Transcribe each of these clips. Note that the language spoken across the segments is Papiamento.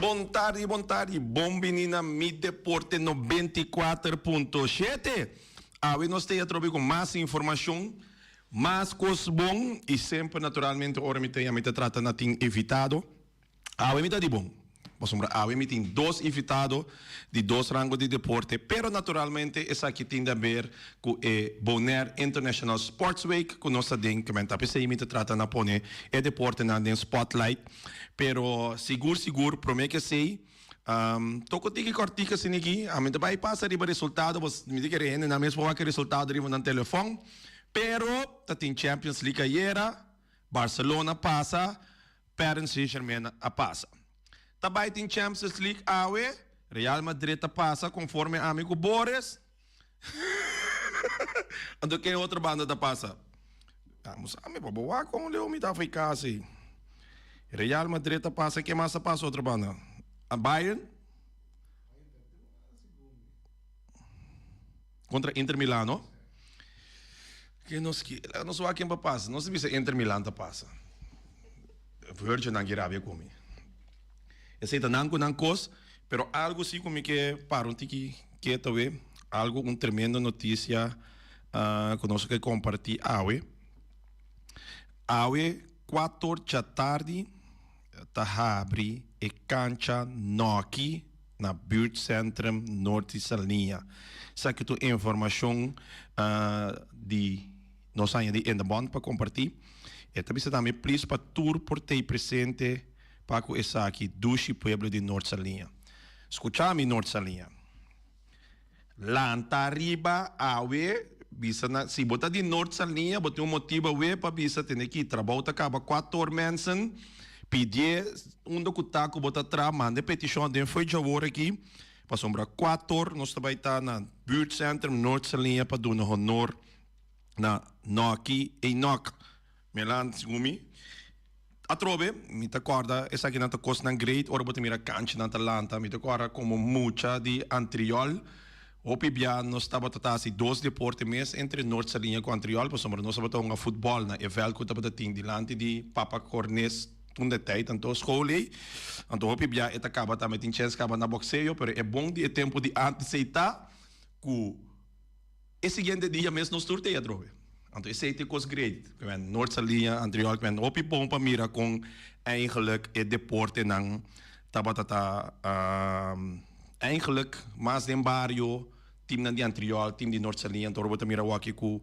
Bon tardi, bon tardi, bon bini na Mi Deporte 94.7. Awe nos ta atrobe ku mas informashon, mas kos bon i semper naturalmente ora mi ta mi ta trata na tin invitado. Awe mi ta di bon, pasobra awe mi tin dos invitado di dos rango di deporte, pero naturalmente esaki tin di haber ku e Bonaire International Sports Week ku nos ta den, ke men ta p'esei mi ta trata na pone e deportenan den spotlight. Pero sigur sigur prome ke esei, toko tiki kòrtik asina aki, ami ta bai pasa riba resultado, pasobra mi ta kere hendenan mes por wak e resultado riba nan telefòn, pero ta tin Champions League ayera, Barcelona pasa, Paris Saint-Germain a pasa. Ta bai tin Champions League awe, Real Madrid ta pasa conforme ami cu Boris. Anto ken otro banda ta pasa? Amo sa mi pa bo wak con leu mi ta afui cas ey. Real Madrid ta pasa, ken mas ta pasa otro banda? Bayern? Contra Inter Milan no? Ke nos ki, laga nos wak ken pa pasa. Nos ta bisa Inter Milan ta pasa. Virgin nan ki rabia ku mi. Esei ta nan ku nan kos, pero algu si ku mi ke para un tiki keto awe, algu un tremendo notisia ku nos ke kompartí awe. Awe kuator djatardi ta habri e kancha Nòki. na Buurtcentrum Noord di Saliña. Esaki tur informacion di nos aña di In de Bond pa comparti. E ta bisa tambe please pa tur por tey presente pa cu esaki dushi pueblo di Noord Saliña. Scucha mi Noord Saliña. Lanta riba awe bisa na si bo ta di Noord Saliña bo tin un motibo awe pa bisa tene ki trabou ta kaba kuator mensen pidie unda ku ta ku bo ta traha manda e petishon aden fo'i djawor aki pasobra kuator nos ta bai ta na Buurtcentrum Noord Saliña pa duna honor na Nòki Enoch Melan segun mi. Atrobe, mi ta kòrda esakinan ta kosnan great ora bo ta mira kanchanan ta lanta. Mi ta kòrda komo mucha di Antriol, hopi bia nos tabata ta hasi dos deporte mes entre Noord Saliña ku Antriol pasobra nos tabata hunga futbòl na e vèlt ku tabata tin dilanti di Papa Cornes tun de tèit anto skol ei. Anto hopi bia e ta kaba tambe tin chèns kaba na bòkseo pero e bon di e tempu di antes ei ta ku. E siguiente dia mes nos tur ta atrobe. Anto esei ta e kos great. Kimen Noord Saliña, Antriol, kimen hopi bon pa mira kon eigenlijk e deportenan tabata ta eigenlijk mas den bario, teamnan di Antriol, team di Noord Saliña. Anto ora bo ta mira awaki ku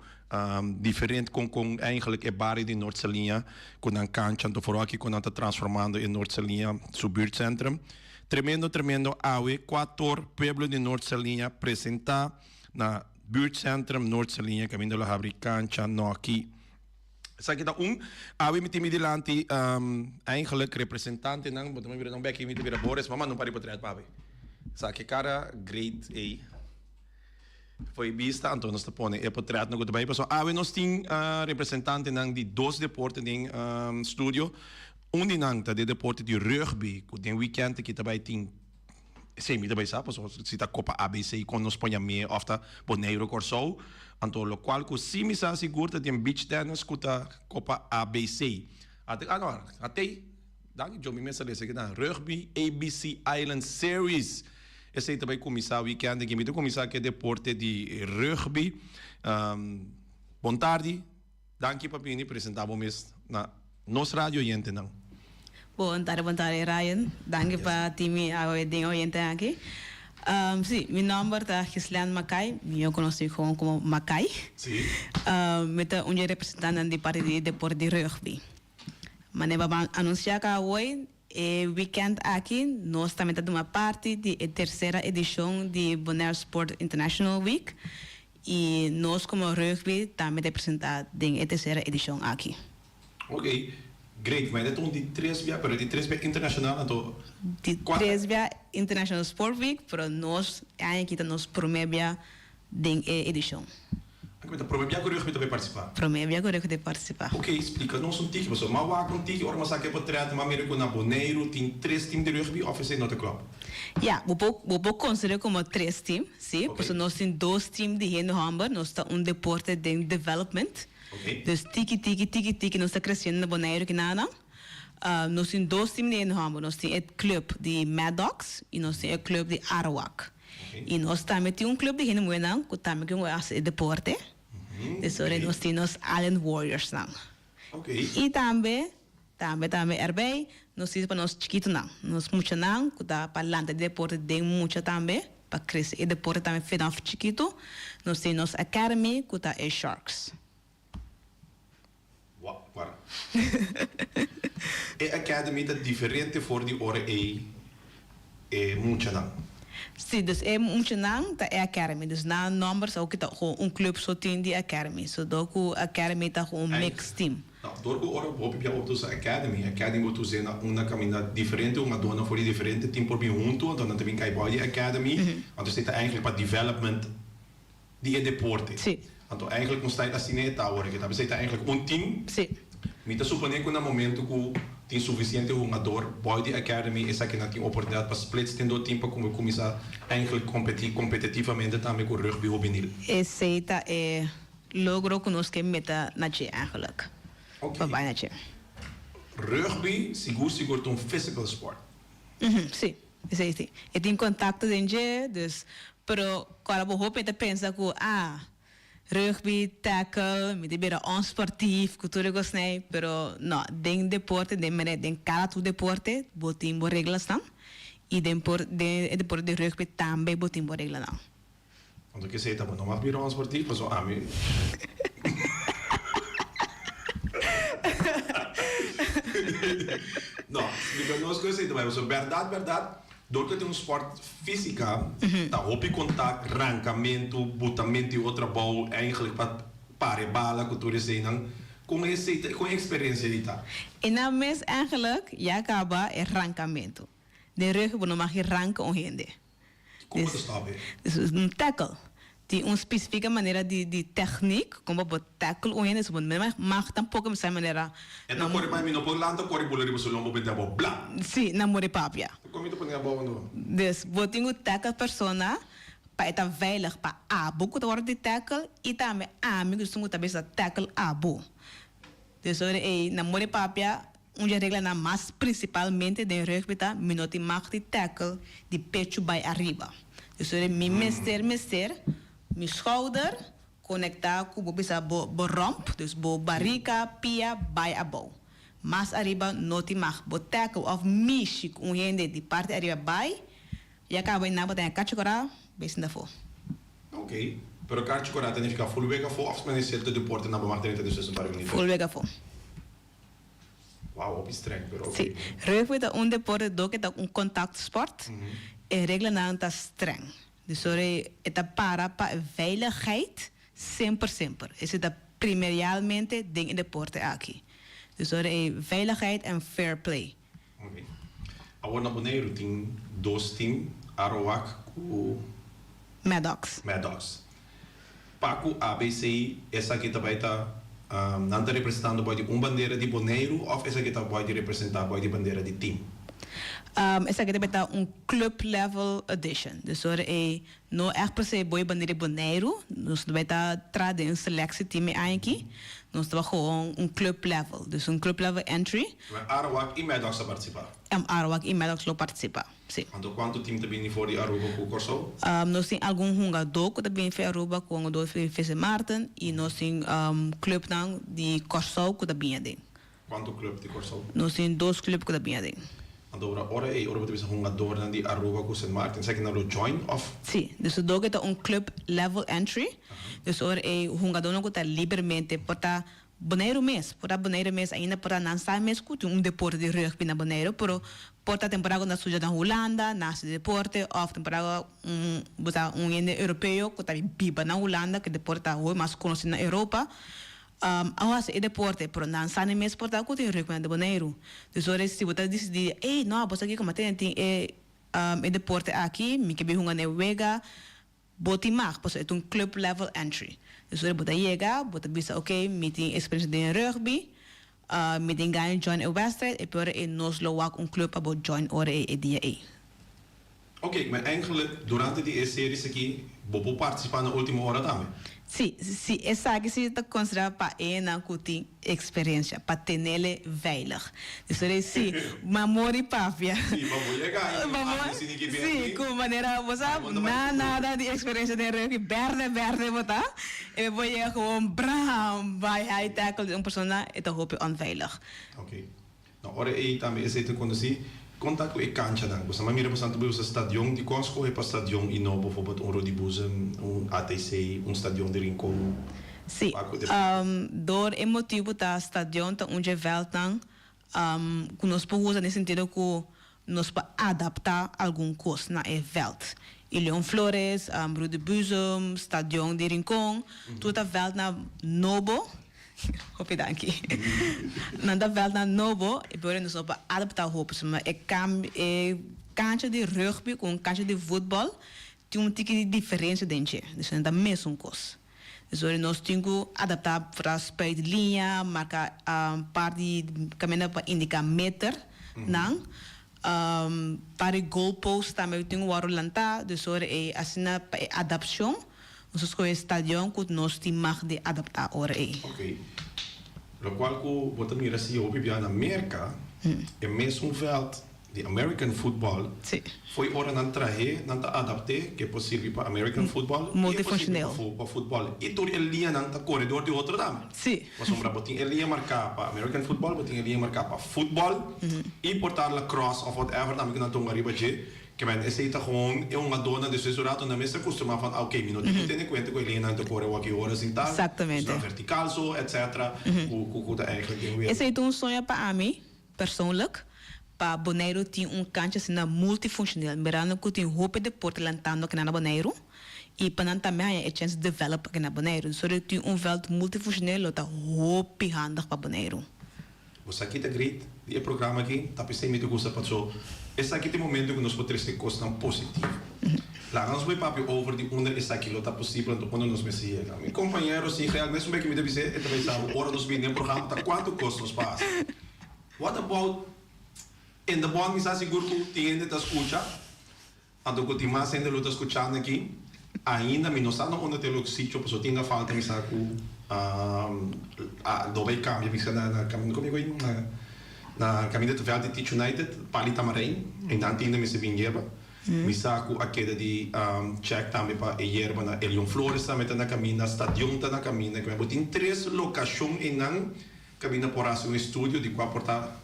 diferente kon kon eigenlijk e bario di Noord Saliña ku nan kancha, anto for awaki kon nan ta transformando e Noord Saliña su buurtcentrum. Tremendo tremendo awe kuator pueblo di Noord Saliña presenta. Na Buurtcentrum Noord Saliña kaminda lo habri kancha Nòki. Esaki ta un. Awe mi tin mi dilanti eigenlijk representantenan, bo ta mira nan beki mi ta bira Boris, mama no pari potret pa awe. Esaki kara great ei. Fo'i bista anto nos ta pone e potretnan ku ta bai pasobra awe nos tin representantenan di dos deporte den studio. Un di nan ta di e deporte di rugby ku den weekend aki ta bai tin. Esei mi ta bai sa pasobra si ta Copa ABC kon nos poña mee of ta Boneiru Kòrsou anto lokual ku si mi sa sigur ta den beach tennis ku ta Copa ABC ate ah no atei danki djo mi mes a lesa kinan Rugby ABC Island Series esei ta bai kuminsá weekend aki mi ta kuminsá ku e deporte di rugby bon tardi. Danki pa bini presenta bo mes na nos radio oyentenan. Bon tarde bon tarde Ryan, danki pa tin mi awe den oyente aki. Si, mi nomber ta Ghislaine Mackay, mihó konosí gewoon komo Mackay. Mi ta un dje representantenan di parti di deporte di rugby. Manera bo a anunsiá ka awoi, e weekend aki nos tambe ta tuma parti di e tersera edishon di Bonaire Sport International Week. I nos komo rugby tambe ta presentá den e tersera edishon aki. Ok, great. Ma e ta un di tres bia, pero e di tres bia internashonal anto Di kua? tres bia International Sport Week, pero nos e aña aki ta nos promé bia den e edishon. Anke ta promé bia ku rugby ta bai partisipá? Promé bia ku rugby ta partisipá. Ok, splika nos un tiki pasobra m'a wak un tiki ora m'a saka e potret m'a mira ku na Boneiru tin tres tim di rugby òf esei no ta klòp? Ya, bo por bo por konsider'é komo tres tim, sí, Ok. pasobra nos tin dos tim di hende hòmber, nos ta un deporte den development. Ok. Dus tiki tiki tiki tiki nos ta kresiendo na Boneiru kinanan. Nos tin dos tim di hende hòmber, nos tin e klup di Mad Dogs i nos tin e klup di Arawak. I nos tambe tin un club di hende muhernan ku tambe ke hasi e deporte. Dus ora nos tin nos Island Warriorsnan. I tambe, tambe, tambe erbij nos tin pa nos chikitonan, nos muchanan ku ta pa lanta di deporte den mucha tambe, pa krese e deporte tambe vanaf chikitu. Nos tin nos academy ku ta e Sharks. Wak, E academy ta diferente for di ora ei e muchanan. Sí, dus e muchanan ta e academy. Dus nan nomber sa oki ta gewoon un club so tin di academy. So dor ku academy ta gewoon un mixed team. No, dor ku ora hopi bia bo ta usa academy, academy bo ta us'é na unda kaminda diferente hungadónan for di diferente team por bin huntu, anto nan ta bin kai bou di academy, anto esei ta eigenlijk pa development di e deporte. Sí. Anto eigenlijk un style asina e ta awor aki. Ta bisa e ta eigenlijk un team. Sí. Mi ta supone ku na momento ku tin sufisiente hungador boy di academy esakinan tin oportunidat pa splits den do team pa kuminsá eigenlijk kompetí kompetitivamente tambe ku rugby hubenil. Esei ta e logro ku nos ke meta na dje eigenlijk. Ok. Pa bai na dje. Rugby sigur sigur ta un physical sport. Sí. Esei sí. E tin contacto den dje, dus, pero cual bo hopi ta pensa cu, ah, rugby, tackle, mi ta bira onsportief cu tur e cosney, pero no, den deporte, den manera, den cada tur deporte, bo tin bo reglasnan, y den por, den e deporte di rugby tambe bo tin bo reglanan. Anto kesey ta bo no mag bira onsportief, pasobra ami. No, splika nos ku esei ta bai pasobra bèrdat bèrdat dor ku e tin un spòrt físika ta hopi kontak, rankamentu, butamentu di otro abou eigentlik pa para e bala ku tur eseinan. Kon esei ta kon e eksperensia ei ta? E nan mes eigentlik ya kaba e rankamentu. Den rugby bo no mag ranka un hende. Kon bo ta stòp e? Dus un tackle. Tin un spesifika manera di di tèknik kon bo por tackle un hende. So bo no mag tampoko mester manera. E ta kore bai mi no por lanta kore bula riba su lombo benta bo bla. Si, na muri papia. Kon mi ta pone abou anto? Dus bo tin ku tackle persona pa e ta veilig pa abo ku ta wòrdu di tackle i tambe ami ku esun ku ta bisa tackle abo. Dus ora ei na muri papia Un dje reglanan mas prinsipalmente den rugby ta mi no tin mag di tackle di pechu bai ariba. Dus ora mi mester mester mi schouder conecta cu bo bisa bo bo romp, dus bo barica, pia bai abou. Mas ariba no tin mag. Bo tackle of mishi cu un hende di parti ariba bai, ya caba y nan bo ta haña cacho cora bay sinta afo. Ok, pero cacho cora ta nifica full wega afo of mester cierto deporte nan bo mag drenta despues un par di minuut? Full wega afo. Wow, hopi streng, pero ok. Sí, rugby ta un deporte do ke ta un contact sport. E reglanan ta streng. Dus ora e ta para pa veiligheid semper semper. Esei ta primerialmente den e deporte aki. Dus ora e veiligheid en fair play. Ok. Awor na Boneiru tin dos team, Arawak ku. Maddox. Maddox. Pa ku ABC esaki ta bai ta nan ta representando boi di un bandera di Boneiru òf esaki ta boi di representá boi di bandera di tim? Esaki ta bai ta un club level edition. Dus ora ei no ègt per se boi bandera di Boneiru, nos ta bai ta traha den un selectie team e aña aki. Nos ta bai gewoon un club level, dus un club level entry. Arawak i Maddox ta partisipá? Arawak i Maddox lo partisipá. Sí. Anto kuantu tim ta bini for di Aruba ku Kòrsou? Nos tin algun hungadó ku ta bini for di Aruba ku hungadó for di Sint Maarten i nos tin klupnan di Kòrsou ku ta bini aden. Kuantu klup di Kòrsou? Nos tin dos klup ku ta bini aden. Anto ora ora ei ora bo ta bisa hungadornan di Aruba ku Sint Maarten esaki nan lo join òf? Sí, dus dor ku ta un club level entry, dus ora ei hungadónan ku ta libermente por ta. Boneiru mes, por ta Boneiru mes ainda por ta nan sa mes ku tin un deporte di rugby na Boneiru, pero por ta temporada ku nan studia na Hulanda, nan hasi deporte òf temporada un bo ta un hende europeo ku ta biba na Hulanda ku e deporte ta hopi mas konosí na Europa, a hasi e deporte, pero nan sa mes por ta ku tin rugby na Boneiru. Dus ora si bo ta disidí, ey no, bo sa kiko, ma tene tin e e deporte aki, mi ke bin hunga na e wega. Bo tin mag, pasobra e ta un club level entry. Dus ora bo ta yega, bo ta bisa ok, mi tin experiencia den rugby, mi tin gana di join e wedstrijd, e por e nos lo wak un club pa bo join ora e e dia ei. Ok, maar eigenlijk durante di e series aki bo por participa na ultimo ora tambe? Si, si, esaki si ta considera pa enan cu tin Experiencia pa tenele veilig. Dus ora si ma mori papia. Si, pa bo yega ahí Pa bo, aki sin ki si, benti. cu manera bo sa Bo ta bai na seguro. nada di experiencia den rugby, berde berde bo ta, e bo yega gewoon bram bai high tackle di un persona, e ta hopi onveilig. Ok. No, ora ei tambe esei ta konosí. Kon ta ku e kanchanan? Bo sa mira bo santu usa stadion, dikon skohe pa stadion i no bovobot un Rudi Boezem, un ATC, un stadion di Rincon? Sí, Wak ku e dor e motibu ta stadion ta un dje vèltnan ku nos por usa den sentido ku nos por adaptá algun kos na e vèlt. I Leon Flores, Rudi Boezem, stadion di Rincon, tur ta vèltnan nobo. Hopi danki. Nan ta veldnan nobo y por nos no por adapta hopi. Suma e cambio, e cancha di rugby cu un cancha di voetbal tin un tiki di diferencia den dje. Dus nan ta mesun cos. Dus ora nos tin cu adapta for spuit liña, marca par di caminda pa indica meter nan. Par di goalpost tambe tin cu worde lanta. Dus ora e asina pa e adapcion. Nos a skohe stadion ku nos tin mag di adaptá ora ei. Ok. Lokual ku bo ta mira si hopi bia na Merka, e mesun vèlt di American football, fo'i ora nan trah'é, nan ta adapt'é ke por sirbi pa American football i e por sirbi pa futbòl. I tur e liñanan ta kore dor di otro tambe. Pasobra bo tin e liña marká pa American football, bo tin e liña marká pa futbòl i por ta lacrosse òf whatever tambe ku nan tunga riba dje. Ke men esei ta gewoon e hungadónan despues un rato nan mester kustumá van oké mi no tin ku tene kuenta ku e liñanan ta kore wak i ora sin tal, Exactamente. nan vertikal so etcetera ku ku ku ta eigenlijk den wega. Esei ta un soño pa ami persoonlijk pa Boneiru tin un kancha asina multifuncioneel mirando ku tin hopi deporte lantando aki na Boneiru i pa nan tambe haña e chèns di develop aki na Boneiru. So tin un vèlt multifuncioneel lo ta hopi handig pa Boneiru. Bo sa ki ta great di e programa aki? Ta p'esei mi ta gusta paso esaki ta e momento ku nos por trese kosnan positivo. Laga nos bai papia over di unda esaki lo ta posibel anto unda nos mester yega. Mi kompañero si real mesun bek mi ta bis'é e ta bai sa bo ora nos bini den programa ta kuantu kos nos pa hasi. What about in the bond mi sa sigur ku tin hende ta skucha Anto ku tin mas hende lo ta skuchando aki, ainda mi no sa na unda ta e lok sitio, pasobra tin na falta mi sa ku a lo bai kambia mi sa na na kaminda komo e na na kaminda ta vèlt di Teach United, Pali Tamarijn, einan tin hende mester bin yerba. Mi sa ku a keda di chèk tambe pa e yerba na Elion Flores tambe ta na kaminda, stadion ta na kaminda, bo tin tres lokashon einan kaminda por hasi un estudio di kua por ta.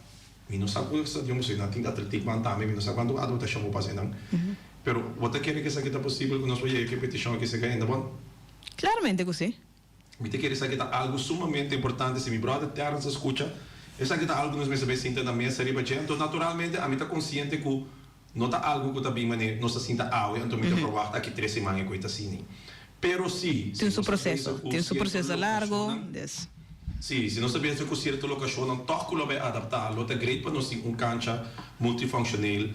Mi no sa ku stadion pasobra nan tin atletiekbaan tambe, mi no sa kuantu adaptashon bo pasa einan. Pero bo ta kere ku esaki ta posibel ku nos por yega ku e petishon aki esaki ainda bon? Klaramente ku si. Mi ta kere esaki ta algu sumamente importante, si mi brother Terrence a skucha, esaki ta algu ku nos mester bai sinta na mesa riba dje. Anto naturalmente ami ta konsiente ku no ta algu ku ta bin manera nos ta sinta awe anto mi ta verwagt aki tres siman e koe ta asini. Pero si, si Tin su nos ta proseso, bisa ku tin su sierto proseso largo, lokashonnan, des. Sí, si nos ta bisa ku sierto lokashonnan tòg ku lo bai adaptá, lo ta great pa nos tin un kancha multifunctioneel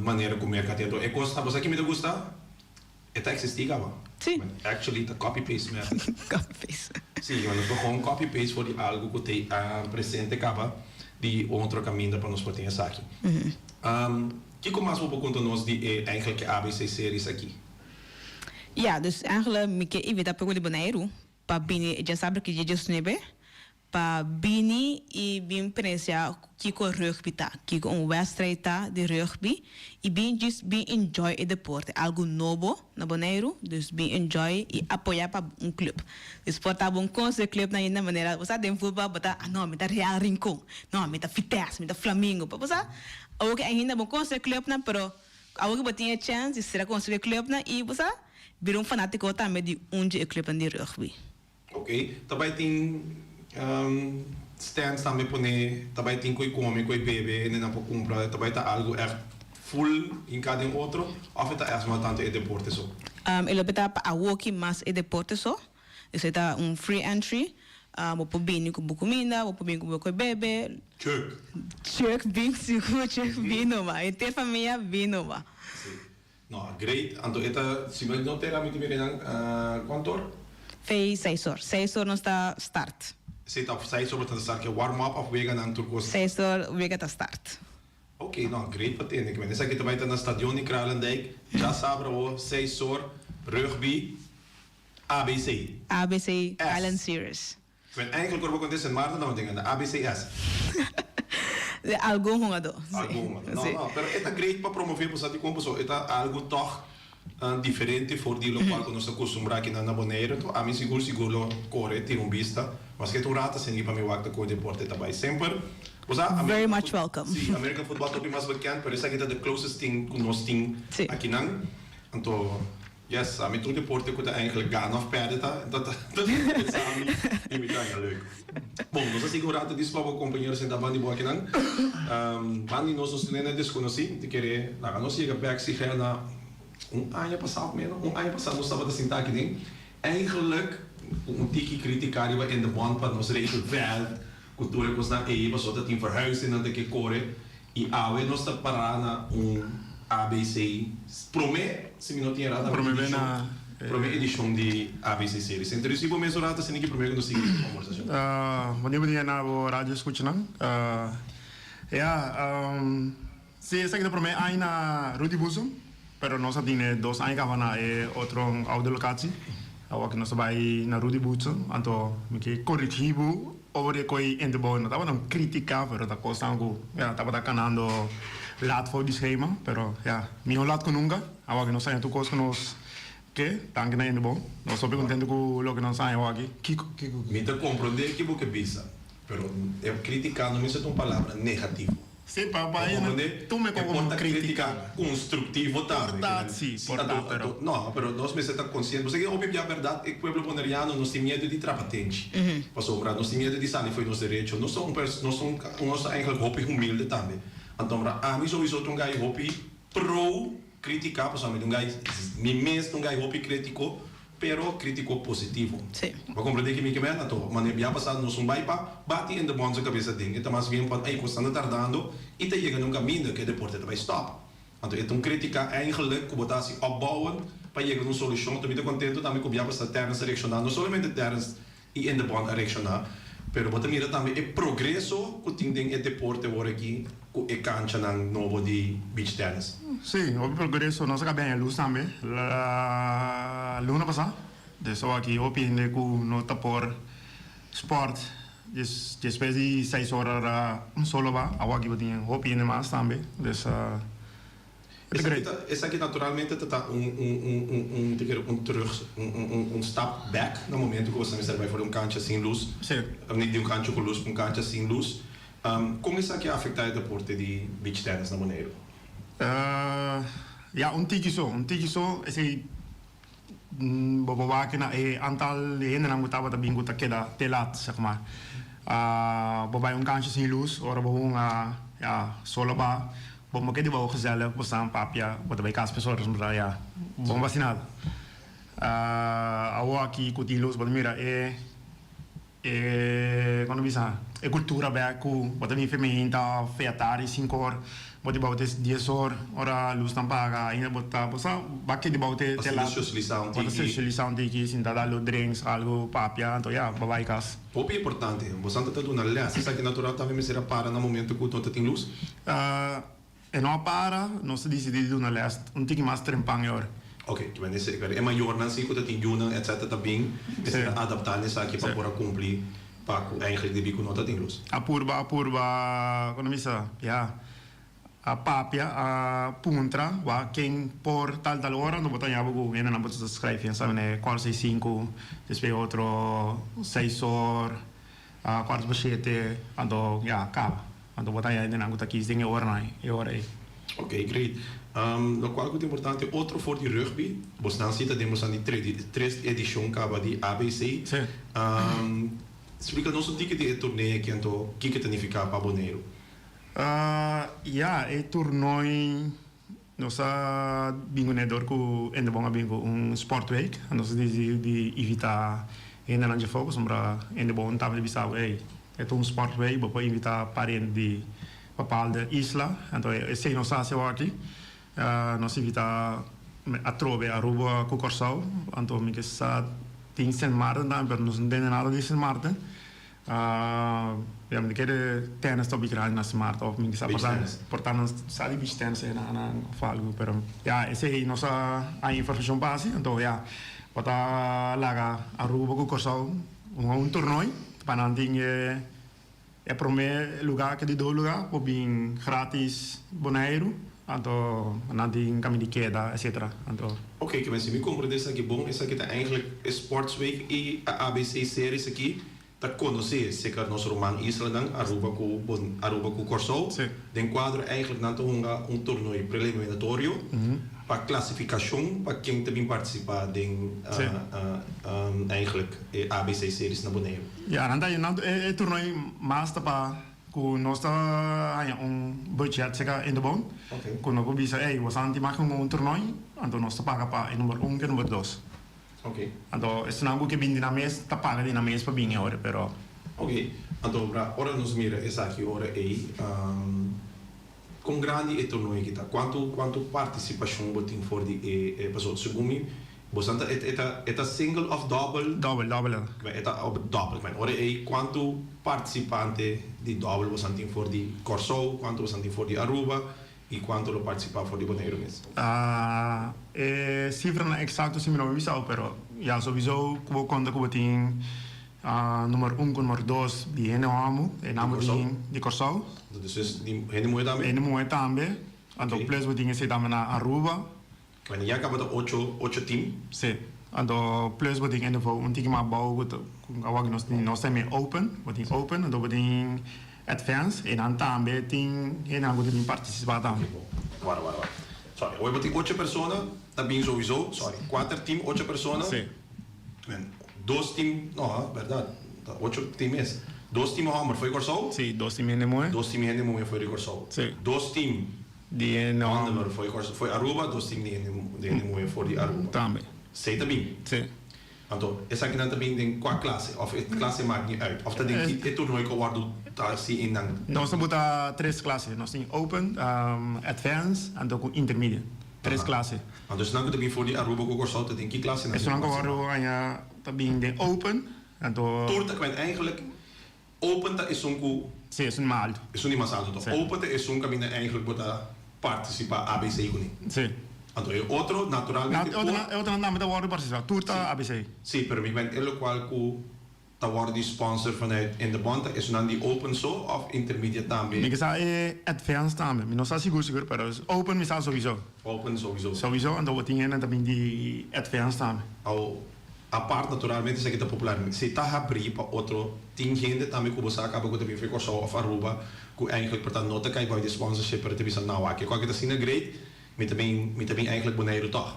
manera ku merka tin. Anto e kos, abo sa ki mi ta gusta? E ta eksistí kaba. Sí. Actually ta copy paste method. Copy paste. Sí, nos por gewoon copy paste for di algu ku ta presente kaba di otro kaminda pa nos por tin esaki. Kiko mas bo por konta nos di e eigenlijk e ABC series aki? Ya, dus eigenlijk mi ke invitá pueblo di Boneiru pa bini e djasabra ki dje diesnuebe pa bini i bin prencia kiko rugby ta, kiko un wedstrijd ta di rugby i bin djis bin enjoy e deporte, algu nobo na Boneiru, dus bin enjoy i apoya pa un club. Dus por ta bon conoce clubnan ainda manera bo sa den futbal bo ta ah no mi ta Real Rincon, no mi ta Vitesse, mi ta Flamingo, bo sa awor ki ainda bo conoce clubnan pero awor ki bo tin e chance di sera conoce e clubnan i bo sa bira un fanatico tambe di un dje e clubnan di rugby. Ok, ta bai tin. Stands tambe pone, ta bai tin koe come, koe bebe, hendenan por cumpra, ta bai ta algo echt full hinca den otro of e ta echt mas tanto e deporte so? E loke ta pa awoki mas e deporte so, esei ta un free entry, bo por bini cu bo cuminda, bo por bini cu bo koe bebe. Chuk. Chuk bin sigur, chuk bin numa, henter famia bin numa. Si. No, great, anto e ta, si mi no tera mi ta mira nan cuanto or? Fei seis or, seis or nos ta start. Esei ta seis or bo ta start ke warm up of wega nan tur cos? Seis or wega ta start. Ok, no, great pa tende. Kimen esaki ta bai ta na stadion di Kralendijk, djasabra awo, seis or, rugby, ABC. ABC Island Series. Kimen eigenlijk ora bo konta Sint Maarten ta den ABCS. De algun hungadó, si. Algun hungadó. No, no, pero e ta great pa promové bo sa dikon pasobra e ta algu tòg diferente for di lokual ku nos ta kustumbrá akinan na Boneiru. Enton ami sigur sigur lo kore tira un bista. Maske ta un rato asina pa mi wak ta kon deporte ta bai. Semper bo sa Very much welcome. Si, American football ta hopi mas bekend pero esaki ta the closest thing ku nos tin akinan. Anto yes, ami tur deporte ku ta eigenlijk gana of perde ta ta ta interesa mi i mi ta haña leuk. Bon, nos a sigui un rato dis pa bo kompañero sentá banda di bo akinan. Banda di nos nos tene na deskonosí. Mi ta kere laga nos yega bèk siger na un aña pasá òf ménos. Un aña pasá nos tabata sintá aki den. Eigenlijk ku un tiki kritika riba in de bond pa nos regel vèlt ku tur e kosnan ei pasobra ta tin verhuizingnan ta ke kore i awe nos ta pará na un ABC promé si mi no tin erá ta Promé be na promé edishon di ABC series. Introducí bo mes un rato asina ki promé ku nos sigui ku e kombersashon. Bon dia bon dia na bo radio escuchanan. Ya Si esaki ta prome aña na Rudy Buzo, pero nos a tine dos aña caba na e otro oude locatie. Awor cu nos ta bay na Rudy Buzo, anto mi ke corrigi bo over e coy ente bo no tabata un critica, pero ta cosnan cu ya tabata canando laat for di schema, pero ya miho laat cu nunca. Awor cu nos haña tur cos cu nos ke, danki na ente bo. Nos hopi contento cu loke nos haña awor aki. Kico, kico, Mi ta comprende ki bo ke bisa, pero e critica no mester ta un palabra negativo. Sí, pa pa Bo comprende? Tuma E como por ta crítica. crítica constructivo Por tambe. ta, sí, Sí, por ta, anto, pero. anto, no, pero nos mester ta consciente. Bo sa ke hopi bia berdad e pueblo boneriano nos tin miedo di trapa tenchi. Pasobra nos tin miedo di sali fo'i nos derecho. Nos ta un pers, nos ta un, nos ta eigenlijk hopi humilde tambe. Anto mra ami souiso ta un gai hopi pro critica, pasobra mi ta un gai, mi mes ta un gai hopi critico. Pero critico positivo. Sí. Bo comprende ki mi ke men? Anto, mane bia pasa nos un bai pa bati in de bonzo cabeza den. E ta mas bien pan ey cos ta tardando y ta yega na un caminda cu e deporte ta bai stop. Anto e ta un critica eigenlijk cu bo ta haci opbouwend pa yega na un solucion. Anto mi ta contento tambe cu bia pasa Terrence a reacciona. No solamente Terrence y in de bond a reacciona, pero bo ta mira tambe e progreso cu tin den e deporte awor aki cu e canchanan nobo di beach tennis. Sí, hopi progreso. Nos a caba haña luz tambe la luna pasá. Dus awor aki hopi hende cu no ta por sport despues di seis ora un solo ba. Awor aki bo tin hopi hende mas tambe. Dus. Esaki ta, esaki naturalmente ta ta un, un, un, un, un, te kere un terug, un, un, un, un stap back na momento ku boso mester bai for di un kancha sin lus, Sí. di un kancha ku lus pa un kancha sin lus. Kon esaki a afektá e deporte di beach tennis na Boneiru? Ya, un tiki so, un tiki so, esei bo por wak na e antal di hendenan ku tabata bin ku ta keda te lat, seg maar. Bo bai un kancha sin lus, ora bo hunga, ya, solo ba, bo no ke di bou gezellig, bo staan papia, bo ta bai kas pesora, pasobra ya, bo no basi nada. Awor aki ku tin lus bo ta mira e. E kono bisa e kultura bek ku bo ta bin feminta of fea tardi sinku or bo di bou te dies or ora lusnan paga ainda bo ta bo sa baki di bou te Asina lat sosialisá un bo ta tiki. sosialisá un tiki sinta da lo drinks algu papia anto ya bo bai kas. Hopi importante, bo san ta duna les esaki natural tambe mester a para na momento ku no ta tin lus? E no a para, nos a disidí di duna les un tiki mas trempan e ora. Ok, ki mester ser e mayornan si ku ta tin yunan etc ta bin mester a adaptá n'esaki pa por a kumpli pa ku eigenlijk debí ku no ta tin lus. A purba, a purba, kono bisa, ya, a papia, a puntra wak ken por tal tal ora, anto bo ta haña bo ku hendenan bo ta skrèf yen sa mene kuarto seis sinku, despues otro seis or, kuarto pa shete, anto ya, kaba. Anto bo ta haña hendenan ku ta kis den e oranan ei, e ora ei. Ok, great. Lokual ku ta importante otro for di rugby, bosnan si ta den bosan di tres edishon kaba di ABC. Sí. Splika nos un tiki di e torneo aki anto kiko ta nifiká pa Boneiru. Ya, e toernooi nos a bin kuné dor ku Indebon a bin ku un sportweek. Nos a disidi di invitá hendenan dje afó pasobra Indebon tabata bisa bo, ey, e ta un sportweek, bo por invitá parent di bepaalde isla. Anto esei nos a hasi awor aki. Nos invitá atrobe Aruba ku Kòrsou. Anto mi ke sa tin Sint Maarten tambe, pero nos no tende nada di Sint Maarten. Ya mi ta kere tennis ta hopi grandi na Sint Maarten of mi ke sa Beach tennis. por ta nan sa di beach tennis ei nan of algu, pero ya esei nos a haña informashon pa hasi. Anto ya bo ta laga Aruba ku Kòrsou hunga un tornooi pa nan tin e E promé lugá ke di dos lugá por bin gratis Boneiru, anto nan tin kaminda di keda etcetera. Anto. Oké, ke men si mi komprendé esaki bon, esaki ta eigenlijk e Sportsweek i a ABC Series aki ta konosé seker nos ruman islanan Aruba ku Aruba ku Kòrsou. Sí. Den kuadro eigenlijk nan ta hunga un tornooi preliminatorio pa klasifikashon pa ken ta bin partisipá den Sí. eigenlijk e ABC Series na Boneiru. Ya, nan ta nan e turnoy mas ta pa ku nos ta haña un budget serka Indebon ku no por bisa ey boso tin mag un turnoy anto nos ta paga pa e number un ku e number dos. Anto esnan ku ke bini di nan mes ta paga di nan mes pa bini ora pero. Ok, anto bra ora nos mira esaki ora ey kon grandi e turnoy aki ta? Kuantu kuantu partisipashon bo tin for di e pasobra segun mi Bosan ta e ta e ta single of dobbel? Dobbel, dobbel e. Kmen e ta op dobbel. Kmen ora ei kuantu partisipante di dobbel bosan tin for di Kòrsou, kuantu bosan tin for di Aruba i kuantu lo partisipá for di Boneiru mes? E sifranan eksakto si mi no por bisa pero ya souiso ku bo konta ku bo tin number un ku number dos di hende hòmber e nan bo tin di Kòrsou. Dus di hende muhé tambe? Hende muhé tambe. Anto plus bo tin esei tambe na Aruba. Bueno, ya caba ta ocho, ocho team. Sí. Anto plus bo tin NFO un tiki mas abou ku ta ku awor nos tin nos ta mi open, bo tin open anto bo tin advance e nan tambe tin hendenan ku ta bin partisipá tambe. Wara wara wara. Sorry, awor bo tin ocho persona ta bin souiso, sorry, kuater team ocho persona. Sí. Men dos team, no, bèrdat, ta ocho team mes. Dos team hòmber for di Kòrsou. Sí, dos team hende muhé. Dos team hende muhé for di Kòrsou. Sí. Dos team. Di hende hòmber. Hòmber for di for di Aruba, dos team di hende di hende muhé for di Aruba. Tambe. Sei ta bin. Sí. Anto, esakinan ta bin den kua klase? Òf e klase maak ni uit? Òf ta den ki e torneo ku a wòrdu ta hasi einan? Nos ta buta tres klase. Nos tin open, advance anto ku intermediate. Tres klase. Anto esnan ku ta bin for di Aruba ku Kòrsou ta den ki klase nan ta Esnan ku a wòrdu haña ta bin den open, anto. Tur ta kwen eigenlijk Open ta esun ku. Sí, esun di mas altu. Esun di mas altu. Sí. Open ta esun kaminda eigenlijk bo ta partisipá ABC kuné. Sí. Anto e otro naturalmente por. E otronan tambe ta wòrdu partisipá. Tur ta ABC. Sí, pero mi kwen e lokual ku ta wòrdu di sponsor vanuit Indebon ta esunnan di open so òf intermediate tambe? Mi ke sa e advanced tambe. Mi no sa sigur sigur pero open mi sa souiso. Open souiso. Souiso anto bo tin hende ta bin di advanced tambe. Awo Apart naturalmente esaki ta popular. Si ta habrí pa otro tin hende tambe ku bo sa kaba ku ta bin for Kòrsou òf Aruba ku eigenlijk por ta no ta kai bou di sponsorship pero ta bisa nau aki ku aki ta asina great mi ta bin mi ta bin eigenlijk Boneiru tòg.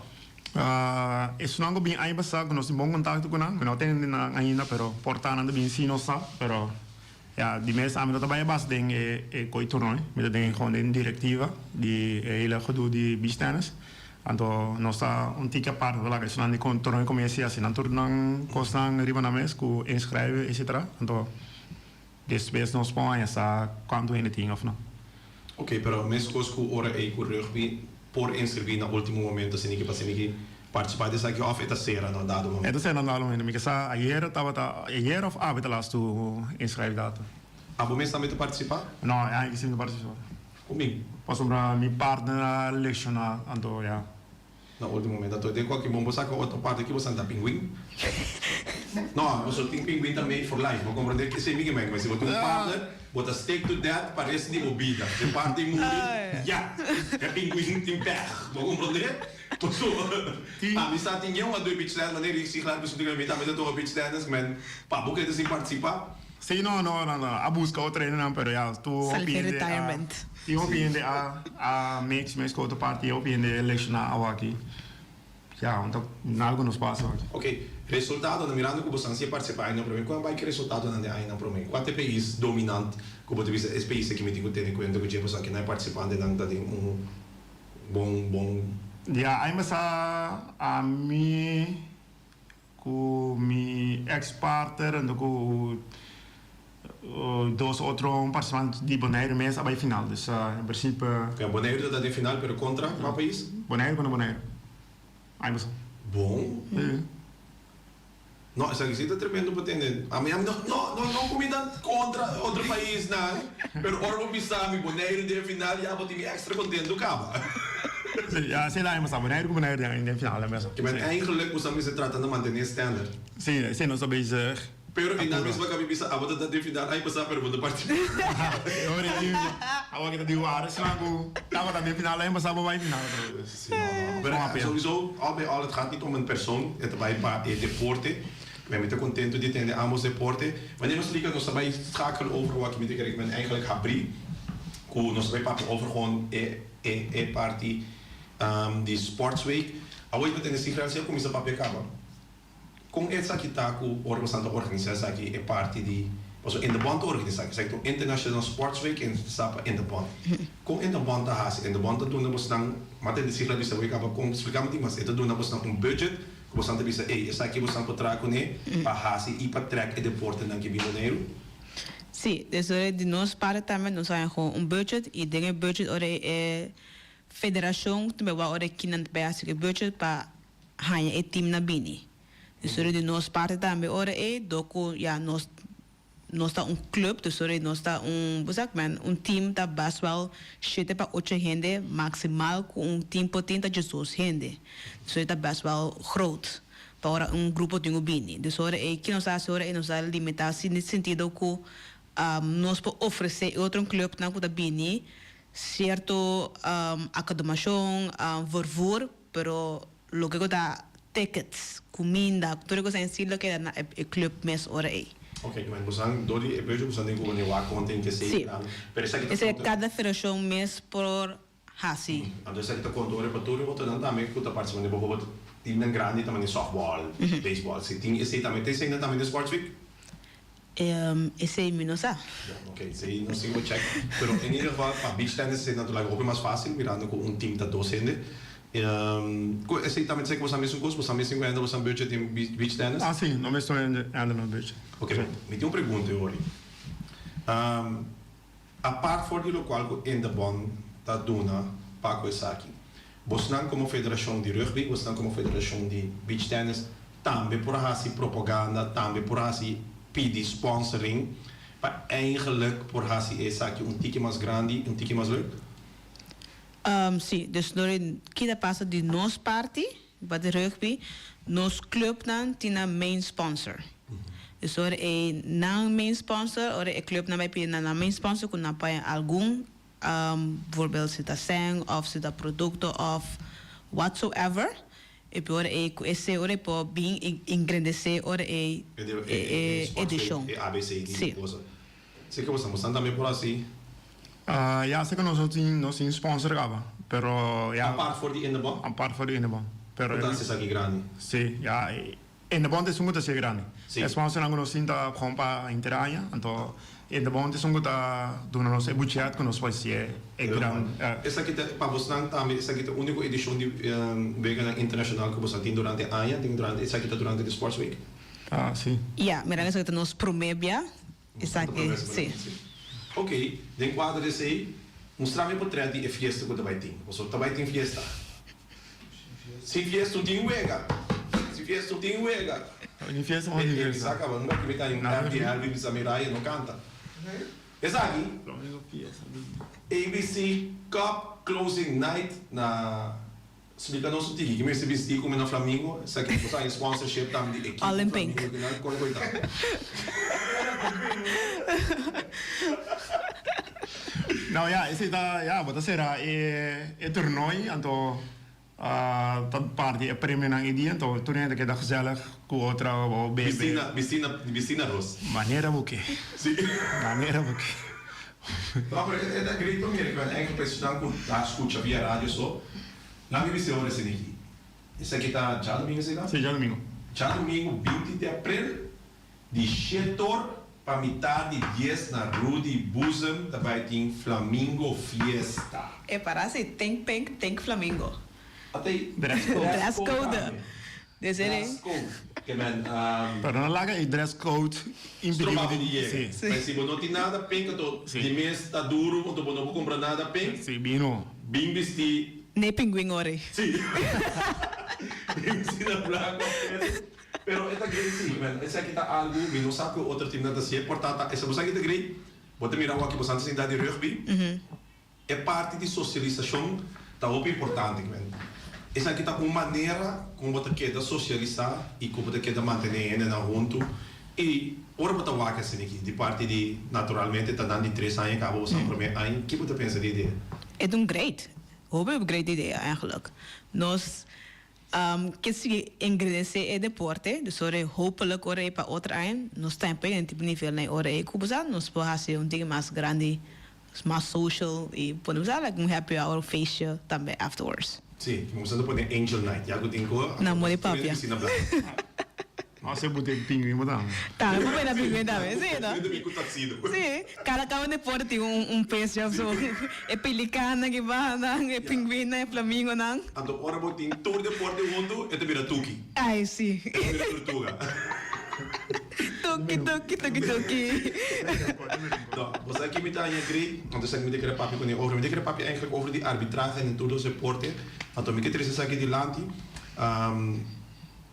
Esnan ku bin aña pasá ku nos tin bon kontakto ku nan, mi no tende nan ainda pero por ta nan ta bin si nos sa pero ya di mes ami no ta bai a basa den e e koi toernooi mi ta den gewoon den direktiva di e hele gedoe di beach tennis. Anto nos ta un tiki apart, nos ta laga esunnan di torneo comiensa y nan tur nan cosnan riba nan mes cu inschrijven etcetera. Anto despues nos por haña sa cuanto hende tin of no. Ok, pero mescos cu ora ey cu rugby por inscribi na ultimo momento asina ki pa asina ki participa di esaki of e ta cera na dado momento? E ta cera na dado momento. Mi ke sa ayer tabata, ayer of awe ta laatste inschrijfdatum. Abo mes tambe ta participa? No, aña ki si mi ta participa. Ku mi? Pasobra mi partner a lesioná, anto ya. Na ultimo momento anto den kualke bon bo saka otro parte ki bo santa pinguin. No, boso tin pinguin ta made for life. Bo komprende kesei mi ke mei. Si bo tin un partner, bo ta stick to that pa rest di bo bida. Si e partner muri, ya! E pinguin tin pèg. Bo komprende? Paso, ami sa tin yen un a due beach tennis, manera di sigla mi sunti mi tambe ta toka beach tennis, men pa bo keda sin partisipa. Sí, no, no, no, no. A buska otro hendenan, pero ya, tur hopi hende a, tin hopi hende a, a mix mes ku otro parti, hopi hende lesioná awaki. Ya, un ta algu nos pasa awaki. Ok, Resultadonan, mirando ku boso a partisipá añanan promé, kua bai ku e resultadonan den añanan promé? Kua ta e pais dominant ku bo ta bisa es pais aki mi tin ku tene kuenta ku dje pasobra kinan e partisipantenan ta den un bon bon. Ya, aña pasá ami ku mi ex partner anto ku dos otro partisipante di Boneiru mes a bai final. Dus en prinsipe. Ya, Boneiru ta den final pero kontra kua pais? Boneiru kontra Boneiru. Aña pasá. Bon. Sí. No, esaki sí ta tremendo pa tende. Ami, ami no, no, no, no ku mi ta kontra otro paisnan, pero ora bo bisa mi Boneiru den final, ya bo tin mi extra kontentu kaba. Sí, ya así el aña pasá. Boneiru ku Boneiru den den final tambe. Ke men eigenlijk bo sa mester trata na mantené standard. Sí, esei nos ta bezig. Pero e nan mes baka mi bisa abo ta ta den final aña pasá pero bo ta partisipá. E ora ei abo a keda di wara esnan ku tabata den final aña pasá bo bai final otra bes. Sí, no, no. Pero sowieso al bij al het gaat niet om een persoon, e ta bai pa e deporte. Mi mi ta contento di tende ambos deporte. Wanneer nos liga nos ta bai schakel over wak mi ta kere men eigenlijk habri ku nos ta bai papia over gewoon e e e parti di sportsweek. Awor mi ta tende Sigrid si a kuminsa papia kaba. Kon esaki ta ku ora boso ta organisá esaki e parti di pasobra Indebon ta organisá esaki ta un International Sports Week en sa pa Indebon. Kon Indebon ta hasi? Indebon ta duna bosnan mata di sigla bisa wei kaba kon splika mi tin mas e ta duna bosnan un budget ku bosnan ta bisa ey esaki bosnan por traha kuné pa hasi i pa trèk e deportenan ki bin Boneiru. Sí, dus ora di nos parti tambe nos a haña gewoon un budget i den e budget ora e federashon tambe wak ora kinan ta bai hasi ku e budget pa haña e team na bini. Dus ora di nos parti tambe ora ei do ku ya nos nos ta un club dus ora nos ta un bo sa men un team ta best wel shete pa ocho hende maximal ku un team por tin ta diesdos hende. Dus ora ta best wel groot pa ora un grupo tin ku bini. Dus ora ei ki nos a hasi ora ei nos a limita si den sentido ku nos por ofrece e otro clubnan ku ta bini cierto acodomashon, vervoer. Pero loke ku ta tickets, kuminda, tur e kos en si lo keda na e club mes ora ei. Ok, men bosan dor di e budget bosan tin ku wene wak kon tin ke Sí. sei nan, pero esaki ta Esei konta. kada federashon mes por hasi. Anto esaki ta konta ora pa tur e otronan tambe ku ta partisipá den bijvoorbeeld teamnan grandi ta manera softball, baseball, si tin esei tambe ta eseinan tambe den sports week? Esei mi no sa. Ok, esei nos tin ku check. Pero en ieder geval pa beach tennis esei natural hopi mas fácil mirando ku un team ta dos hende. Ku esei tambe ta ku boso a mesun kos? Boso a mesun ku hende boso a budget den beach tennis? Ah si, no mesun hende nos budget. Ok, mi tin un pregunta yori. Apart for di lokual ku Indebon ta duna pa ku esaki, bosnan komo federashon di rugby, bosnan komo federashon di beach tennis tambe por hasi propaganda, tambe por hasi pidi sponsoring pa eigenlijk por hasi esaki un tiki mas grandi, un tiki mas leuk? Sí, dus no kita pasa di nos parti, pa di rugby, nos clubnan tin nan main sponsor. Dus ora e nan main sponsor, ora e clubnan bai pidi na nan main sponsor ku nan paña algun, bijvoorbeeld si ta sèn òf si ta produkto òf whatsoever, e por ora e ku esei ora e por bin engrandesé ora e E e edishon. E ABC di Sí. cosa. Si ke boso boso tambe por hasi. Ya sé ku nos no tin nos tin sponsor kaba, pero ya. Apart for di Indebon? Apart for di Indebon, pero. Ku ta hasi esaki grandi? Sí, ya Indebon ta esun ku ta hasi grandi. Sí. E sponsornan ku nos tin ta kon pa henter aña, anto Indebon ta esun ku ta duna nos e buchet ku nos por hasi e gran. Esaki ta pa bosnan tambe esaki ta úniko edishon di weganan internashonal ku boso a tin durante aña, tin durante esaki ta durante di Sports Week? Sí. Ya, mira esaki ta nos promé bia. Esaki, sí. Ok, den kuadro di esei, mustra mi potret di e fiesta ku ta bai tin. Pasobra ta bai tin fiesta. Sin fiesta no tin wega. Sin fiesta no tin wega. Tin fiesta no tin wega. E bisa kaba, nunka ki mi ta un app di Elvi bisa mi Ryan no kanta. Esaki, ABC Cup Closing Night na. Splika nos un tiki, ki mester bisti ku mi na Flamingo? Esaki bo sa e sponsorship tambe di ekipo All in Flamingo pink. ki nan kore koitá. No ya, esei ta ya, bo ta sera e e tornooi, anto ta parti e premionan e dia, anto tur hende ta keda gezellig ku otro, bo bebe. Bisti na, bisti na, bisti na ros. Manera bo ke. Si. Manera bo ke. No, pero e ta great pa mira ku nan enkel personan ku ta skucha via radio so, nan mi bis'e ora esei aki. Esaki ta djadomingo esei ta? Si, djadomingo. Djadumingu 20 di april, di 7'or pa mitar di 10 na Rudy Boezem, ta bay tin Flamingo Fiesta. E para si Think Pink, Think Flamingo. Atey Dress code. Dress code. Desde Dress code. Ke men Pero no laga e dress code impidi Stroba di yega. Si. Pero si bo no tin nada pink, anto di mes ta duro, anto bo no por cumpra nada pink. Si, bino. Bin bisti. Ne pinguin ori. Si. Bin bisti na blanco of preto. Pero e ta great si. Men, esaki ta algo, mi no sa cu otro teamnan ta hacié, por ta ta, esa bo sa ki ta great? Bo ta mira awor aki bo sa antes sinta di rugby. E parti di sosialisashon ta hopi importante, men. Esaki ta un manera kon bo ta keda sosialisá i kon bo ta keda mantené hendenan huntu. I ora bo ta wak asina aki, di parti di, naturalmente ta nan di tres aña kaba bo sa promé aña, ki bo ta pensa di idea? E ta un great, hopi great idea eigenlijk. Nos ke sigui engrandecer e deporte, dus ora e hopelijk ora e pa otro aña nos ta pega den tipo nivel na e ora e ku bo sa nos por hasi un tiki mas grandi, mas social y pone bo sa like un happy hour, un feestje tambe afterwards. Sí, bo sa ta pone Angel Night, ya ku tin ku Na mori papia. Piscina blanco. No se bote pingüin bo tambe. Tambe por pone pingüin tambe, sí no? Pingüin ta bin ku taksido. Sí, cada cada deporte tin un un pes of so. E pelicannan ki baha nan, e pingüinnan, e flamingonan. Anto ora bo tin tur deporte huntu e ta bira tuki. Ay sí. E ta bira tortuga. Tuki tuki tuki tuki. No, bo sa ki mi ta haña great, anto esaki mi ta kere papia kuné over. Mi ta kere papia eigenlijk over di arbitrahe den tur dos deporte. Anto mi ke trese esaki dilanti.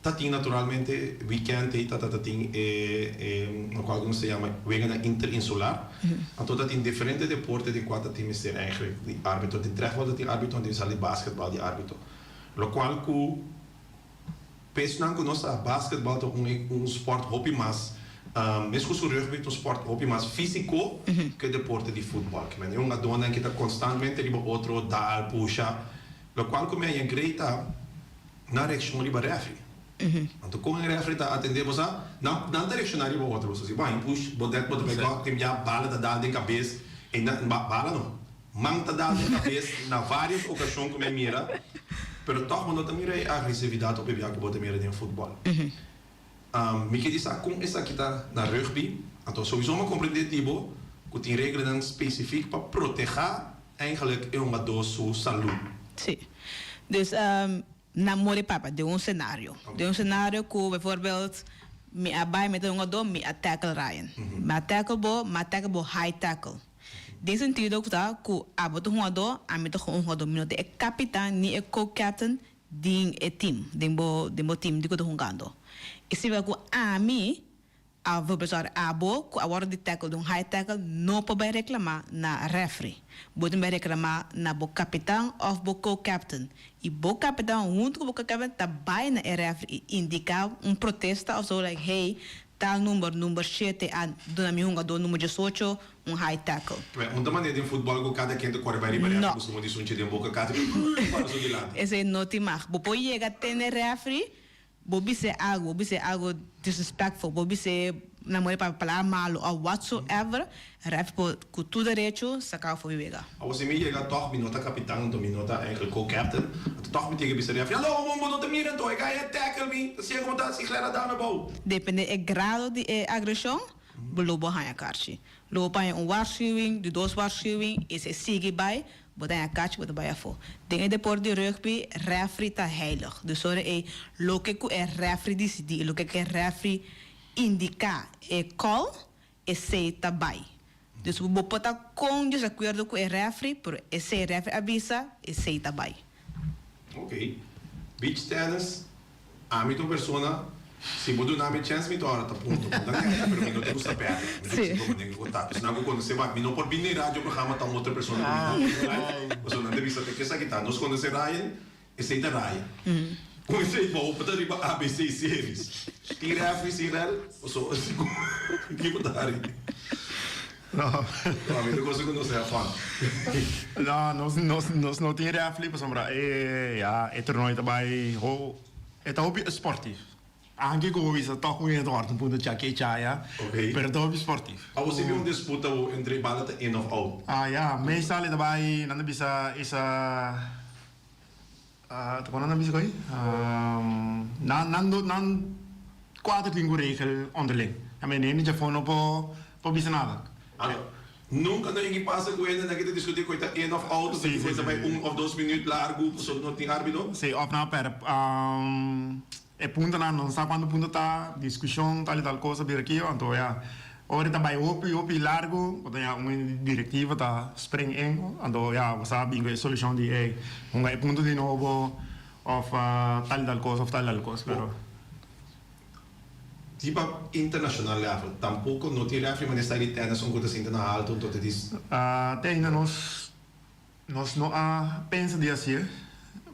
Ta tin naturalmente weekend ei ta ta tin e e locual cu nos ta yama weganan interinsular. Anto ta tin diferente deporte den cua ta tin mester eigenlijk di arbitro. Den trechtbal ta tin arbitro, den sal di basketbal di arbitro. Locual cu pesnan cu nos sa basketbal ta un un sport hopi mas mescos cu rugby ta un sport hopi mas fisico cu e deporte di futbal. Kimen e hungadornan ki ta constantmente riba otro dal, pusha. Locual cu mi a yegre ta nan reaccion riba refri. Anto con e refri ta atende bo sa? Nan nan ta reacciona riba otro. Bo sa si bo haña push bo det bo ta bay gok tin bia bala ta dal den cabes e nan bala no man ta dal den cabes na varios ocasion cu mi a mira pero toch bo no ta mira e agresividad op e bia cu bo ta mira den futbol. Mi ke di sa kon esaki ta na rugby, anto souiso mi a komprendé di bo ku tin reglanan spesifik pa protehá eigenlijk e hungadó su salú. Sí. Dus nan more papia den un senario. Den un senario ku bijvoorbeeld mi a bai mete hungadó, mi a tackle Ryan. Mi a tackle bo, mi a tackle bo high tackle. Den sentido ku ta ku abo ta hungadó, ami ta un hungadó. Mi no ta e kapitan ni e co-captain Den e team, den bo, den bo team di ku ta hungando. E significa ku ami a profesor abo ku a wòrdu di tackle di un high tackle no por bai reklamá na referee. Bo tin bai reklamá na bo kapitan òf bo co-captain. I bo kapitan huntu ku bo co-captain ta bai na e referee i indiká un protesta òf so like hey tal number, number shete a duna mi hungadó number diesocho un high tackle. Wè, un ta manera den futbòl ku kada ken ta kore bai riba No. rèfri buska un disunchi den boka kada ken para su dilanti. Esei no tin mag. Bo por yega tene rèfri, bo bis'é algu, bo bis'é algu disrespectful, bo bis'é na manera pa palabra malu òf whatsoever, rèfri por ku tur derecho saka bo for di wega. Awor si mi yega tòg mi no ta kapitan anto mi no ta eigenlijk co-captain, anto tòg mi tin ke bisa rèfri, Hallo, bo no ta mira anto, e guy a tackle mi, ta siegu bo ta hasi glera dame bou. Depende e grado di e agreshon, Bo lo bo haña karchi. Lo bo paña un waarschuwing, di dos waarschuwing i si e sigui bai, bo ta haña karchi bo ta bai afó. Den e deporte di rugby, refri ta heilig. Dus ora ei loke ku e refri disidí i loke ku e refri indiká e call, esei ta bai. Dus bo por ta kon desakuerdo ku e refri, pero esei refri a bisa, esei ta bai. Ok. Beach tennis, ami ta un persona, si bo duna mi chens mi ta ora ta punto. Bo ta nega, pero mi no ta gusta perde. Mi ta bisa bo manera ku ta. Esnan ku konosé bo, mi no por bini radio programa ta un otro persona ku mi no konosé. Pasobra nan ta bisa te kesa kita. Nos konosé Ryan, esei ta Ryan. Kon esei bo ta riba ABC series. Tin refri sin rel, pasobra ki bo ta hari? No. No, mi ta gosa ku nos ta fan. No, nos, nos, nos no tin refli pasobra e, ya, e torneo ta bai ho, e ta hopi sportief. Anke ku bo bisa tòg un hende ta wòrdu un punto chaki e chaya, Ok. pero ta hopi sportief. Abo si bin un disputa bo entre bala ta in of out? Ah, ya, meestal e ta bai, nan ta bisa esa, ah, ta kon nan ta bisa koe? Nan, nan, nan. Kuater tin ku regel onderling. I mean, hende djafó no por por bisa nada. Anto, nunka no yegi pasa ku hende nan ke ta diskutí ku e ta in of out, of ku e ta bai un of dos minuut largu pasobra no tin árbitro? Sí, of nan a pèrdè e puntonan, no sa kuantu punto ta, diskushon, tal i tal kos a bira aki, anto ya, ora e ta bai hopi hopi largu, bo ta ya un direktiva ta spring in, anto ya bo sa bin ku e solushon di ey, hunga e punto di nobo, of tal i tal kos, of tal i tal kos, pero. Riba international level tampoco no tin referee manera sta di tennis un cu ta sinta na halto un ta dis. Te ainda nos nos no a pensa di hacié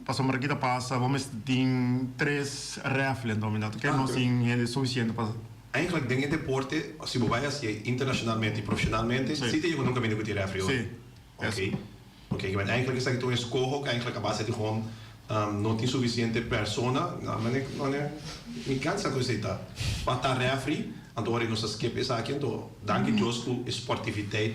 pasobra ki ta pasa bo mester tin tres refle anto mi ta kere nos tin hende suficiente pa. Eigenlijk den e deporte si bo bay hacié internacionalmente y profesionalmente si ta yega nunca bini cu tin referee hoor. Si. Ok. Ok, ke men eigenlijk esaki ta un eskoho ku eigenlijk a base di gewoon no tin sufisiente persona, no mane mane mi kansa ku esei ta pa ta refri, anto ora nos a skip esaki anto danki Dios ku e sportiviteit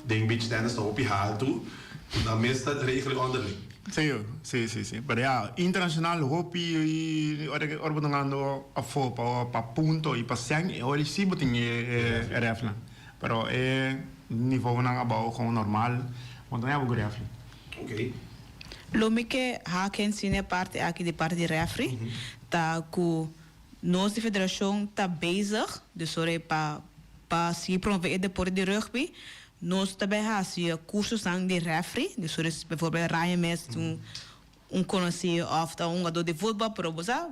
den beach tennis ta hopi haltu ku nan mes ta regel onderling. Sí, sí, sí, sí. Pero ya, internacional hopi ora ora bo ta gando afó pa pa punto i pa sèn e ora sí bo tin e e refnan. Pero e nivonan abou gewoon normal, bo no ta heba ku refri. Ok. Lo mi ke haken sin e parti aki di parti di refri ta ku nos di federashon ta bezig, dus ora e pa pa sigui promove e deporte di rugby, nos ta bai hasi kursusnan di refri, dus ora bijvoorbeeld Ryan mes un un konosí òf ta un hungadó di futbòl, pero bo sa,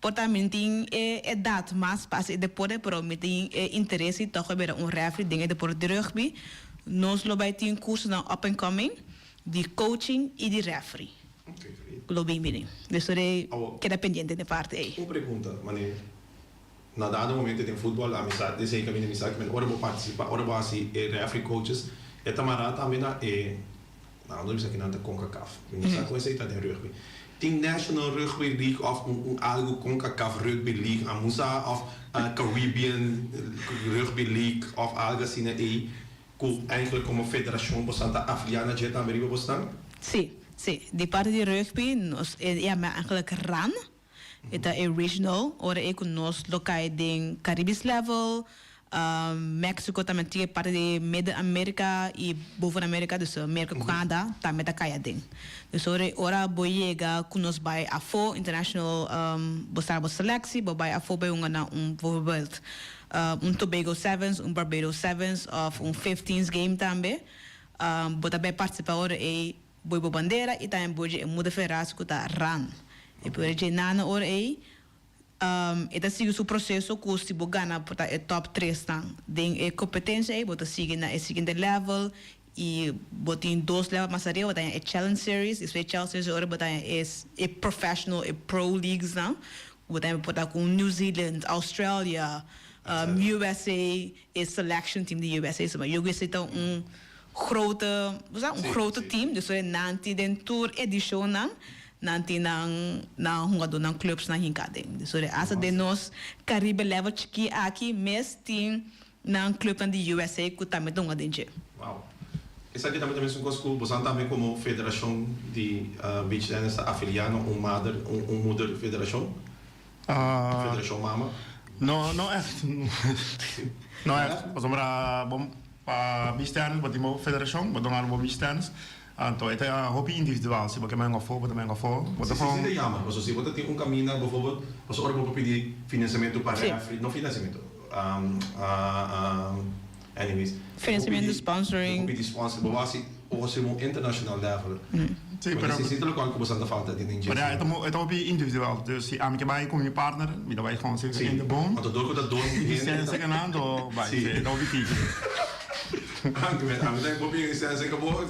por ta mi tin e edat mas pa hasi e deporte, pero mi tin e interes i tòg pa bira un rèfri den e deporte di rugby. Nos lo bai tin kursonan up and coming di coaching i di rèfri ku lo bin bini. Dus tur e keda pendiente den parti ei. Un pregunta, mane na dado momento den futbòl ami sa desei kaminda mi sa ki ora bo partisipá, ora bo hasi e rèfri coaches e ta mará tambe na e Nan no bisa ki nan ta Concacaf. Mi no sa con esey ta den rugby. Tin National Rugby League of un un algo Concacaf Rugby League amun sa of Caribbean Rugby League of algo asina ey cu eigenlijk como federacion bosan ta afilia na dje tambe riba bosnan? Sí, sí. Di parti di rugby nos e yama eigenlijk ran. E ta e regional, ora e ku nos lo kai den Caribisch level, Mexico tambe tin e parti di Midden Amerika i Boven Amerika, dus Merka ku Canada tambe ta kai aden. Dus ora ora bo yega ku nos bai afó international bo sa bo seleksie, bo bai afó bai hunga na un bijvoorbeeld un Tobago Sevens, un Barbados Sevens òf un Fifteens game tambe, bo ta bai partisipá ora ei. Boi bo bandera i tambe boi dje e muda feras ku ta ran. E por dje nana ora ei, e ta sigui su proseso ku si bo gana por ta e top tresnan den e kompetensia ei, bo ta sigui na e siguiente level i bo tin dos level mas ariba, bo ta haña e challenge series, despues e challenge series ora bo ta haña e e professional, e pro leaguesnan, ku bo ta haña por ta ku New Zealand, Australia, USA, e selection team di USA. So, USA ta un grote, bo sa, un grote team, dus ora nan tin den tur edicionnan, nan tin nan nan hungadornan clubsnan hinca aden. Dus ora hasta den nos Caribe level chiki aki mes tin nan clubnan di USA cu tambe ta hunga den dje. Wow. Esaki tambe ta mesun cos cu bosan tambe como federacion di beach tennis ta afilia na un mader, un moeder federacion? Federacion mama? No, no echt. No echt. Pasobra bo pa beach tennis bo tin bo federacion, bo duna bo beach tennis. Anto e ta hopi individual, si bo ke menga afo bo ta menga afo. Bo ta Si, si ta jammer, pasobra si bo ta tin un caminda bijvoorbeeld, pasobra ora bo por pidi financiamento pa refri, no financiamento, anyways, Financiamento, sponsoring. Bo por pidi sponsor, bo hasi bo hasi un international level. Sí, pero Si ta locual cu bo sa ta falta den dje. Pero ya, e ta hopi individual. Dus si ami ke bai cu mi partner, mi ta bai gewoon zeker in de boom. Anto door cu ta dos hende. Licencia ke nan, anto bai. Sí. E ta hopi tiki. Anto mi ta hopi licencia ke bo.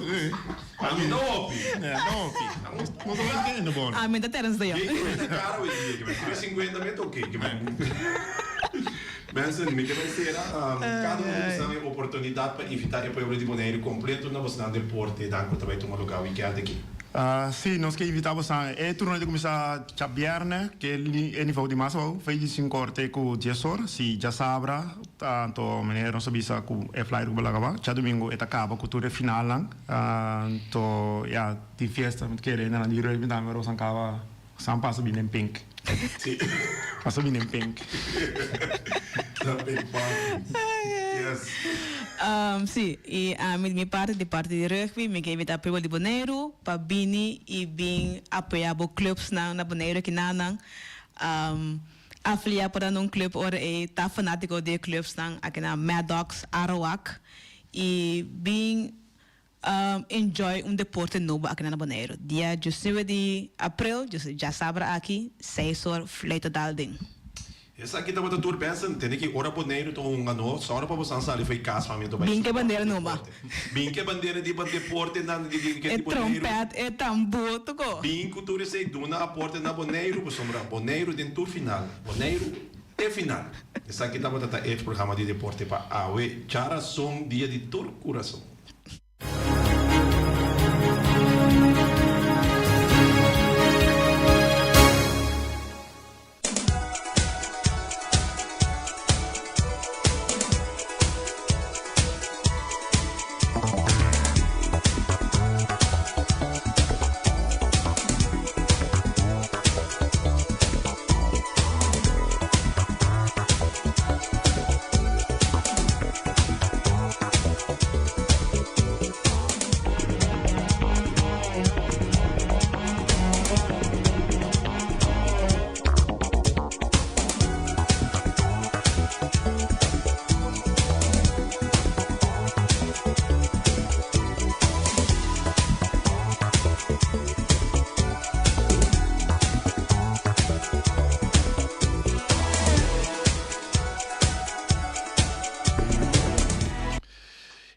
Ami ta hopi. Ja, ta hopi. No ta bai in de boom. Ami ta Terence de Jong. Jake, ta caro hoy dia. 350 mi ta oké. Mensen, mi ke bai sera. Kada un di boso nan e oportunidat pa invitá e pueblo di Boneiru kompleto na boso nan deporte dan ku ta bai tuma lugá wikènt aki. Sí, nos ke invitá boso. E turno ta kuminsá djabièrnè, ke e nivo di mas abou, fei di sinku or te ku dies or. Si djasabra, anto meneer nos a bisa ku e flyer ku bo laga ba. Djadumingu e ta kaba ku tur e finalnan. Anto, ya, tin fiesta, mi ta kere hendenan di rugby tambe, Rosan kaba, San pasa bini den pink. Si. Nos a bini en pink. Na pink party. Yes. Si, i ami di mi parti, di parti di rugby, mi ke invitá pueblo di Boneiru pa bini i bin apoyá bo clubsnan na Boneiru kinanan. Afiliá por na un club ora ei ta fanátiko di e clubsnan aki na Mad Dogs, Arawak i bin Enjoy un deporte nobo aki na Boneiru. Dia diesnuebe di april, djasabra aki, seis or fluit ta dal den. Esaki tabata tur Benson, tende ki ora Boneiru ta hunga no, sòru pa bosan sali fo'i kas pa mi ta bai Bin ke bandera numa. Bin ke bandera di deporte nan di di E Boneiru. trompet, e tambor, tuko. Bin ku tur esei duna aporte na Boneiru pasobra Boneiru den tur final. Boneiru te final. Esaki tabata ta e programa di deporte pa awe. Djarason dia di tur kurason.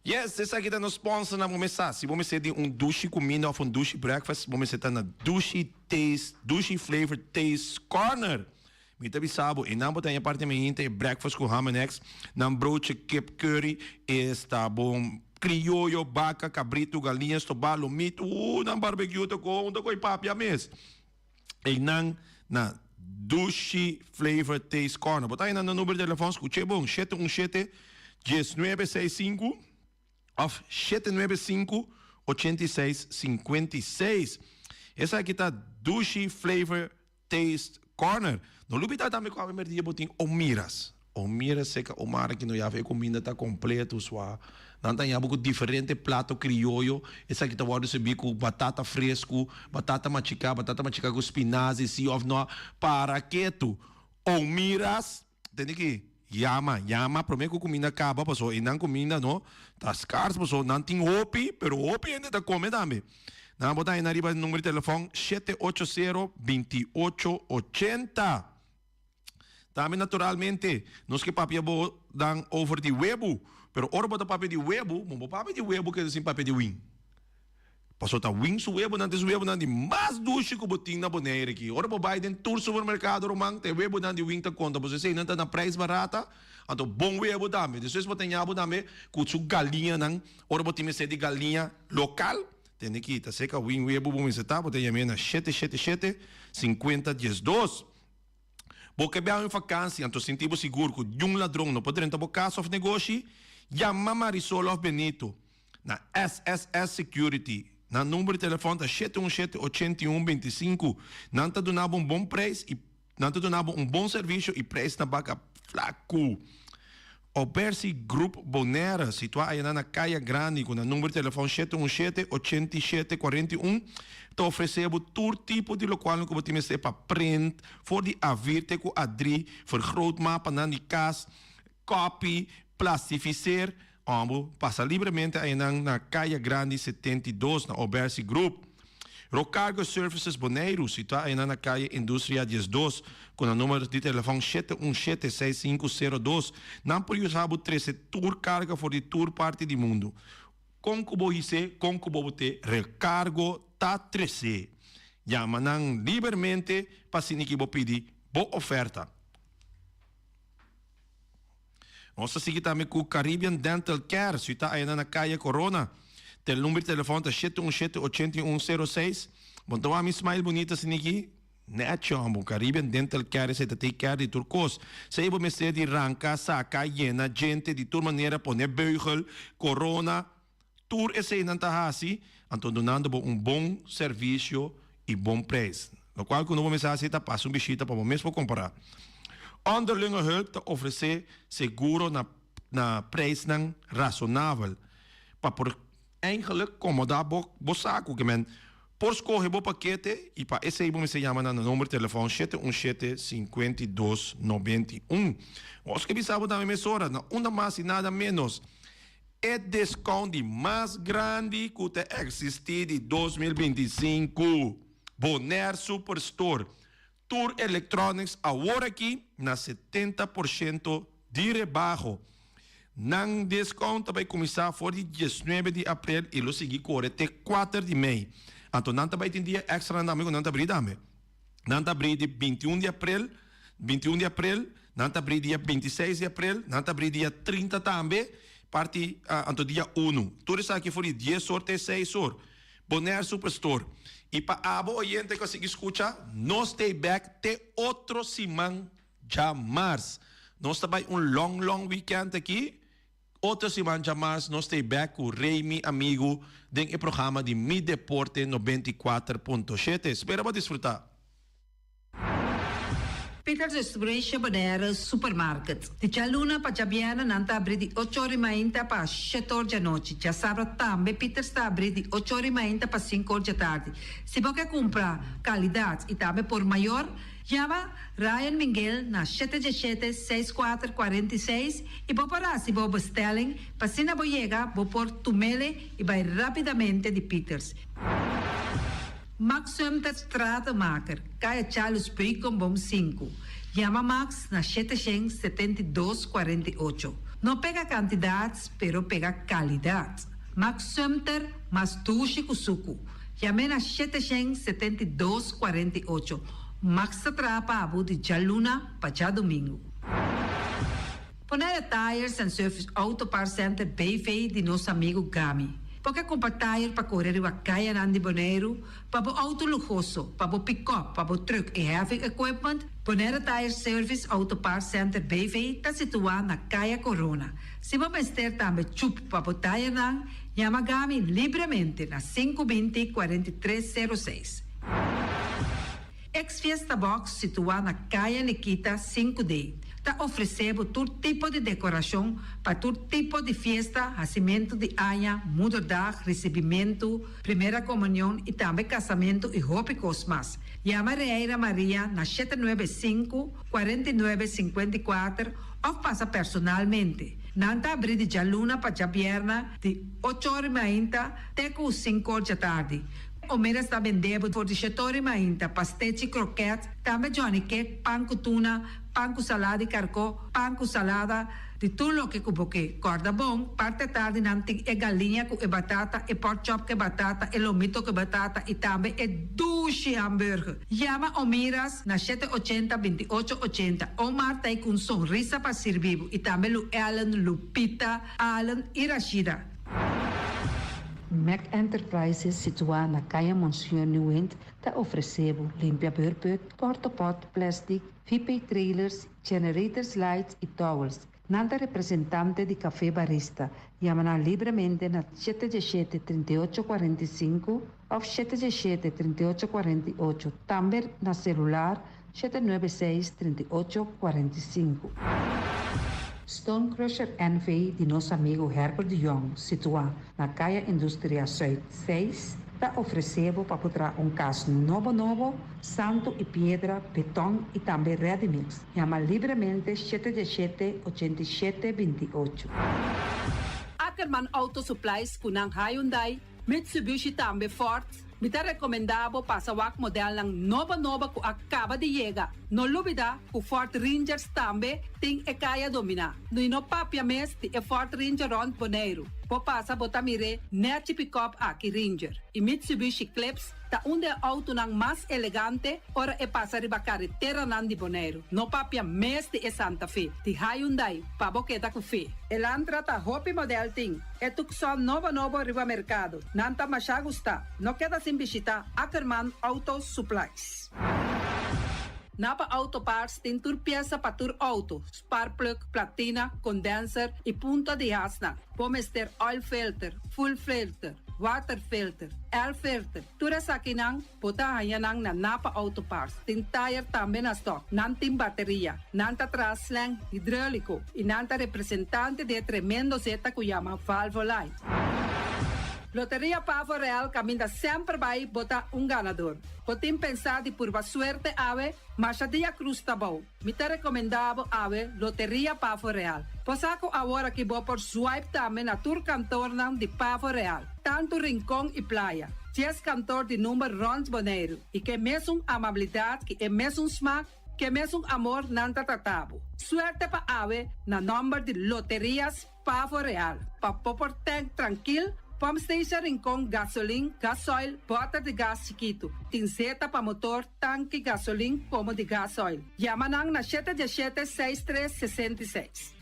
Yes, esaki ta nos sponsor nan. Bo mester sa, si bo mester di un dushi cuminda of un dushi breakfast, bo mester ta na Dushi Taste, Dushi Flavor Taste Corner. Mi ta bisa bo, einan bo ta haña parti mainta e breakfast cu ham and eggs, nan broodje kip curry esta bon, crioyo, baca, cabrito, galiña, stobá, lomito, uh, nan barbecue ta con, ta coi papia mes. Einan na Dushi Flavor Taste Corner. Bo ta haña nan number di telefòn, skuch'é bon, 717 1965 òf 795 86 56. Esaki ta Dushi Flavor Taste Corner. No lubida tambe ku awe merdia bo tin Omiras. Omira seka Omar aki no yafa e kuminda ta kompleto swa. Nan ta haña bo ku diferente plato krioyo. Esaki ta wòrdu serbí ku batata fresku, batata machiká, batata machiká ku spinazi, si òf no. Para ketu. Omiras, tende ki yama, yama promé ku kuminda kaba pasobra einan kuminda no ta skars pasobra nan tin hopi, pero hopi hende ta kome tambe. Nan bo ta haña nan riba e number di telefòn shete ocho sero binti ocho ochenta. Tambe naturalmente nos ke papia bo dan over di webu, pero ora bo ta papia di webu, bo no por papia di webu keda sin papia di win. Pasobra ta win su webunan ta e webunan di mas dushi ku bo tin na Bonaire aki. Ora bo bai den tur supermerkado ruman ta e webunan di win ta konta pasobra eseinan ta na prijs barata, anto bon webu tambe. Despues bo ta ña bo tambe ku su galiñanan, ora bo tin mester di galiña lokal, tende ki ta seka win webu bo mester ta, bo ta yam'e na shete shete shete, sinkuenta diesdos. Bo ke biaha un fakansi anto sinti bo sigur ku niun ladron no por drenta bo kas òf negoshi? Yama Marisol òf Benito na SSS Security. Nan number di telefòn ta shete un shete ochenta i un binti sinku. Nan ta duna bo un bon preis i nan ta duna bo un bon servisio i preis na baka flaku. Obersi Group Bonaire, situá ayanan na Kaya Grandi ku nan number di telefòn shete un shete, ochenta i shete, kuarenta i un, ta ofresé bo tur tipo di lokualnan ku bo tin mester pa print, for di A-vier te ku A-drie, vergroot mapanan di kas, copy, plastifiseer, òf pasa libremente ayanan na Kaya Grandi 72 na Obersi Group. Rocargo Services Boneiru, situá ayanan na Kaya Industria 12, ku nan numero di telefòn 717 6502. Nan por yuda bo trese tur karga for di tur parti di mundu. Kon ku bo his'é, kon ku bo bot'é, Recargo ta tres'é. Yama nan libermente pa asina ki bo pidi bo oferta. Nos ta sigui tambe ku Caribbean Dental Care, situá ayina na Kaya Corona. Tel number di telefòn ta shete un shete ochenta i un sero seis. Bon ta wak mi smile bunita asiniki? Nèchi hòmber, Caribbean Dental Care esei ta take care di tur kos. Sei bo mester di ranka, saka, yena djente di tur manera, pone beugel, korona, tur eseinan ta hasi, anto dunando bo un bon servisio i bon preis. Lokual ku no bo mester hasi ta pasa un bishita pa bo mes por kompará. Onderlinge Hulp ta ofresé seguro na na preisnan rasonabel pa por Eigenlijk komoda bo bo sa ku ke men por skohe bo pakete i pa esei bo mester yama na number telefòn 717 52 91. Nos ke bisa bo tambe mesora na unda mas i nada menos e deskount di mas grandi ku ta eksistí di 2025 Bonaire Superstore tur electronics awor aki na 70% di rebaho. Nan discount ta bay cuminsa for di 19 di april y lo sigui core te 4 di mei. Anto nan ta bay tin dia extra nan tambe cu nan ta abri tambe. Nan ta abri di 21 di april, 21 di april, nan ta abri dia 26 di april, nan ta abri dia 30 tambe, parti anto dia 1. Tur esaki for di 10 or te 6 or. Bonaire Superstore. Y pa abo oyente cu a sigui scucha, nos stay back te otro siman djamars. Nos ta bay un long long weekend aki. Otro siman djamars nos stay back cu Rey mi amigo den e programa di Mi Deporte 94.7. Spera bo disfruta. Peters Distribution Bonaire Supermarket. Di djaluna pa djabièrnè nan ta abrí di ocho or i mainta pa shete or djanochi. Djasabra tambe Peters ta abrí di ocho or i mainta pa sinku or djatardi. Si bo ke kumpra kalidat i tambe por mayor, yama Ryan Minguel na shete djeshete, seis kuater, 46 i bo por hasi bo bestelling pa asina bo yega bo por tumele i bai rapidamente di Peters. Max Sumter Stratenmaker, Kaya Charles Beukenboom sinku. Yama Max na 772 48. No pega kantidat, pero pega kalidat. Max Sumter, mas dushi ku suku. Yam'é na 772 48. Max ta traha pa bo di djaluna pa djadumingu. Bonaire Tires and Service Auto Parts Center BV di nos amigu Gami. Bo ke kumpra tire pa kore riba kayanan di Boneiru, pa bo outo luhoso, pa bo pikòp, pa bo trùk i heavy equipment? Bonaire Tire Service Auto Parts Center BV ta situá na Kaya Corona. Si bo mester tambe chup pa bo tirenan, yama Gami libremente na 520 43 06. Ex Fiesta Box situá na Kaya Nikita 5D ta ofresé bo tur tipo di dekorashon pa tur tipo di fiesta, hasimentu di aña, moederdag, risibimentu, primera komunion i tambe kasamentu i hopi kos mas. Yama Reira Maria na 795, 49, 54 òf pasa personalmente. Nan ta abrí di djaluna pa djabièrna di ocho or i mainta te ku sinku or djatardi. Omera sta bendebo for di shetori mainta, pastechi, kroket, tambe johnny cake, pan ku tuna, pan ku salada di karkó, pan ku salada, di tur loke ku bo ke. Kòrda bon, parti atardi nan tin e galiña ku e batata, e pork chop ku e batata, e lomito ku e batata i tambe e dushi hamburger. Yama Omiras na 780 28 80. Omar ta ei ku un sonrisa pa sirbi bo i tambe Lu Ellen, Lupita, Allen i Rashida. Mac Enterprises situá na Kaya Monseñor Nieuwind ta ofresé bo limpia beurput, portapot, plastic, VP trailers, generators lights i towels. Nan ta representante di Café Barista. Yama nan libremente na 717 38 45 òf 717 38 48, tambe na selular 796 38 45. Stone Crusher NV di nos amigu Herbert de Jong, situá na Kaya Industria Zuid 6, ta ofresé bo pa por traha un kas nobo nobo, santu i piedra, beton i tambe ready mix. Yama libremente 717 87 28. Ackerman Auto Supplies ku nan Hyundai, Mitsubishi tambe Ford. Mi ta rekomendá bo pasa wak modelnan nobo nobo ku a kaba di yega. No lubidá ku Ford Rangers tambe tin e kaya dominá. I no papia mes di e Ford Ranger rònt Boneiru. Bo pasa bo ta mir'é nèchi pikòp aki Ranger. I Mitsubishi Eclipse ta un di e outonan mas elegante ora e pasa riba kareteranan di Boneiru. No papia mes di e Santa Fe di Hyundai pa bo keda ku fe. Elantra ta hopi modèl tin. E Tucson nobo nobo riba merkado. Nan ta masha gustá. No keda sin bishitá Ackerman Auto Supplies. Napa Auto Parts tin tur piesa pa tur auto, spark plug, platina, condenser y punta di hasnan. Bo mester oil filter, fuel filter. water filter, air filter. Tur esakinan bo ta haña nan na Napa Auto Parts. Tin tire tambe na stock. Nan tin bateria. Nan ta traha slang hidreulico y nan ta representante di e tremendo zeta cu yama Valvoline. Loteria Pavo Real caminda semper bay bo ta un ganador. Bo tin pensa di purba suerte awe? Masha dia cruz ta bou. Mi ta recomenda bo awe Loteria Pavo Real. Bo sa cu awor aki bo por swipe tambe na tur kantornan di Pavo Real, tantu Rincon y Playa. Dies kantor di number rond Boneiru y ke mesun amabilidad ki e mesun smaak, ke mesun amor nan ta trata bo. Suerte pa awe na nomber di Loterias Pavo Real, pa bo por tank trankil, pump station Rincon, gasolin, gasoil, bòter di gas chikitu. Tin zeta pa motor, tanki gasolin komo di gasoil. Yama nan na shete diesshete seis tres 66.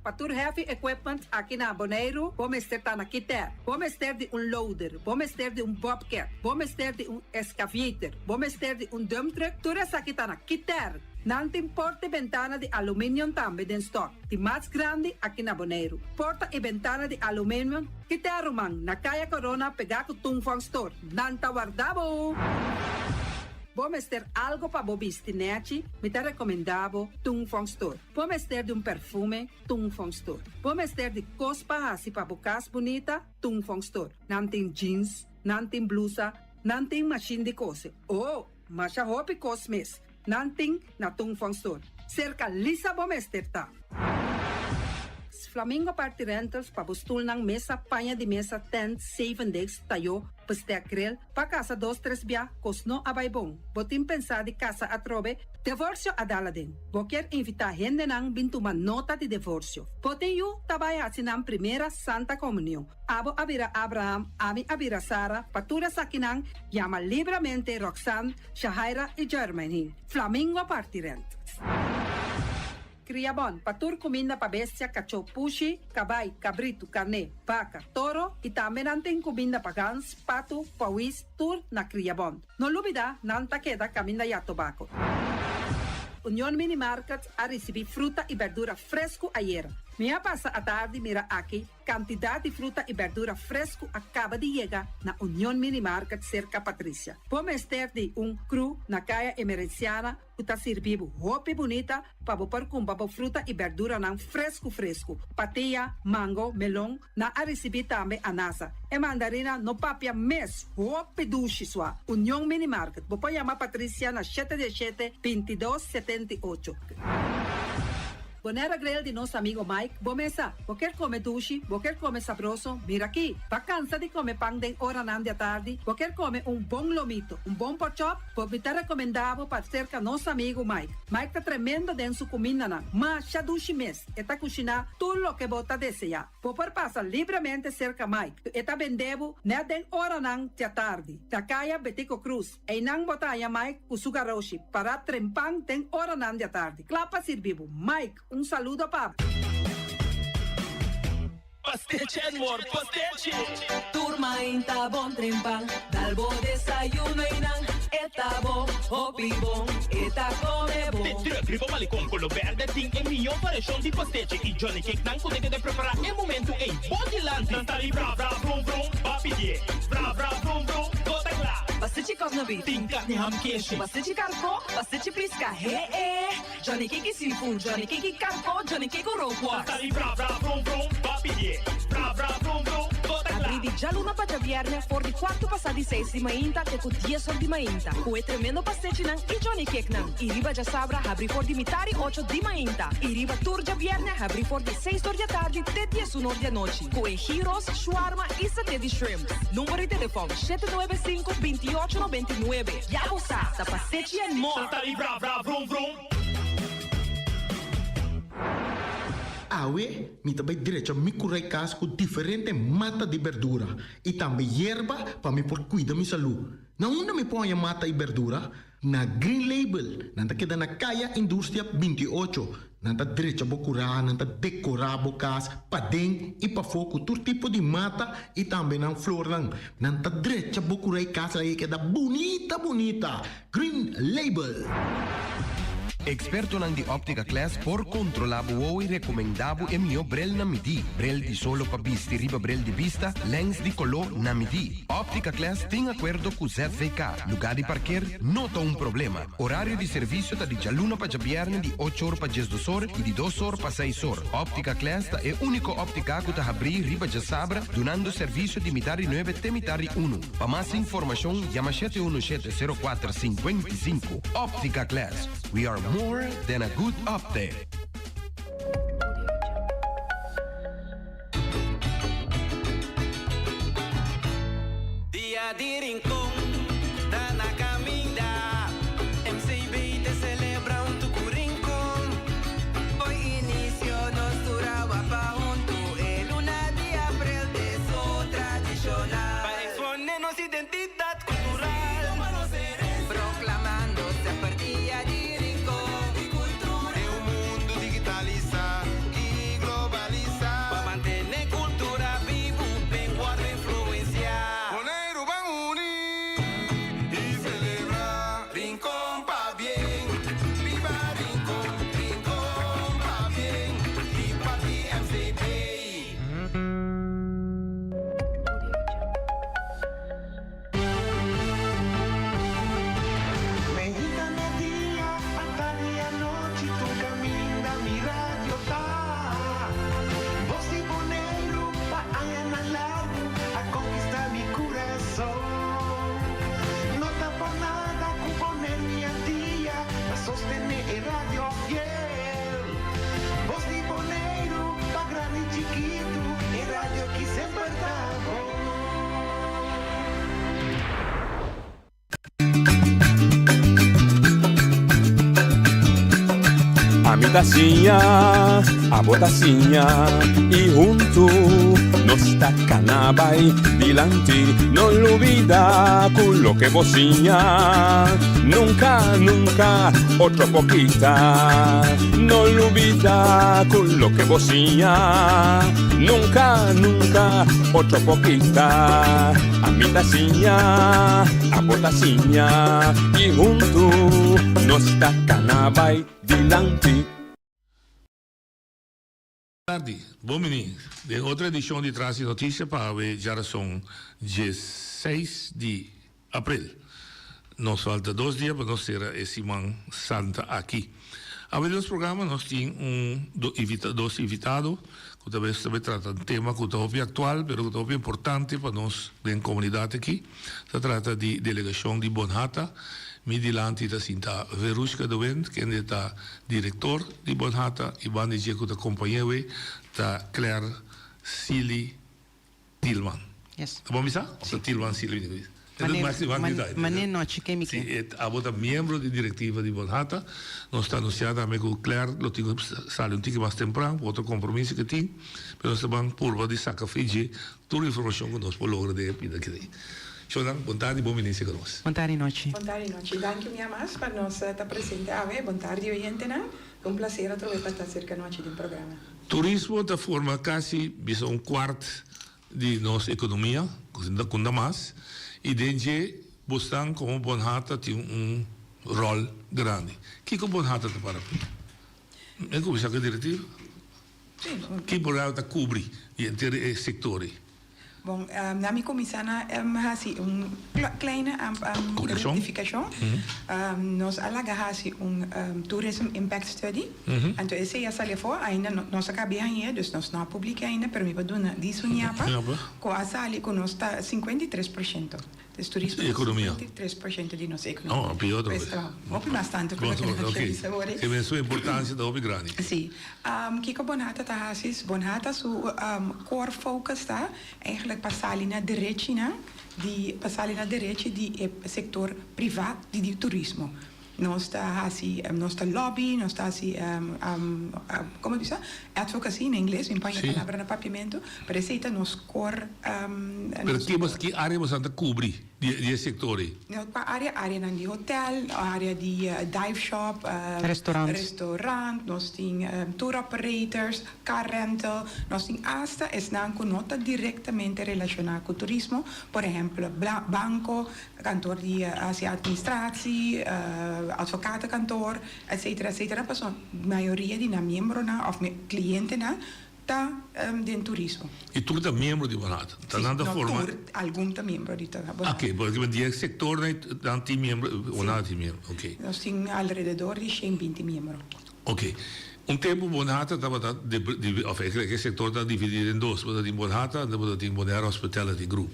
Pa tur heavy equipment aki na Boneiru, bo mester ta na Kiter. Bo mester di un loader, bo mester di un bobcat, bo mester di un excavator, bo mester di un dump truck, tur esaki ta na Kiter. Nan tin porta i bentana di aluminium tambe den stock. Di mas grandi aki na Boneiru. Porta i bentana di aluminium ki ta ruman na Kaya Corona pegá ku Tung Fong Store. Nan ta warda bo! Bo mester algo pa bo bisti nèchi? Mi ta rekomendá bo Tung Fong Store. Bo mester di un perfume? Tung Fong Store. Bo mester di kos pa hasi pa bo kas bunita? Tung Fong Store. Nan tin jeans, nan tin blusa, nan tin mashin di kose. Oh! Masha hopi kos mes. Nan tin na Tung Fong Store. Serka Lisa bo mester ta. Flamingo Party Rentals pa bo stulnan, mesa, paña di mesa, tent, zeven deks, tayó, bestek, grill, pa kasa dos tres bia, kos no a bai bon. Bo tin pensá di kasa atrobe? Devorsio a dal aden. Bo kier invitá hendenan bin tuma nota di devorsio. Bo tin yu ta bai hasi nan primera Santa Komunion. Abo a bira Abraham, ami a bira Sara, pa tur esakinan yama libramente Roxanne, Shahaira i Jermaine. Flamingo parti rent. Kria bon pa tur kuminda pa bestia, kachó, pushi, kabai, kabritu, karné, baka, toro i tambe nan tin kuminda pa gans, patu, pawis, tur na Kria Bon. No lubida nan ta keda kaminda ya tobako. Union Mini Market a risibí fruta i berdura fresku ayera. Mi a pasa atardi mira aki Kantidat di fruta i bèrdura fresku a kaba di yega na Union Mini Market serka Patricia. Bo mester di un kru na Kaya Emerenciana ku ta sirbi bo hopi bunita pa bo por kumpra bo fruta i bèrduranan fresku fresku. Patia, mango, melon, nan a risibí tambe anasa. E mandarina no papia mes, hopi dushi sua. Union Mini Market, bo por yama Patricia na shete diesshete, 22, 78. Bonaire Grill di nos amigo Mike, bo mesa. Bo kier come dushi, bo kier come sabroso, mira aki. Ba cansa di come pan den oranan di atardi, bo kier come un bon lomito, un bon porkchop, bo mi ta recomenda bo pa cerca nos amigo Mike. Mike ta tremendo den su cumindanan, masha dushi mes, e ta cushina tur loke bo ta desea. Bo por pasa libremente cerca Mike, e ta bende bo net den oranan di atardi, na caya Betico Croes. Einan bo ta haña Mike ku su garoshi pará trempan den oranan di atardi, kla pa sirbi bo. Mike, un saludo pa bo. Pastechi and more pastechi! Tur mainta bon trempan, dal bo desayuno einan e ta bon, hopi bon, e ta come bon. De truck riba Malecon Colo Berde tin e mihó variashon di pastechi y Johnny Cake nan ku ta keda prepará e momentu ei bo dilanti. Nan ta di bra bra brum brum, ba pidié bra bra brum brum, bo ta kla. Pastechi kòf na bif. Tin karni ham keshi. Pastechi karkó, pastechi piska, he e. Johnny Cake seafood, Johnny Cake karkó, Johnny Cake rookworst. Nan ta di bra bra brum brum, ba pidié bra bra brum brum, bo ta kla. Abrí di djaluna pa djabièrnè for di kuartu pasá di seis di mainta te ku dies or di mainta ku e tremendo pastechinan i Johnny Cakenan. I riba djasabra habrí for di mitar i ocho di mainta i riba tur djabièrnè habrí for di seis or di atardi te diesun or di anochi ku e gyros, shawarma i saté di shrimps. Number di telefòn, shete nuebe sinku, 28 99. Ya bo sa, ta pastechi and more! Nan ta di bra bra vrum vrum. Awe mi ta bai drecha mi kurai kas ku diferente mata di berdura i tambe yerba pa mi por kuida mi salú. Na unda mi por haña mata i berdura? Na Green Label. Nan ta keda na Kaya Industria 28. Nan ta drecha bo kurá, nan ta dekorá bo kas paden i pafó ku tur tipo di mata i tambe nan flornan. Nan ta drecha bo kurá i kas la i keda bunita bunita. Green Label. Ekspertonan di Optica Class por kontrolá bo wowo i rekomendá bo e mihó brel na midí. Brel di solo pa bisti riba brel di bista, lèns di koló na midí. Optica Class tin akuerdo ku ZVK. Lugá di parker no ta un problema. Orario di servisio ta di djaluna pa djabièrnè di ocho or pa diesdos or i di dos or pa seis or. Optica Class ta e úniko óptika ku ta habrí riba djasabra dunando servisio di mitar di nuebe te mitar di unu. Pa mas informashon yama shete unu shete sero kuater sinkuenta i sinku. Optica Class, we are more than a good optic. Dia di Rincon ta na caminda. MCB ta celebra hunto cu Rincon. Fo'i inicio nos tur a wapa hunto. E luna di april t'e so tradicional. Pa expone nos identidad cultural. Proclamando semper Dia di Rincon. Den un mundu digitalisá i globalisá. Pa mantené kultura bibu den wòrdu influensiá. Boneiru ban uní i selebrá. Rincon pabien, biba Rincon, Rincon pabien, di parti MCB. Meinta media, atardi anochi tur caminda mi radio ta. Bos di Boneiru pa añanan largu a conquista mi curason. No ta por nada cu Boneiru y Antia ta sostene e radio fiel. Bos di Boneiru pa grandi y chikitu e radio ki semper ta bon. Ami ta siña, abo ta siña y huntu nos ta cana bay dilanti. No lubida cu loke bo siña nunca, nunca otro por kita. No lubida cu loke bo siña nunca, nunca otro por kita. Ami ta siña, abo ta siña i huntu nos ta kana bai dilanti. Tardi, bon bini den otro edicion di Tras di Noticia pa awe djarason diesseis di april. Nos falta dos dia pa nos cera e siman santa aki. Awe den nos programa nos tin un dos invitado cu ta bes ta bay trata un tema cu ta hopi actual pero cu ta hopi importante pa nos den comunidad aki. Ta trata di delegacion di Bonhata. Mi dilanti ta sinta Verushka de Wind kende ta director di Bonhata y banda dje cu ta compañewe ta Claire Silly Tilman. Yes. Ta bon bisa? Of ta Tilman Silly? Mane nochi ke mi ke. Si, abo ta miembro di directiva di Bonhata. Nos ta anuncia tambe cu Claire lo tin cu sali un tiki mas tempran pa otro compromiso cu e tin. Pero nos ta ban purba di saca fe dje tur informacion cu nos por logra den e pida aki. Shownan, bon tardi, bon bini cu nos. Bon tardi nochi. Bon tardi nochi. Danki un bia mas pa nos ta presente awe. Bon tardi oyentenan. Ta un placer atrobe pa ta cerca nochi den programa. Turismo ta forma casi bisa un cuart di nos economia, cu ta mas, y den dje bosnan como Bonhata tin un rol grandi. Kico Bonhata ta para p'e? Mi a cuminsa cu e directiva. Ki Bonhata ta cubri di henter e sector ei? Bon, na mi kuminsá na hasi un kleine rektifikashon. Nos a laga hasi un Tourism Impact Study. Anto esei a sali afó, ainda nos a kab'é hañ'é, dus nos no a publik'é ainda, pero mi por duna di su ñapa ku a sali ku nos ta 53%. Dus turismo ta 53% di nos ekonomia. Pues ta hopi mas tantu ku loke nos a bisa awor. Ke men su importansia ta hopi grandi. Si. Kiko Bonhata ta hasi? Bonhata su core focus ta eigenlijk pa sali na derechinan di pa sali na derechi di e sector priva di di turismo. Nos ta hasi nos ta lobby, nos ta hasi como bisa? Advocacy na ingles, mi no por haña e palabra na papiamento, pero esey ta nos core. Pero ki área boso ta cubri? Di e sector ei. No, pa area, areanan di hotel, area di dive shop, Restaurant. restaurant, nos tin tour operators, car rental, nos tin hasta esnan cu no ta directamente relaciona cu turismo, por ehempel, banco, kantoor di haci administratie, advocatenkantoor, etcetera, etcetera, pasobra mayoria di nan miembronan of clientenan ta den turismo. Y tur ta miembro di Bonhata? Ta nan ta forma? No tur, algun ta miembro di Bonhata. Ok, porque di e sector nan tin miembro, Bonhata tin miembro, ok. Nos tin alrededor di 120 miembro. Ok. Un tempo Bonhata tabata, of eigenlijk e sector ta dividi den dos, bo ta tin Bonhata en bo ta tin Bonaire Hospitality Group.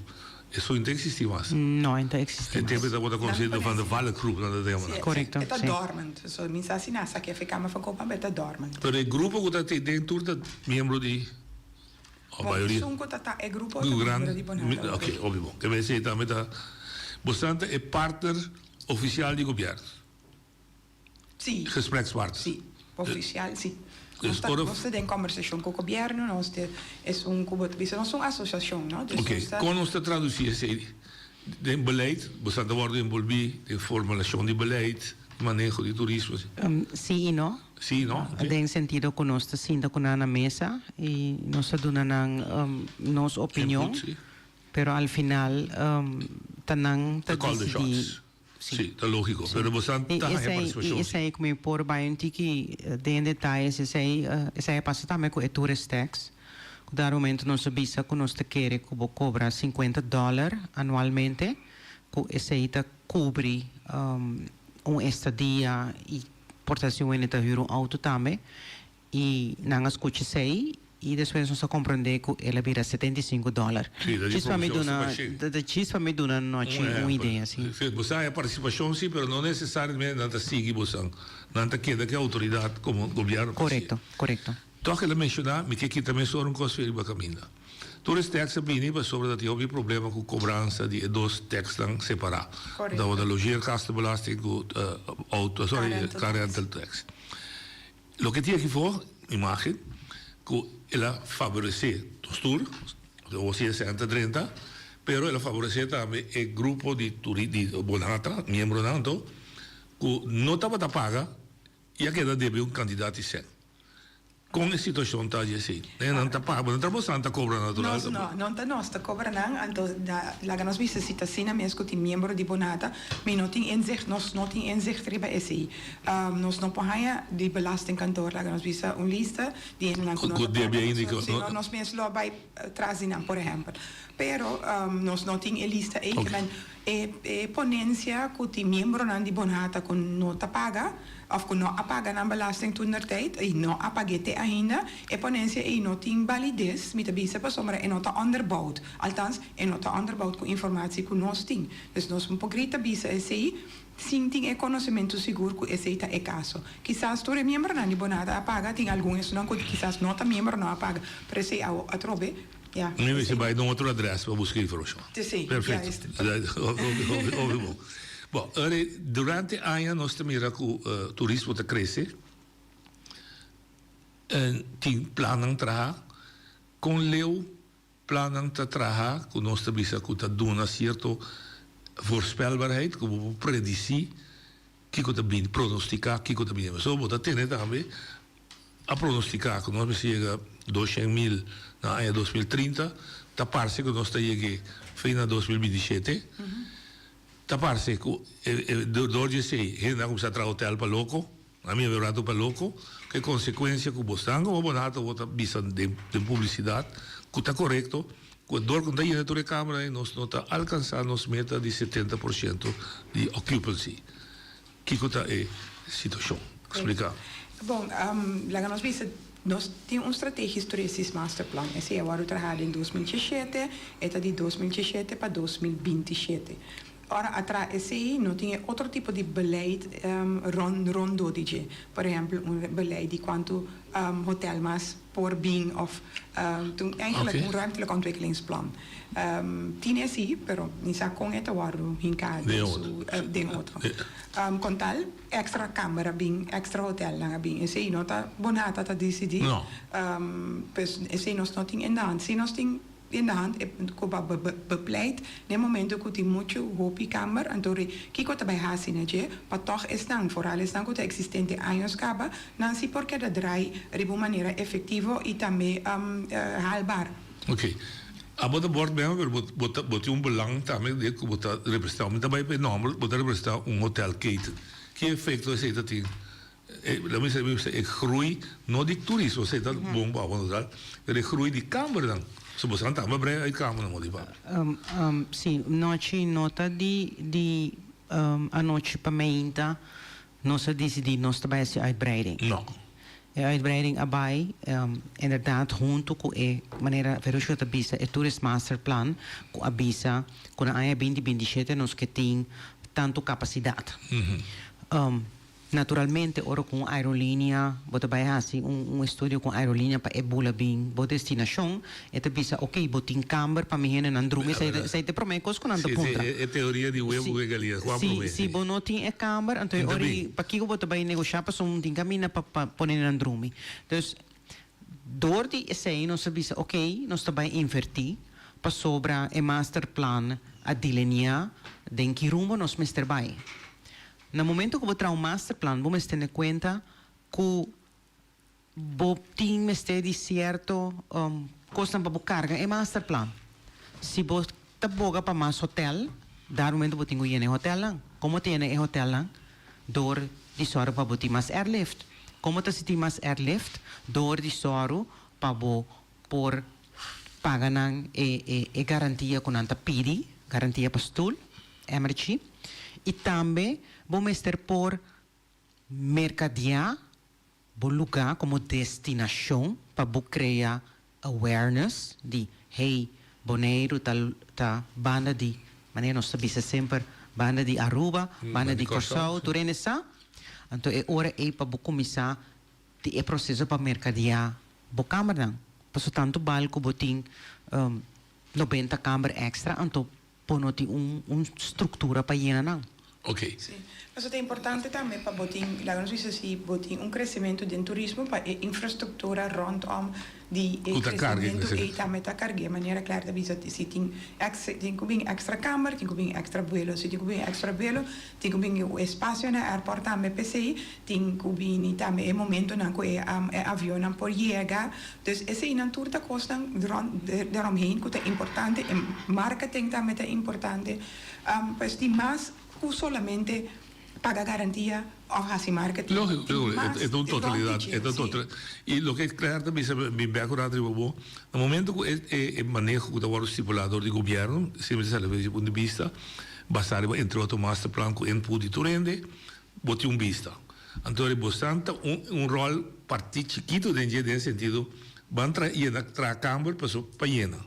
Eso no ta existi mas? No, e no ta existi mas. E tempo e tabata conoci de Van der Valk Groep, nan ta yama nan. Correcto, si. E ta dormant. So mi sa si nan sa ke FK ma verkoop, maar e ta dormant. Pero e grupo cu ta den tur ta miembro di, of mayoria? Esun cu ta ta e grupo ta miembro di Bonhata. Ok, hopi bon. Ke mester tambe ta, bosan ta e partner oficial di gobierno? Sí. Gesprekspartner. Sí, oficial sí. Nos ta, nos ta den conversacion cu gobierno, nos ta esun cu bo ta bisa, nos ta un asociacion, no? Dus Ok, nos ta. con nos ta traduci esey den beleid? Boso ta wordo envolvi den formulacion di beleid, maneho di turismo? Sí y no. Sí y no, ok. Den sentido cu nos ta sinta cu nan na mesa y nos ta duna nan nos opinion, Input, sí. pero al final ta nan ta Ta call the dicidi. shots. Sí, ta lógiko. Pero bo sa ta haña partisipashon. I esei ku mi por bai un tiki den detayes, esei esei a pasa tambe ku e tourist tax. Ku dado momento nos a bisa ku nos ta kere ku bo kobra sinkuenta dòler anualmente, ku esei ta kubri un estadia i por ta si un hende ta hür un outo tambe. I nan a skucha esei i despues nos a komprendé ku el a bira 75 dòler. Sí, ta di Djis pa mi promoshon duna, si ta djis pa mi duna nochi Un un ehèmpel. idea, sí. Sí, bo sa e partisipashon sí, pero no nesesariamente nan ta sigui bosan. Nan ta keda ku e outoridat komo gobièrnu pa Korekto, hasié. korekto. Tòg el a menshoná, mi ke kita mesora un kos riba kaminda. Tur es tèks a bini pasobra ta tin hopi problema ku kobransa di e dos tèksnan separá. Korekto. Tabata logeerkastenbelasting ku outo, sorry, Car rental car tax. rental tax. Loke tin aki for, imagen, ku el a faboresé nos tur, o sea senta drenta, pero el a faboresé tambe e grupo di turi di Bonhata, miembronan anto, ku no tabata paga i a keda debe un kantidat di sèn. Kon e situashon ta dje esei? Nan ta paga, bo no ta boso ta kobra natural Nos no, no ta nos ta kobra nan, anto na laga nos bisa si ta asina mes ku tin miembro di Bonhata, mi no tin inzicht, nos no tin inzicht riba esei. Nos no por haña di belastingkantoor, laga nos bisa, un lista di hendenan ku no ta paga pasobra si no nos mes lo a bai tras di nan, por ehèmpel. Pero nos no tin e lista ei, ke men e e ponensia ku tin miembronan di Bonhata ku no ta paga òf ku no a paga nan belasting toentertijd i no a pag'é te ainda, e ponensia ei no tin balides, mi ta bisa, pasobra e no ta onderbouwd. Altans, e no ta onderbouwd ku informatie ku nos tin. Dus nos un por grita bisa esei. Sin tin e konosementu sigur ku esei ta e kaso. Kisas tur e miembronan di Bonada a paga, tin algun esunnan ku kisas no ta miembro no a paga, pero esei awo atrobe, ya. Mi mester bai na un otro adres pa buska informashon. Sí, Perfecto. juist. Hopi, hopi bon. Bon, ora durante aña nos ta mira ku turismo ta krese, en tin plannan traha, kon leu Plannan ta traha ku nos ta bisa ku ta duna sierto voorspelbaarheid, ku bo por predisí kiko ta bini, pronostiká kiko ta bini. Pasobra bo ta tene tambe a pronostiká ku nos mester yega 200.000 na aña 2030, ta parse ku nos ta yeg'é fin na 2027. Ta parse ku dor di esei hendenan a kuminsá traha hotel pa loko. A mi a rato pa loco, cu e consecuencia cu bosnan como Bonhata bo ta bisa den publicidad cu ta corecto, cu dor cu no ta yena tur e camera nos no ta alcansa nos meta di 70 por ciento di occupancy. Kico ta e situacion? Explica. Bon, laga nos bisa, nos tin un strategisch toeristisch masterplan. Esey a wordo traha den 2017, e ta di 2017 pa 2027. Ora a traha esei, no tin e otro tipo di beleid rondó di dje. Por ehèmpel, un beleid di kuantu hotèl mas por bin òf eigenlijk un ruimtelijk ontwikkelingsplan. Tin esei, pero mi sa kon e ta wòrdu hinká den otro. Kon tal èkstra kamber a bin, èkstra hotèlnan a bin, esei no ta Bonhata ta disidí. Pues esei nos no tin in de hand. Si nos tin. in de hand ku bo a bepleit na e momento ku tin muchu hopi kamber anto ri kiko ta bai hasi na dje pa tòg esnan foral esnan ku ta eksistente años kaba nan si por keda drai riba un manera efektivo i tambe haalbaar. Ok. Abo ta board member pero bo bo ta bo tin un belang tambe de ku bo ta representá. Mi ta bai pa e nòmber bo ta representá un hotelketen. Ki efekto esei ta tin? Laat mi bisa, mi bisa e groei no di turismo, esei ta bon pa abo natural, pero e groei di kambernan. So boso tambe a brei uit kambernan mo di papia. Si, nochi no ta di di anochi pa meinta nos a disidí nos ta bai hasi uitbreiding. No. E uitbreiding a bai inderdaad hunto ku e manera Verushka ta bisa e Tourist Master Plan ku a bisa ku na aña binti 27 nos ke tin tantu kapasidat. Naturalmente ora ku un aerolinea bo ta bai hasi un un estudio ku un aerolinea pa e bula bin bo destinashon, e ta bisa ok bo tin kamber pa mi hendenan drumi, esei ta esei ta e promé kos ku nan ta Si, si, puntra. e teoria di webu ku e galiña, kua Si, promé? si bo no tin e kamber anto e Tin ta ora bin. pakiko bo ta bai negoshá pasobra un tin kaminda pa pa pone nan drumi. Dus dor di esei nos a bisa ok nos ta bai invertí pasobra e masterplan a delineá den ki rumbo nos mester bai. Na momento ku bo traha un masterplan bo mester tene kuenta ku bo tin mester di sierto kosnan pa bo karga e masterplan. Si bo ta boga pa mas hotel, dar momento bo tin ku yena e hotelnan. Komo ta yena e hotelnan? Dor di sòru pa bo tin mas airlift. Komo ta si tin mas airlift? Dor di sòru pa bo por paga nan e e garantia ku nan ta pidi, garantia pa stul. Emergy, i tambe bo mester por merkadiá bo lugá komo destinashon pa bo krea awareness di hey, Boneiru ta ta banda di, manera nos ta bisa semper, banda di Aruba, banda di Kòrsou, tur hende sa. Anto e ora ei pa bo kuminsá di e proseso pa merkadiá bo kamernan. Pasobra tantu bal ku bo tin 90 kamber èkstra, anto Bo no tin un un struktura pa yena nan. Ok. Sí. Pasobra ta importante tambe pa bo tin, laga nos bisa si bo tin un kresementu den turismo pa e infrastruktura rondom di e Ku ta karga e kresementu ei kresementu. tambe ta karg'é. Manera Claire ta bisa si tin ex tin ku bin èkstra kamber, tin ku bin èkstra buelo. Si tin ku bin èkstra buelo, tin ku bin e espasio na airport tambe p'esei tin ku bini tambe e momentonan ku e e avionnan por yega. Dus eseinan tur ta kosnan rond deromheen ku ta importante, e marketing tambe ta importante. Pues tin mas ku solamente paga garantia òf hasi marketing. Lógiko, Tin lógiko, mas e ta un rond totalidat, di e ta dje, sí. total. I loke Claire ta bisa, mi bek un rato riba bo, na momento ku e e maneho ku ta wòrdu stipulá dor di gobièrnu, siempre ta sali di punto di bista, basá riba entre otro masterplan ku input di tur hende, Bo tin un bista. Anto ri bosan ta un un ròl partí chikitu den dje den sentido ban tra yena traha kamber paso pa yena.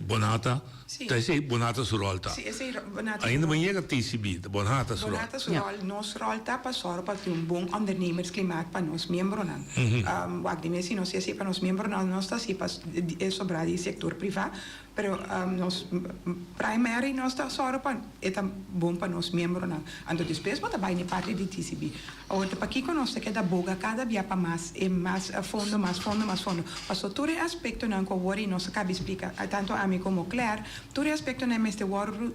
Bonata Sí. ta esei Bonata su ròl ta. Sí, esei Bonata su Ainda ròl. bo yega TCB ta Bonata su ròl. Bonata su ròl, nos ròl ta pa sòru pa tin un bon ondernemersklimaat pa nos miembronan. Wak di mes si nos hasi pa nos miembronan nos ta hasi pa e sobrá di sektor privá Pero nos primary nos ta sòru pa e ta bon pa nos miembronan. Anto despues bo ta bai na e parti di TCB. Awor ta pakiko nos ta keda boga kada bia pa mas e mas fondo, mas fondo, mas fondo. Paso tur e aspektonan ku awor i nos a kabi splika, tantu ami komo Claire, tur e aspektonan mester wòrdu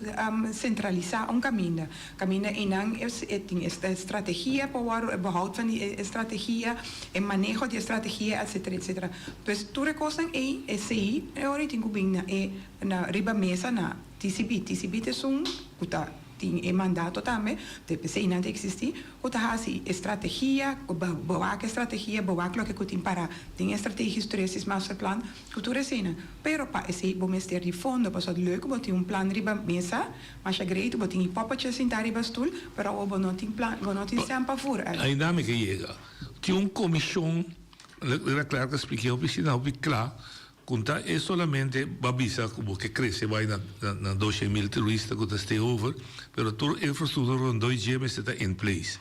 sentralisá un kaminda. Kaminda einan e tin e strategia por wòrdu, e behoud van di e strategia, e maneho di e strategia, etcetera, etcetera. Pues tur e kosnan ei, esei e ora ei tin ku bin na e na riba mesa na TCB. TCB ta esun ku ta tin e mandato tambe, te p'esei nan ta eksistí, ku ta hasi e strategia, ku bewak e strategia, bewak loke ku tin pará den e Strategisch Toeristisch Masterplan, ku tur eseinan. Pero pa esei bo mester di fondo, pasobra leuk bo tin un plan riba mesa, Masha great, bo tin e poppetje sintá riba stul, pero awor bo no tin plan, bo no tin sèn pa vur uit. Ainda mi ke yega. Tin un komishon, Lera Clark a splika e hopi asina hopi kla, ku ta e solamente ba bisa ku bo ke krese bai na na 200,000 turista ku ta stay over, pero tur infrastruktura rondó dje mester ta in place.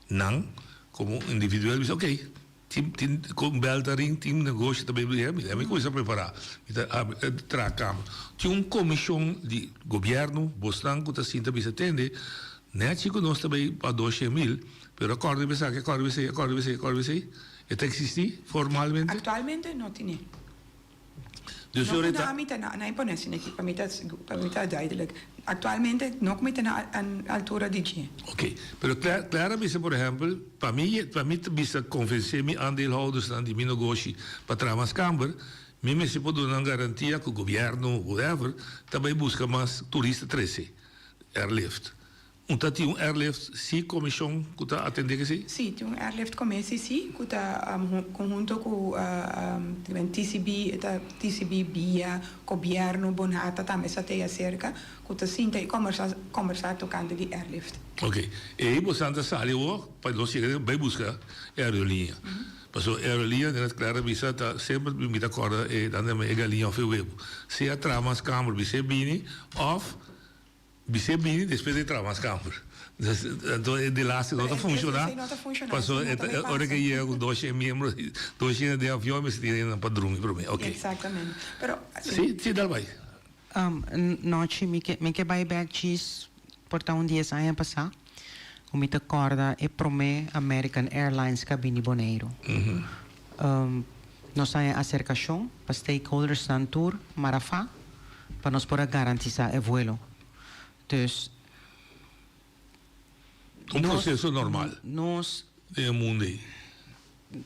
Nan komo individuel bisa ok. Tin tin kon bel ta ring tin negoshi ta bay mi mi cuminsa prepara mi ta traha cama tin un comision di gobierno bosnan cu ta sinta bisa tende nechi cu nos ta bay pa 200,000 pero acorda riba esaki acorda riba esey acorda riba esey acorda riba esey e ta existi formalmente? Actualmente no tine. Dus No, ora ta. no, mi ta na, na pone asina aki, pa mi ta, pa mi ta duidelijk. Actualmente no ku mi ta na altura di dje. Ok, pero Clara, Clara bisa por ehempel, pa mi, pa mi ta bisa convence mi aandeelhoudersnan di mi negoshi pa traha mas kamber, mi mester por duna nan garantia ku gobierno, whatever, ta bai buska mas turista trece, airlift. Un ta tin un airlift si comision cu ta atende cu esey? Si, tin un airlift commissie si cu ta conhunto cu TCB, ta TCB bia gobierno Bonhata tambe sa ta acerca cu ta sinta y combersa combersa tocante di airlift. Ok, ey bosan ta sali awor pa nos yega bay busca e aerolinea. Pasobra e aerolinea nera Clara bisa ta semper mi ta corda e nan ta yama e galiña of e webo. Sea traha mas camber bis'e bini of. Bis'é bini despues di traha mas kamber. Anto e delaste no ta funshoná, pasobra e ta ora ke yega ku doshen miembro, doshen den avion mester tin hende pa drumi promé. Oke. Exactamente. Pero. Sí, sí, dal bai. Nochi mi ke mi ke bai bek djis por ta un dies aña pasá ku mi ta kòrda e promé American Airlines ku a bini Boneiru. Nos haña aserkashon pa stakeholdersnan tur marafá pa nos por a garantisá e vuelo. Dus Un proseso normal nos den e mundo ei.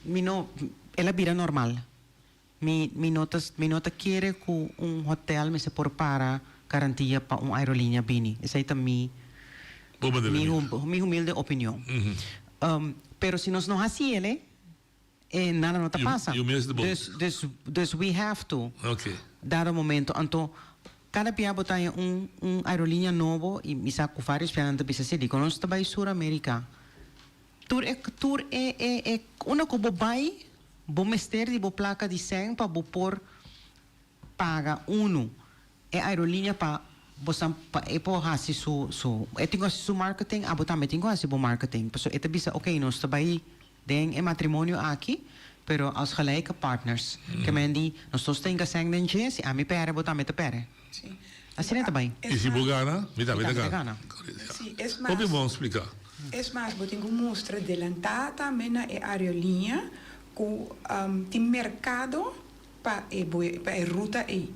Mi no, el a bira normal. Mi mi no ta mi no ta kere ku un hotel mester por para garantia pa un aerolínea bini. Esei ta mi Bo manera mi di mira. mi humilde opinion. Pero si nos no hasi el e. E nada no ta pasa. You miss the boat. Dus, dus, dus we have to. Ok. Dado momento. Anto, cada bia bo ta haña un, un aerolinea nobo y mi sa cu varios bia nan ta bisa si, dicon nos ta bay Sur America? Tur e, tur e, e, e, unda cu bo bay, bo mester di bo placa di cen pa bo por paga unu. E aerolinea pa bosan pa e por haci su su e tin cu haci su marketing abo tambe tin cu haci bo marketing pasobra e ta bisa ok nos ta bay den e matrimonio aki pero als gelijke partners ke men di nos dos ta hinca seng den dje si ami perde bo tambe ta perde asina e ta bay. Y si bo gana mi tambe ta gana. Hopi bon splica. Es mas bo tin cu mustra delanta tambe na e aerolinea cu tin mercado pa e pa e ruta ei.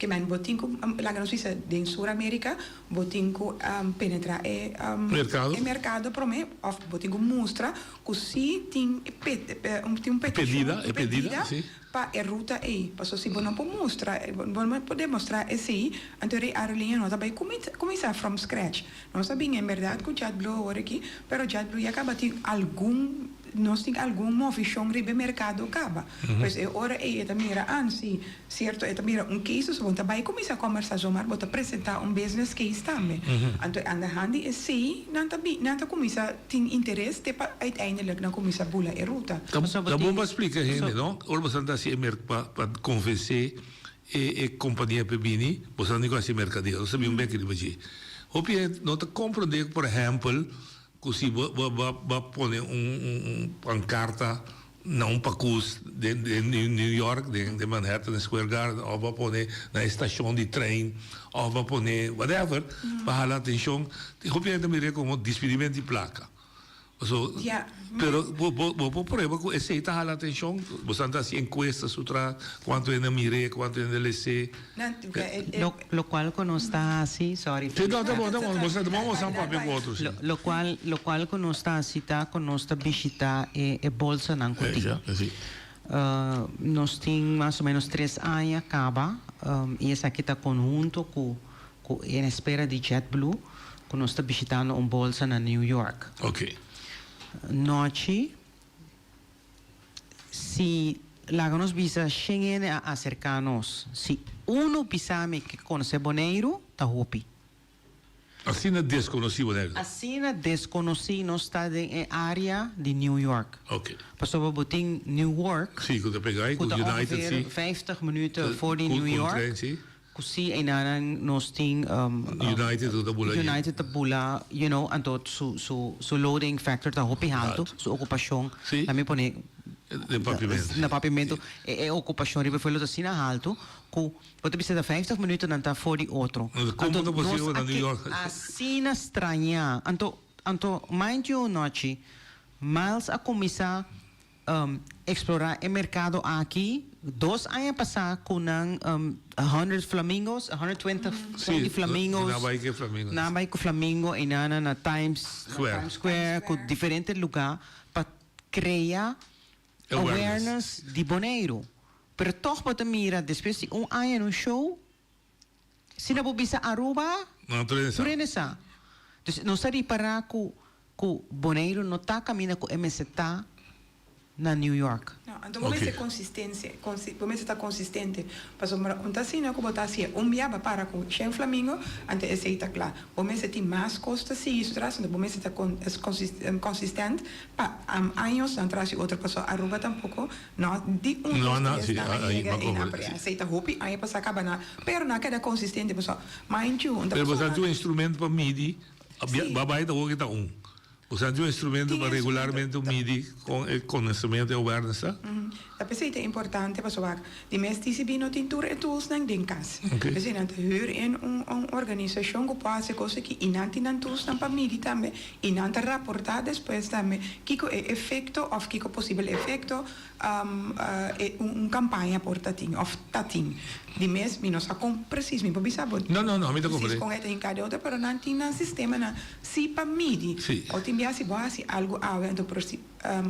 Ke men bo tin ku, laga nos bisa den Sur Amerika, bo tin ku penetra e Merkado. e merkado promé òf bo tin ku mustra ku si tin e pet tin un petishon, Pedida, e pedida, pedida si. pa e ruta ei. Pasobra si bo no por mustra, bo no por demostrá esei, anto e aerolínea no ta bai kuminsá from scratch. Nos a bin en bèrdat ku JetBlue awor aki, pero JetBlue ya kaba tin algun Nos tin algun movishon riba e merkado kaba. Pues e ora ei e ta mira, ah, si, sierto, e ta mira un case, so bo ta bai kuminsá kòmbersá zomaar bo ta presentá un business case tambe. Anto aan de hand di esei nan ta bin, nan ta kuminsá tin interes te pa uiteindelijk nan kuminsá bula e ruta. Ta bon pa splika hende, no? Ora boso ta hasi e merk pa pa konvensé e e kompania pa e bini, boso ta ku hasi merkadeo. Nos ta bin un bek riba dje. Hopi hende no ta komprondé ku, por ehèmpel, Cu si bo bo bo a pone un un pancarta na un pacus den den New York den den Manhattan Square Garden of bo a pone na e stacion di trein of bo a pone whatever pa hala atencion hopi hende ta mira como dispidimento di placa. Paso pero bo bo bo por prueba cu esey ta hala atencion bo sa ta haci encuesta su tras cuanto hende a mir'e cuanto hende a les'e. Locual cu nos ta haci, sorry. Sí, no, ta bon, ta bon. Bo sa, bo sa papia cu otro, sí. Locual, locual cu nos ta haci ta cu nos ta bishita e, e bolsanan cu tin. Ja, sí. Nos tin mas o menos tres aña caba, y esaki ta conhunto cu, cu en espera di JetBlue, cu nos ta bishitando un bolsa na New York. Ok. Nochi. Si laga nos bisa shen hende a aserká nos, si unu bisa mi ke konosé Boneiru, ta hopi. Asina deskonosí Boneiru ta. Asina deskonosí nos ta den e área di New York. Ok. Pasobra bo tin Newark. Sí, ku ta pegá ei ku Ku ta United, ongeveer sí. vijftig minuten for di New Ku York. tren, sí. Ku si einanan nos tin United ku ta bula yen. United ta bula you know anto su su su loading factor ta hopi haltu su okupashon Si. la mi pone Den papiamentu. Na papiamentu e e okupashon riba e vuelo ta asina haltu ku bo ta bisa ta vijftig minuut nan ta for di otro. Komo ta posibel na New York? Asina straña anto anto mind you nochi Miles a kuminsá. Explora e mercado aki dos aña pasa cu nan 100 flamingos, 120 Sí, flamingos. nan bay cu e flamingos. Nan bay cu flamingo y nan na Times Square. Times Square cu diferente lugar pa crea Awareness. awareness di Boneiru. Pero toch bo ta mira despues di un aña en un show si nan bo bisa Aruba No, tur hende sa. tur hende sa. Dus nos ta ripara cu cu Boneiru no ta caminda cu e mester ta na New York. No, anto bo mester consistencia, consi, bo mester ta consistente. Pasobra un ta asina cu bo ta hacié un bia, bo para cu shen flamingo, anto esey ta cla. Bo mester tin mas cos ta sigui su tras, anto bo mester ta con, es consis, consistent pa añosnan tras di otro. Pasobra Aruba tampoco no di un, No, dos, no, tres si, nan a ahí yega pa eynan, compre, pero si. esey ta hopi aña pasa caba na, pero nan a keda consistente pasobra mind you, un ta Pero bo persona. sa tin un instrumento pa midi, Si. Ba bai ta hopi ta un. Bo sa tin un instrumento pa regularmente midi con e conocemento e awareness ta? Ta p'esei ta importante pasobra wak di mes TCB no tin tur e toolsnan den kas. Oké. P'esei nan ta huur in un un organisashon ku por hasi kos aki i nan tin nan toolsnan pa midi tambe i nan ta raportá despues tambe kiko e efekto òf kiko posibel efekto e un kampaña por ta tin òf ta tin. Di mes mi no sa kon presis mi por bisa bo No, no, no, mi ta presis comprende. kon e ta hinká den otro pero nan tin nan sistemanan si pa midi. Si. O tin bia si bo hasi algu awe anto prosi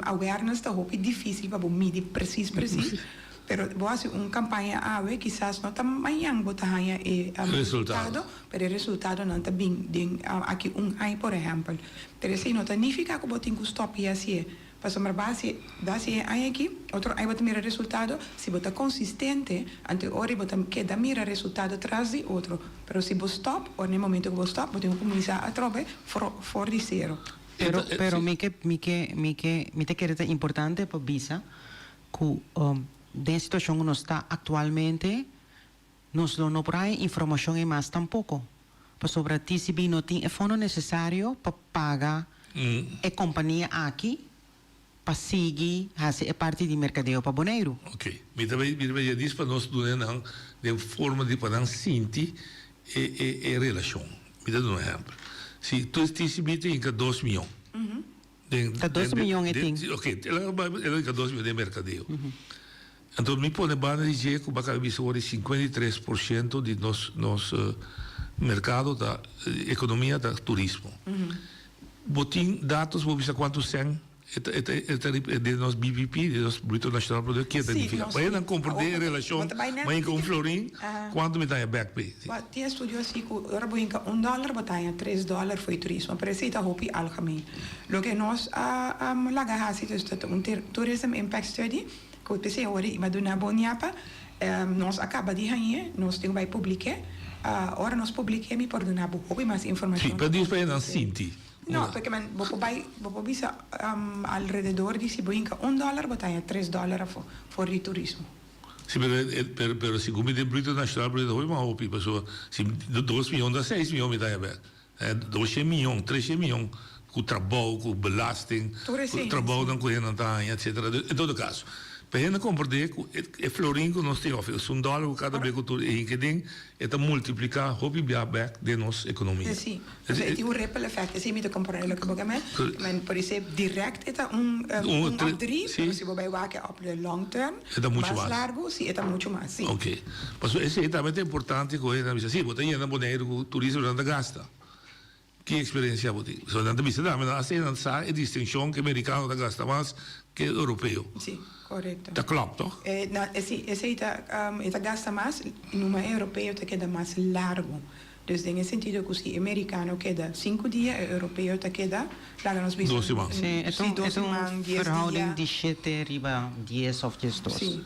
awareness ta hopi difisil pa bo midi presis presis pero bo hasi un kampaña awe kisas no ta mañan bo ta haña e Resultado. resultado pero e resultadonan ta bin den aki un aña por ehèmpel. Pero esei no ta nifiká ku bo tin ku stòp i hasié. Pasobra bo hasi bo hasi e aña aki, otro aña bo ta mira resultado. Si bo ta konsistente, anto e ora bo ta keda mira resultado tras di otro. Pero si bo stòp, ora na e momento ku bo stòp, bo tin ku kuminsá atrobe for for di sero. Pero pero mi ke mi ke mi ke mi ta kere ta importante pa bisa ku den e situashon ku nos ta aktualmente nos lo no por haña informashon ei mas tampoko pasobra TCB no tin e fondo nesesario pa paga e kompania aki pa sigui hasi e parti di merkadeo pa Boneiru. Ok. Mi ta bay mi ta bay yadis pa nos duna nan den forma di pa nan sinti e e e relashon. Mi ta duna un ehèmpel. Si TCB ta hinka dos miyon den Ta dos miyon e tin. Ok, el a hinka dos miyon den merkadeo. Anto mi pone banda di dje ku baka bisa ora di 53% di nos nos merkado ta ekonomia ta turismo. Bo tin datos bo bisa kuantu sèn e ta e ta e ta den nos BBP, den nos Bruto Nacional Producto, ke ta Sí, nifiká? nos Pa tin. nan komprendé e relashon, Bo ta bai net ma hinka un florin, kuantu mi ta haña bèk p'e? Bo tin estudio así ku ora bo hinka un dòler bo ta haña tres dòler for e turismo, pero esei ta hopi algemeen. Loke nos a laga hasi dus ta un tourism impact study. Ku p'esei ora i a duna bo ñapa, nos a kaba di hañ'é, nos tin ku bai publik'é. Ora nos publik'é mi por duna bo hopi mas informashon. Sí, pero dios pa e nan sinti. No, pasobra men bo por bai, bo por bisa alrededor di si bo hinka un dòler bo ta haña tres dòler afó for di turismo. Sí, pero pero pero segun mi den Bruto Nacional Bruto hopi mas hopi, pasobra si dos miyon ta seis miyon mi ta haña bèk. Doshen miyon, treshen miyon ku trabou, ku belasting, ku trabounan ku hendenan ta haña, etsetera. En todo kaso, pa hende komprendé ku e florin ku nos tin òf esun dòler ku kada bes ku tur e hinka den, e ta multipliká hopi bia bèk den nos ekonomia. Sí, pasobra e tin un ripple effect. Esei mi ta komprendé loke bo ke men. Men por esei dirèkt e ta un un òf dri, pero si bo bai wak e òp de long term, E ta muchu mas mas. largu, sí, e ta muchu mas, sí. Ok. Pasobra esei tambe ta importante ku hende a bisa, sí, bo ta yena Boneiru ku turismo, pero nan ta gasta. Ki eksperensia bo tin? Pasobra nan ta bisa tambe, nan a nan sa e distinshon ku e merikano ta gasta mas ku e europeo. Sí, korekto. Ta klòp, tòg? E, na, e sí, esei ta, e ta gasta mas, numa e europeo ta keda mas largu. Dus den e sentido ku si e merikano keda sinku dia, e europeo ta keda, laga nos bisa, Dos siman. Sí, e ta sí, un, dos e ta un siman, dies verhouding dia. di shete riba dies òf diesdos. Sí.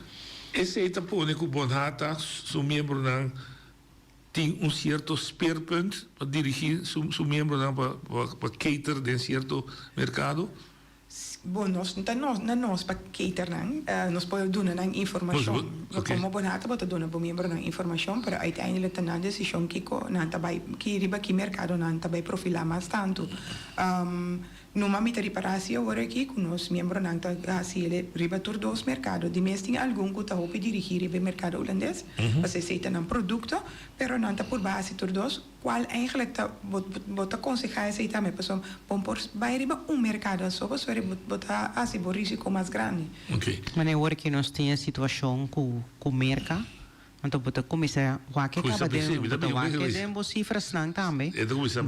Esei ta pone ku Bonhata su miembronan tin un sierto speerpunt pa dirigí su su miembronan pa pa cater den sierto merkado. Bon, nos no ta nos na nos pa cater nan. Nos por duna nan informacion. Como bo nata bo ta duna bo miembronan informacion, pero uiteindelijk ta nan decision kico nan ta bay, ki riba ki mercado nan ta bay profila mas tanto. Numa mi ta ripará si awor aki ku nos miembronan ta hasi el riba tur dos merkado. Di mes tin algun ku ta hopi dirigí riba e merkado hulandes, pasobra esei ta nan produkto, pero nan ta purba hasi tur dos, kual eigenlijk ta bo bo ta konsehá esei tambe pasobra bo por bai riba un merkado aso pasobra bo bo ta hasi bo risiko mas grandi. Manera awor aki nos tin e situashon ku ku Merka. Anto bo ta kuminsá wak e kaba den, bo ta wak e den bo sifrasnan tambe,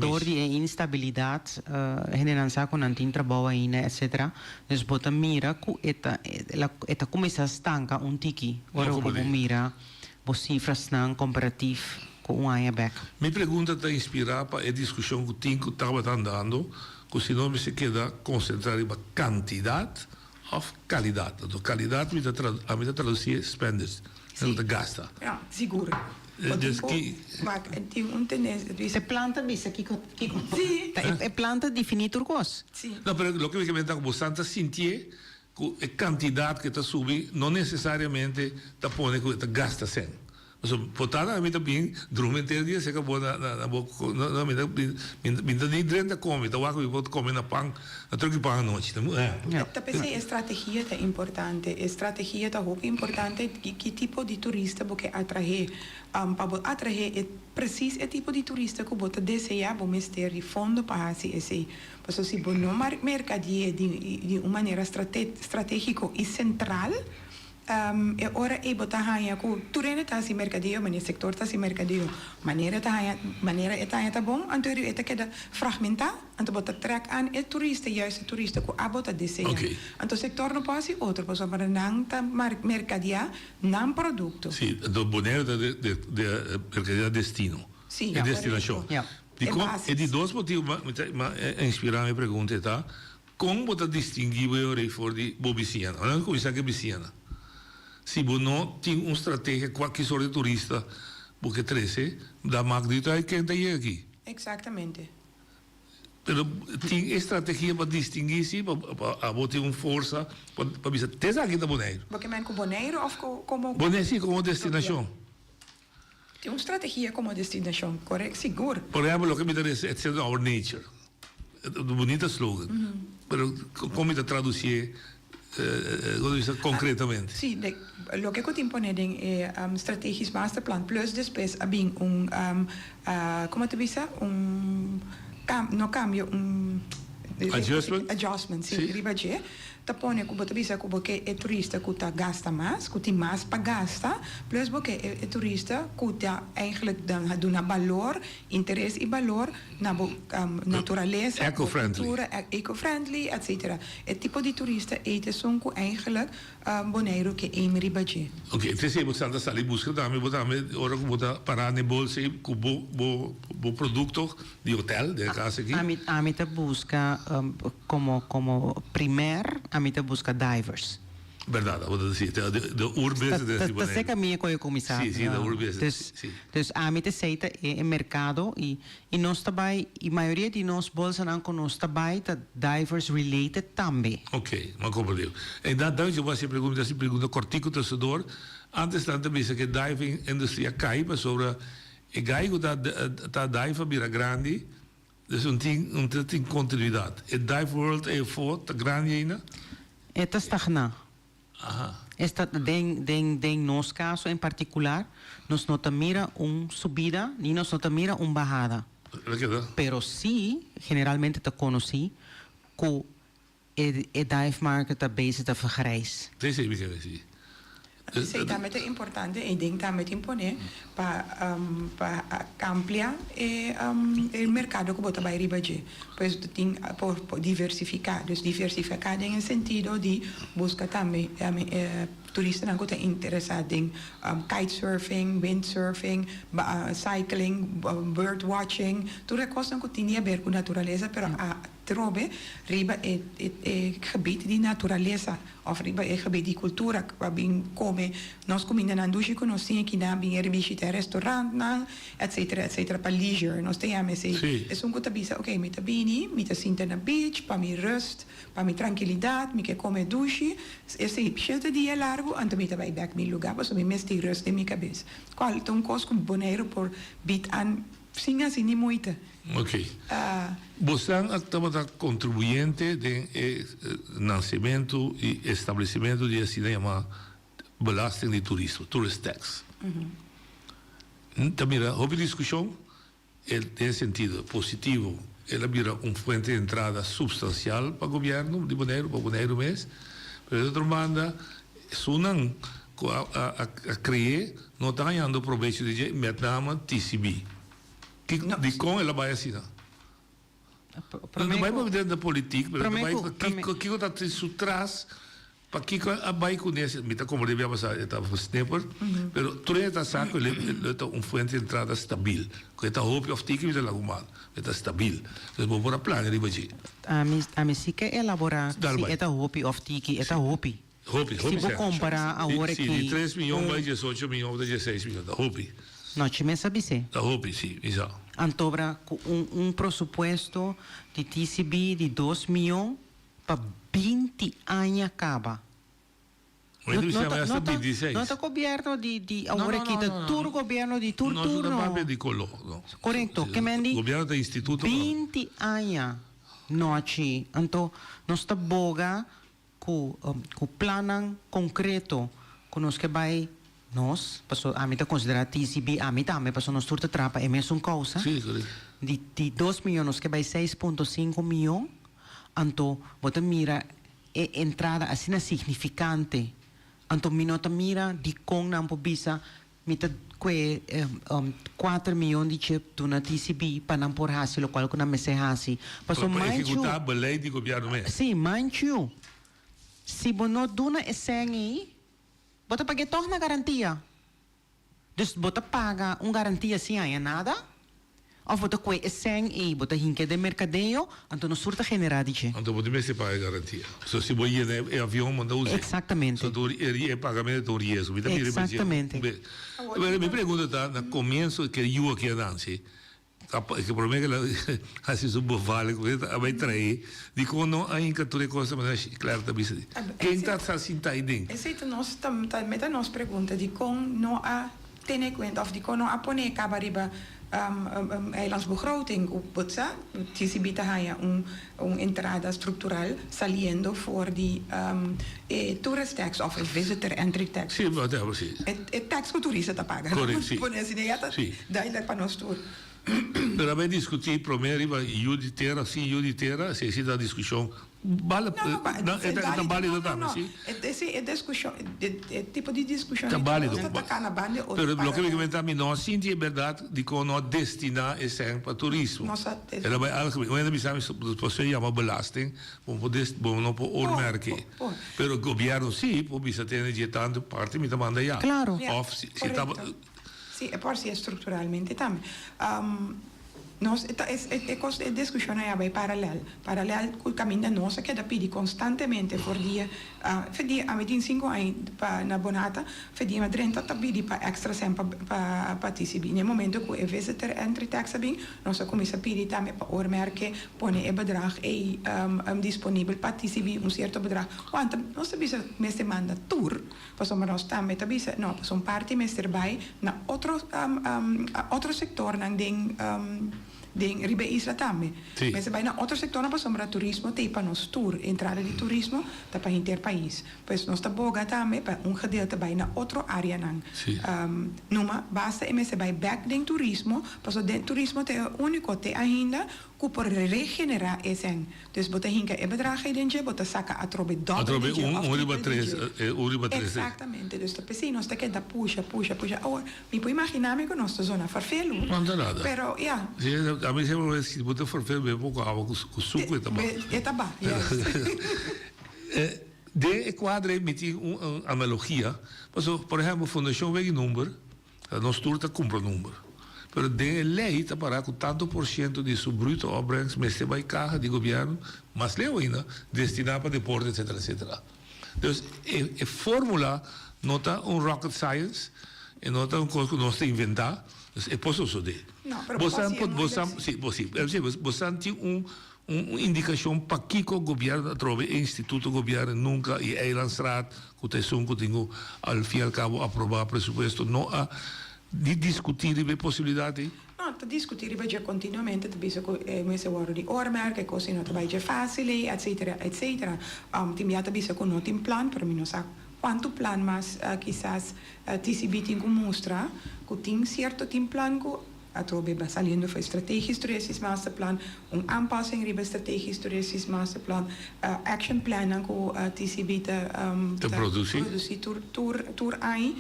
dor di e instabilidat, hendenan sa ku nan tin trabou ainda etcetera. Dus bo ta mira ku e ta e ta kuminsá stanka un tiki ora ku bo mira bo sifrasnan komparatif ku un aña bèk. Mi pregunta ta inspirá pa e diskushon ku tin ku tabata andando ku si nos mester keda konsentrá riba kantidat Of kalidat. Anto kalidat mi ta ami ta tradusi spenders. Si. Ta gasta. Ja, sigur. Bo tin ku wak e tin un tendensia ta bisa. E plan ta bisa kiko kiko. Si. Ta e plan ta defini tur kos. Si. No, pero loke mi ke menta ku bo san ta sintié ku e kantidat ke ta subi no nesesariamente ta pone ku e ta gasta sèn. Pasobra por tanto ami ta bin drumi henter dia cerca bo na na bo no mi ta mi ta ni drenta come mi ta wak mi por come na pan na troki pan anochi ta un ehempel. Ta p'esei e strategia ta importante e strategia ta hopi importante ki ki tipo di turista bo ke atrahe pa bo atrahe e precies e tipo di turista ku bo ta desea bo mester di fondo pa hasi esei pasobra si bo no merkadi'e di di un manera strategico i central E ora ei bo ta haña ku tur hende ta hasi merkadeo, manera sektor ta hasi merkadeo, manera ta haña, manera e ta haña ta bon, anto e ta keda fragmentá, anto bo ta trèk an e turista, juist e turista ku abo ta deseá. Anto sektor no por hasi otro pasobra nan ta merkadiá nan produkto. Sí, anto Boneiru ta merkadiá destino, e destinashon. Dikon? E di dos motibu mi ta inspirá mi pregunta e ta, Kon bo ta distinguí bo yorei for di bo bisiñanan? Ora nos kuminsá ku e bisiñanan. Si bo no tin un strategia kua ki sort di turista bo ke trese, da mak di trae ken ta yega aki. Exactamente. Pero tin e strategia pa distinguí si, pa abo tin un forsa pa bisa te esaki ta Boneiru. Bo ke men ku Boneiru òf ku komo. Boneiru si, komo destinashon. Tin un strategia komo destinashon, korek, sigur. Por ehempel, loke mi ta resa, It's in our nature. Bunita slogan. Pero kon mi ta traducié, kon ta bisa konkretamente? Sí, de, loke ku tin pone den e strategisch masterplan plus despues a bin un, komo ta bisa, un kam, no kambio, un. Adjustment? Adjustment, sí, riba dje. Ta pone ku bo ta bisa ku bo ke e turista ku ta gasta mas, ku tin mas pa gasta, plus bo ke e turista ku ta eigenlijk dan a duna balor, interes i balor na bo naturalesa, bo kultura, eco-friendly, etcetera. E tipo di turista ei ta esun ku eigenlijk Boneiru ke aim riba dje. Oke, p'esei bo sa ta sali buska tambe, bo tambe ora ku bo ta pará n'e bolsa ei ku bo bo bo produkto di hotel, den e kas aki. Ami ami ta buska Como como primer ami ta busca divers. Berdad, abo ta si, ta de oer business di Ta Boneiru. seca mi e koe cuminsa. Si, si, de oer business, Dus, si. dus ami ta esey ta e e mercado y y nos ta bay y mayoria di nos bolsanan cu nos ta bay ta divers related tambe. Ok, m'a comprende. E dan dan yo bo haci e pregunta, mi ta haci pregunta cortico tussendoor. Antes nan ta bisa cu e diving industry a cay pasobra e guy cu ta ta dive a bira grandi. Dus un tin un ta tin kontinuidat. E dive world ei afó ta grandi ainda? E ta stagná. Aha. E sta den den den nos kaso en partikular nos no ta mira un subida ni nos no ta mira un bahada. E keda. Pero sí generalmente ta konosí ku E e dive market ta bezig ta vergrijs. Sí, sí, mi kere sí. Esei tambe ta importante i den tambe tin pone pa pa amplia e e merkado ku bo ta bai riba dje. Pues tin por diversifiká. Dus diversifiká den e sentido di buska tambe e turistanan ku ta interesá den kitesurfing, windsurfing, cycling, bird watching, tur e kosnan ku tin di haber ku naturalesa pero a Trobe riba e e gebied di naturalesa of riba e gebied di cultura pa bin come nos cumindanan dushi cu nos tin aki nan bin e bishita e restaurantnan etcetera etcetera pa leisure nos ta yama esey Sí. esun cu ta bisa ok mi ta bini mi ta sinta na beach pa mi rust pa mi trankilidad mi ke come dushi esey shete dia largo anto mi ta bay bek mi lugar pasobra mi mester rust den mi cabes cual ta un cos cu Boneiru por bied aan. Sin hasi ni moeite. Ok. Bosan a tabata contribuyente den e nacementu y establecimento di asina yama belasting di turismo, tourist tax. Ta mira hopi discusion den e sentido positivo el a bira un fuente di entrada substancial pa gobierno di Boneiru, pa Boneiru mes, pero di otro banda esunnan cu a cre'e no ta hañando probecho di dje, met name TCB. Dikon el a bai asina? No ta bai pa den de politiek, pero ta bai pa kiko ta tin su tras, pakiko a bai ku nes, mi ta komprende bia pasá e ta versnipperd, pero tur hende ta sa ku e ta un fuente di entrada stabil, ku e ta hopi òf tiki mi ta lagu mal, e ta stabil. Entonces bo por a plania riba dje. Ami ami si ke elaborá si e ta hopi òf tiki, e ta hopi. Hopi, hopi Si bo sèn. kompará awor Si, aki di tres miyon un. bai diesocho miyon òf ta dieseis miyon, ta hopi. No, chi mes a bis'é. Ta hopi, si, mi sa. Antobra ku un un prosupuesto di TCB di dos miyon pa 20 aña kaba. No, no ta, no ta, no ta gobierno di di awor aki, ta tur gobierno di tur No, turno. no ta papia di koló, no. Korekto, ke men di Gobierno ta instituto. 20 aña nochi, anto nos ta boga Ku ku plannan konkreto ku nos ke bai nos, paso ami ta konsiderá TCB ami tambe paso nos tur ta traha pa e mesun kousa, Sí, korekto. di di dos miyon nos ke bai 6.5 miyon, anto bo ta mira e entrada asina signifikante, anto mi no ta mira dikon nan por bisa Mi ta kue kuater miyon di chip duna TCB pa nan por hasi lokual ku nan mester hasi. Paso Pa manchu. ehekutá beleid di gobièrnu mes. Sí, manchu. Si bo no duna e sèn ei, bo ta pag'é tòg na garantia. Dus bo ta paga un garantia sin haña nada. Of bo ta kue e sèn ei, bo ta hink'é den merkadeo, anto nos tur ta generá di dje. Anto bo tin mester paga e garantia. So si bo yena e avion bo no ta us'é. Eksaktamente. So tur e pagamento ta un riesgo. Mi ta mira riba dje. Eksaktamente. Pero mi pregunta ta, na komienso ke yu aki a nanse, ke prome ke el a hasi su bevalling, ku a bai trae, dikon no a hinka tur e kos manera Clara ta bisa di? Ken ta sa sinta aiden? Esei ta nos, ta meta nos pregunta, dikon no a Tene kuenta òf dikon no a pone e kaba riba eilandsbegroting ku bo sa TCB ta haña un un entrada struktural saliendo for di e tourist tax òf e visitor entry tax. Sí, whatever, sí. E tax ku turista ta paga. Correct, sí. Pone asina ya ta duidelijk pa nos tur. Pero a bai diskutí promé riba yu di tera, sin yu di tera, si esei ta diskushon bale, No, no, ba, e ta bálido tambe, no, no, si. E, si, e diskushon, e, e tipo di diskushon Ta bálido. ta ta kana banda otro Pero loke mi paralel. ke menta mi no a sinti e bèrdat dikon no a destiná e sèn pa turismo. No sa, E ta bai algemeen. Un hende bisa mi, pasobra e yama belasting, bo por des, bo no por oormerken. Por, por. Pero gobièrnu si por bisa tene dje tantu parti mi ta manda ya. Claro. Ja, Òf si, si ta. korekto. Sí, e por si estructuralmente tambe. Nos e ta e cos e discusion a bay paralel, paralel cu caminda nos a keda pidi constantemente for dia fe dia ami tin cinco aña pa na Bonata fe dia mi a drenta ta pidi pa extra cen pa pa TCB. Na e momento cu e visitor entry tax a bin nos a cuminsa pidi tambe pa oormerke pone e bedrag ey disponibel pa TCB un cierto bedrag want nos ta bisa mester manda tur. Pasobra nos tambe ta bisa, no, pasobra un parti mester bai na otro otro sectornan den den riba e isla tambe. Sí. Mester bai na otro sectornan pasobra turismo t'ei pa nos tur, entrada di turismo ta pa henter pais. Pues nos ta boga tambe pa un gedeelte bai na otro areanan. Sí. Numa basta e mester bai bek den turismo, pasobra den turismo ta e unico te ainda Ku por regenerá esèn. Dus bo ta hinka e bedrag ei den dje, bo ta saka atrobe dòbel Atrobe di dje un, òf un riba tripel di tres, dje. un riba tres. Eksaktamente. Dus ta p'esei nos ta keda pusha, pusha, pusha. Awor, mi por imaginá mi ku nos ta zona ferfelu. No ta nada. Pero, ya. Si, ami semper bo si bo ta ferfelu bebe poko awa ku ku suku e ta ba. E ta ba, yes. Den e kuadro ei mi tin un analogia. Pasobra, por ehèmpel, Fundashon Weg'i Number. Nos tur ta cumpra number. Pero den e ley ta para cu tanto por ciento di su bruto opbrengst mester bay caha di gobierno, mas leu ainda, destina pa deporte etcetera etcetera. Dus e e formula no ta un rocket science, e no ta un cos cu nos ta inventa, dus e por sosode. No, pero Bo bo san haci e por bo moeilijk san si. si bo si bo san tin un Un indikashon pakiko gobièrnu atrobe e instituto gobièrnu nunka i Eilandsraad ku ta esun ku tin ku al fin i al kabo aprobá presupuesto no a ni diskutí riba e posibilidat ei? No, ta diskutí riba dje kontinuamente, ta bisa ku e mester wòrdu di oormerk, e kos ei no ta bai dje fásil ei, etsetera, etsetera. Tin bia ta bisa ku no tin plan, pero mi no sa kuantu plan mas kisas TCB tin ku mustra ku tin sierto tin plan ku Atrobe ba saliendo for e Strategisch Toeristisch Masterplan, un aanpassing riba e Strategisch Toeristisch Masterplan, action plannan ku TCB ta Ta produci. produci tur tur tur aña.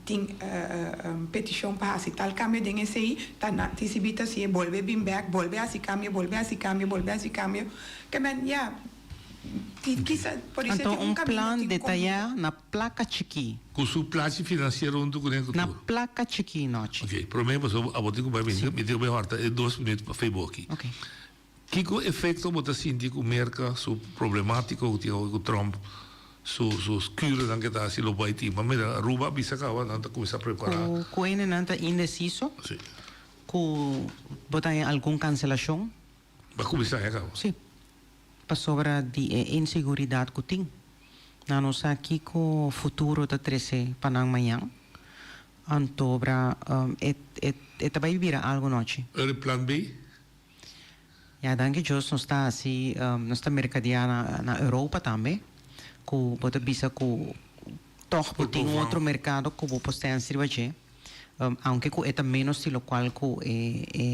Tin peticion pa haci tal cambio den esey, ta na TCB ta hacié bolbe bin bek, bolbe haci cambio, bolbe haci cambio, bolbe haci cambio. Ke men, ya, kisa por esey Anto tin un un caminda plan tin con. detayá na plaka chikí. Ku su plachi finansiero huntu kuné ku Na tur. plaka chikí nochi. Ok, promé pasobra abo tin ku bai mi mi tin ku bai hòrta e dos minüt pa Facebook aki. Ok. Kiko efekto bo ta sinti ku Merka su problemátiko ku tin awe ku Trump su su skurenan ke ta hasi lo bai tin? Pa mira Aruba a bisa kaba nan ta kuminsá prepará. Ku ku hendenan ta indesiso. Si. Ku bo ta haña algun kanselashon. Bo a kuminsá haña kaba? Si. Pasobra di e inseguridat ku tin. Nan no sa kiko futuro ta trese pa nan mañan. Antobra e e e ta bai bira algu nochi. Ora e plan B? Ya, danki Dios nos ta hasi nos ta merkadiá na na Europa tambe ku bo ta bisa ku tòg bo tin un otro merkado ku bo por stèns riba dje. Aunke ku e ta ménos di lokual ku e e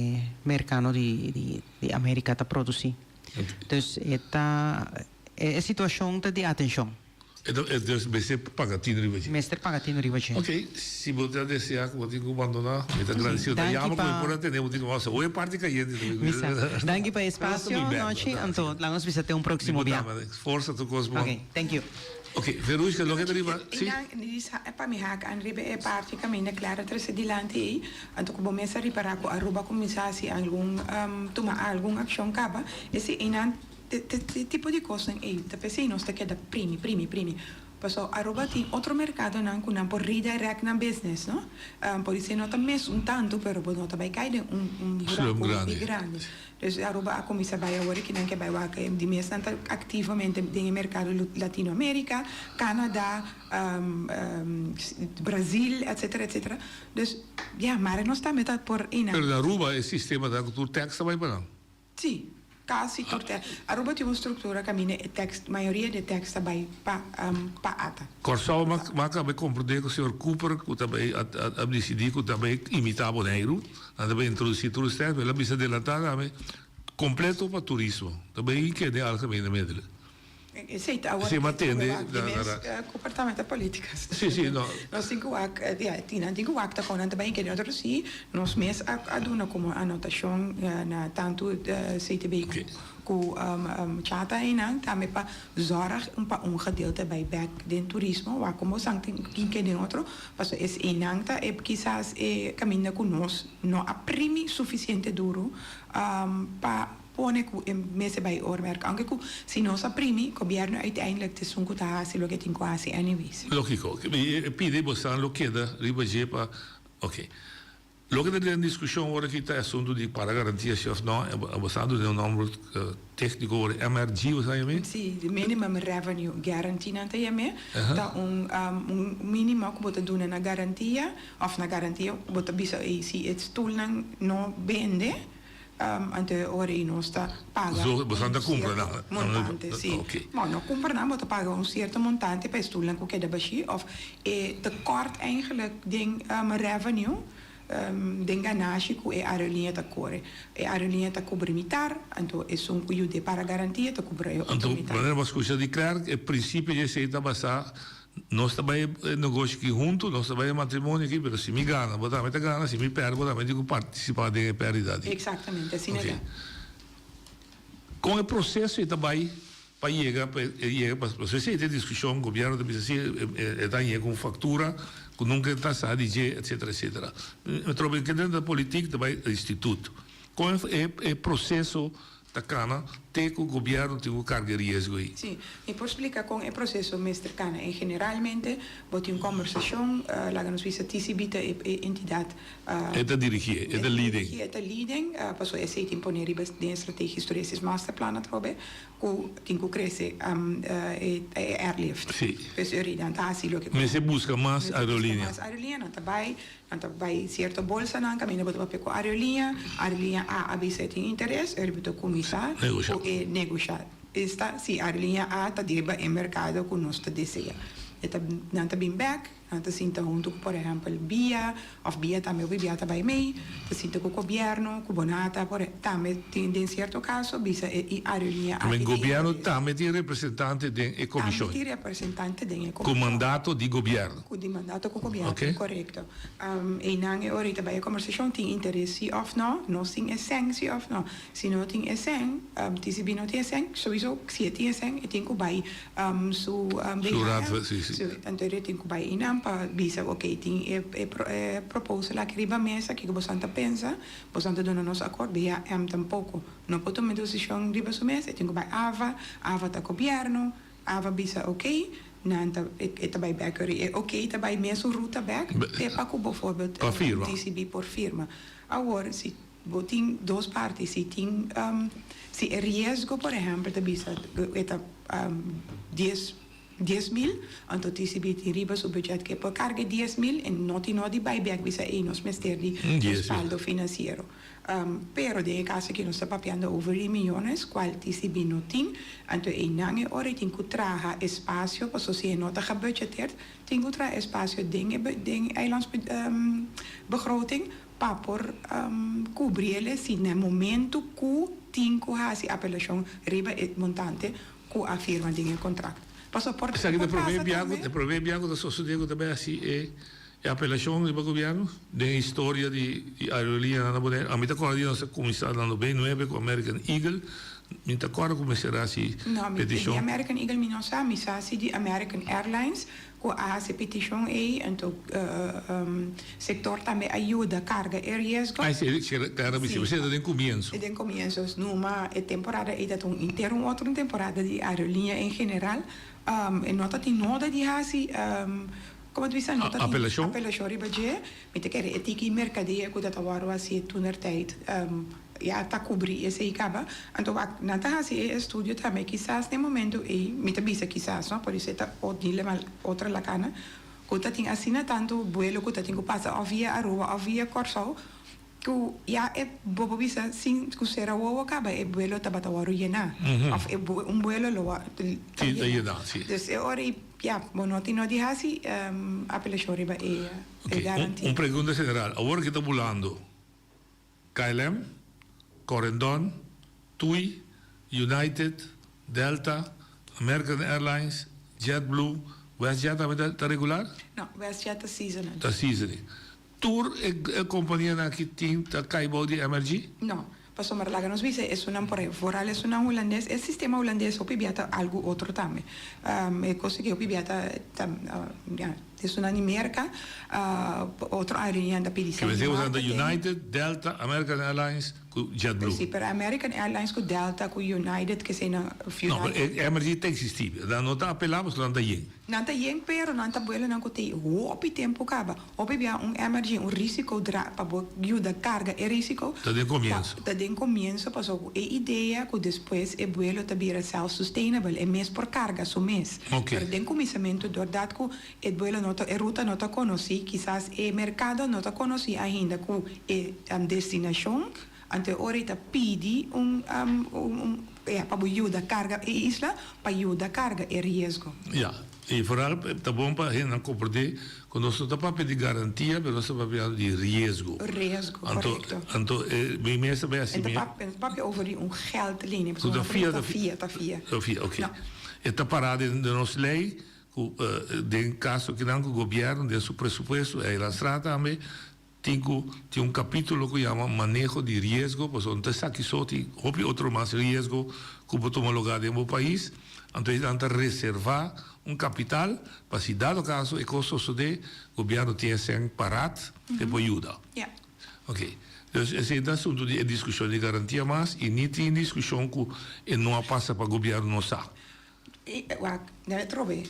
merkano di di di Amerika ta produsí. Dus e ta e situashon ta di atenshon. E ta e dus mester paga tinu riba dje. Mester paga tinu riba dje. Ok, si bo ta deseá ku bo tin ku bandoná, mi ta gradesido. Ta yama ku mi por a tene bo tin ku wou e parti kayente tambe. Mi sa. Danki pa e espasio nochi, anto laga nos bisa te un próksimo bia. Forsa tur kos bon. Ok, thank you. Ok, Verushka, loke ta riba, si? Pa mi hak an riba e parti kaminda Clara trese dilanti ei, anto ku bo mes a ripará ku Aruba a kuminsá hasi algun, tuma algun akshon kaba, esei einan te tipo di kosnan ei ta p'esei nos ta keda primi, primi, primi. Pasobra Aruba tin otro merkadonan ku nan por redirect nan business, no? Por esei no ta mesun tantu, pero bo no ta bai kai den un un buraku hopi grandi. Dus Aruba a kuminsá bai awor ki nan ke bai wak di mes nan ta aktivamente den e merkado Latino Amerika, Canada, Brazil etcetera etcetera. Dus ya mare nos tambe ta por einan. Pero na Aruba e sistema ta ku tur tax ta bai pa nan? Si, kasi tur tax. Aruba tin un struktura kaminda e tax, mayoria di e tax ta bai pa pa ata. Kòrsou m'a kaba komprondé ku señor Cooper ku ta bai a disidí ku ta bai imitá Boneiru. Nan ta bai introdusí tourist tax, pero el a bisa adelantá tambe kompleto pa turismo. Ta bai kende algemene middelen. Esei ta awor Esei m'a tende di mes komportamento polítika. Sí, sí, no. Nos tin ku wak, ya, nan tin ku wak ta kon nan ta bai kende otro. Sí, nos mes a duna komo anotashon na tantu CTB ku Chata einan tambe pa zorg pa un gedeelte bai bek den turismo, wak komo san tin kende otro. Pasobra es einan ta e kisas e kaminda ku nos no a primi sufisiente duru pa pone ku e mester bai oormerk. Aunke ku si nos a primi, gobièrnu uiteindelijk ta esun ku ta hasi loke tin ku hasi anyways. Lógiko. E pidi bosan lo keda riba dje pa oke. Loke ta den diskushon ora ki ta e asuntu di para garantia si òf no, bosan a duna un nòmber tékniko ora MRG bosan a yam'é? Si, Minimum Revenue Guarantee nan ta yam'é. Ta un un mínimo ku bo ta duna na garantia òf na garantia bo ta bisa ey si e stulnan no bende anto e ora ey nos ta paga So bosan ta un kumpra sierto nan? montante, si. Bon, no kumpra nan, bo ta paga un sierto montante pa e stulnan ku keda bashí òf E tekort eigenlijk den revenue, den ganashi ku e aerolínea ta kore. E aerolínea ta kubri mitar, anto esun ku yud'é para garantia ta kubra e otro Anto, mitar. manera bo a skucha di Klerk, e prinsipio di esei ta basá, nos ta bai e negoshi aki huntu, nos ta bai e matrimonio aki, pero si mi gana, bo tambe ta gana, si mi pèrdè, bo tambe tin ku partisipá den e pèrdida di. Eksaktamente, asina Oké. ta. Kon e proseso ei ta bai Pa yega pa e yega pa pasobra esei ta e diskushon, gobierno ta bisa si e ta yega ku un faktura ku nunka e ta sa di dje etcetera etcetera. Mi trobe ke den ta politik ta bai instituto. Kon e e proseso ta kana? te ku gobièrnu tin ku karga e riesgo ei. Sí, mi por splika kon e proseso mester kana. En generalmente bo tin un kòmbersashon, laga nos bisa TCB ta e entidat. E ta dirigí, e ta leading. E ta leading, pasobra esei tin pone riba den e Strategisch Toeristisch Masterplan atrobe ku tin ku krese e airlift. Sí. Pues ori nan ta hasi loke. Mester buska mas aerolínea. Mester buska mas aerolínea, nan ta bai. Nan ta bai sierto bolsanan kaminda bo ta papia ku aerolínea. Aerolínea A a bisa e tin interes, eri bo ta kuminsá ku e negoshá. Esta si aerolínea A ta riba e merkado ku nos ta deseá. E ta nan ta bin bèk, nan ta sinta huntu ku por ehèmpel bia òf bia tambe hopi bia ta bai mei, ta sinta ku gobièrnu, ku Bonata por tambe tin den sierto kaso bisa e aerolínea A tin Gobièrnu interes. tambe tin representante den e komishon. Tambe tin representante den e Ku komishon. mandato di gobièrnu. Ku di mandato ku gobièrnu, Oké. korekto. Einan e ora ei ta bai e kombersashon, tin interes si òf nò, nos tin e sèn si òf nò. Si no tin e sèn, TCB no tin e sèn, souiso si e tin e sèn e tin ku bai su Su raad van, si, si. Su, anto e tin ku bai einan pa bisa oké tin e e proposal aki riba mesa, kiko boso ta pensa, boso ta duna nos akòrt, BHM tampoko no por tuma e desishon riba su mes, e tin ku bai ava, ava ta gobièrnu. Ava bisa ok, nan ta e ta bai bek ori e ok ta bai mesun ruta bek te pa ku bovoorbeeld Pa firma. TCB por firma. Awor si bo tin dos parti si tin si e riesgo por ehempel ta bisa e ta dies 10,000 anto TCB tin riba su budget ke por karga e 10,000 e no tin no di bai bek bisa ey nos mester di respaldo financiero. Pero den e caso aki nos ta papiando over di miyones cual TCB no tin, anto eynan e ora e tin cu traha espacio, paso si e no ta gebudgeteerd, tin cu traha espacio den e den e eilandsbegroting pa por cubri el si na e momento cu tin cu haci apelacion riba e montante cu a firma den e contract. Paso por Esaki ta por prome pasa bia cu tambe. e prome bia cu ta sosode cu ta bay haci e E apelashon riba gobièrnu den historia di aerolíneanan na Boneiru, ami ta kòrda di nos a kuminsá na nobenta i nuebe ku American Eagle, mi ta kòrda ku mester hasi No, mi petishon. di American Eagle mi no sa, mi sa si di American Airlines ku a hasi petishon ei, anto sektor tambe a yuda karga e riesgo. Ai si, si, klaro mi si, Si. ta den kumienso. Den kumienso, numa e temporada ei ta un inter un otro temporada di aerolínea en general, e no ta tin noda di hasi. Como ta bisa no ta tin Apelacion? apelacion riba dje, mi ta kere e tiki mercadea cu ta ta worde haci toenertijd ya ta cubri esey caba. Anto wak nan ta haci e estudio tambe kisas na e momento ey, mi ta bisa kisas no, por eso e ta helemaal otro lacana, cu ta tin asina tanto buelo cu ta tin cu pasa of via Aruba of via Corsou, Ku ya e bo por bisa sin ku sera wowo kaba e buelo tabata wòrdu yená òf e un buelo lo wòrdu Sí, ta yená, sí. Dus e ora ei ya bo no tin no di hasi apelashon riba e Oké, garantia. un pregunta general. Awor ke ta bulando KLM, Corendon, TUI, United, Delta, American Airlines, JetBlue, WestJet tambe ta regular? No, WestJet ta seasonal. Ta seasonal. Tur e kompanianan aki tin ta kai bou di MRG? No, pasobra laga nos bisa esunnan por vooral esunnan hulandes, e sistema hulandes hopi bia ta algu otro tambe. E kos aki hopi bia ta ta ya esunnan di Merka, otro aerolíneanan ta pidi Ke mester usa ta United, Delta, American Airlines ku JetBlue. Si, pero American Airlines ku Delta ku United kesei nan No, pero e MRG ta eksistí. Nan no ta apelá pasobra nan ta yen. Nan ta yen pero nan ta buelonan ku tin hopi tempu kaba. Hopi bia un MRG, un risico dra pa bo yuda carga e risico. Ta den comienso. Ta den comienso pasobra cu e idea cu despues e buelo ta bira self sustainable, e mes por carga su mes. Ok. Pero den cuminsamento doordat cu e buelo no ta, e ruta no ta conoci, kisas e mercado no ta conoci ainda cu e destinacion, anto e ora ei ta pidi un un ya pa bo yuda carga e isla pa yuda carga e riesgo. Ya, i vooral ta bon pa hendenan comprende cu nos no ta papia di garantia, pero nos ta papia di riesgo. Riesgo, Anto, correcto. anto e mi mes ta bay haci En ta mi. papia, ta papia over di un geldlening, Cu pasobra ta fia, ta fia, ta fia. Ta fia, ok. No. E ta para den nos ley cu den caso kinan cu gobierno den su presupuesto, Eilandsraad tambe, Tin ku tin un kapítulo ku yama maneho di riesgo, pasobra no ta esaki so, tin hopi otro mas riesgo ku por tuma lugá den bo pais. Anto nan ta reservá un kapital pa si dado kaso e kos sosodé, gobièrnu tin e sèn parat pa e por yuda. Ok. Dus esei ta asuntu di e diskushon di garantia mas i ni tin diskushon ku e no a pasa pa gobièrnu no sa. I wak, debe trobe.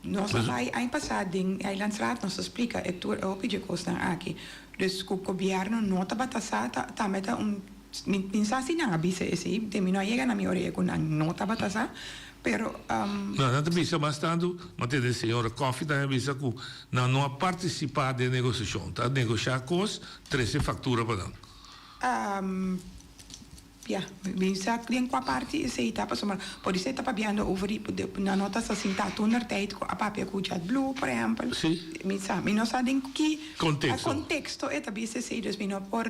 Nos a bai aña pasá den Eilandsraad, nos a splika e tur e hopi dje kosnan aki. Dus ku gobièrnu no tabata sa ta tambe ta un mi mi sa si nan a bisa esei, te mi no a yega na mi orea ku nan no tabata sa, pero. No, nan ta bisa mas tantu, mi a tende señora Coffie tambe a bisa ku nan no a partisipá den negosiashon, ta negoshá kos, trese faktura pa nan. Ya, mi sa den kua parti esei ta, pasobra podisé ta papiando over di nan no ta sa sintá toentertijd ku a papia ku JetBlue, por ehèmpel. Mi sa, mi no sa den ki konteksto e ta bisa esei, dus mi no por,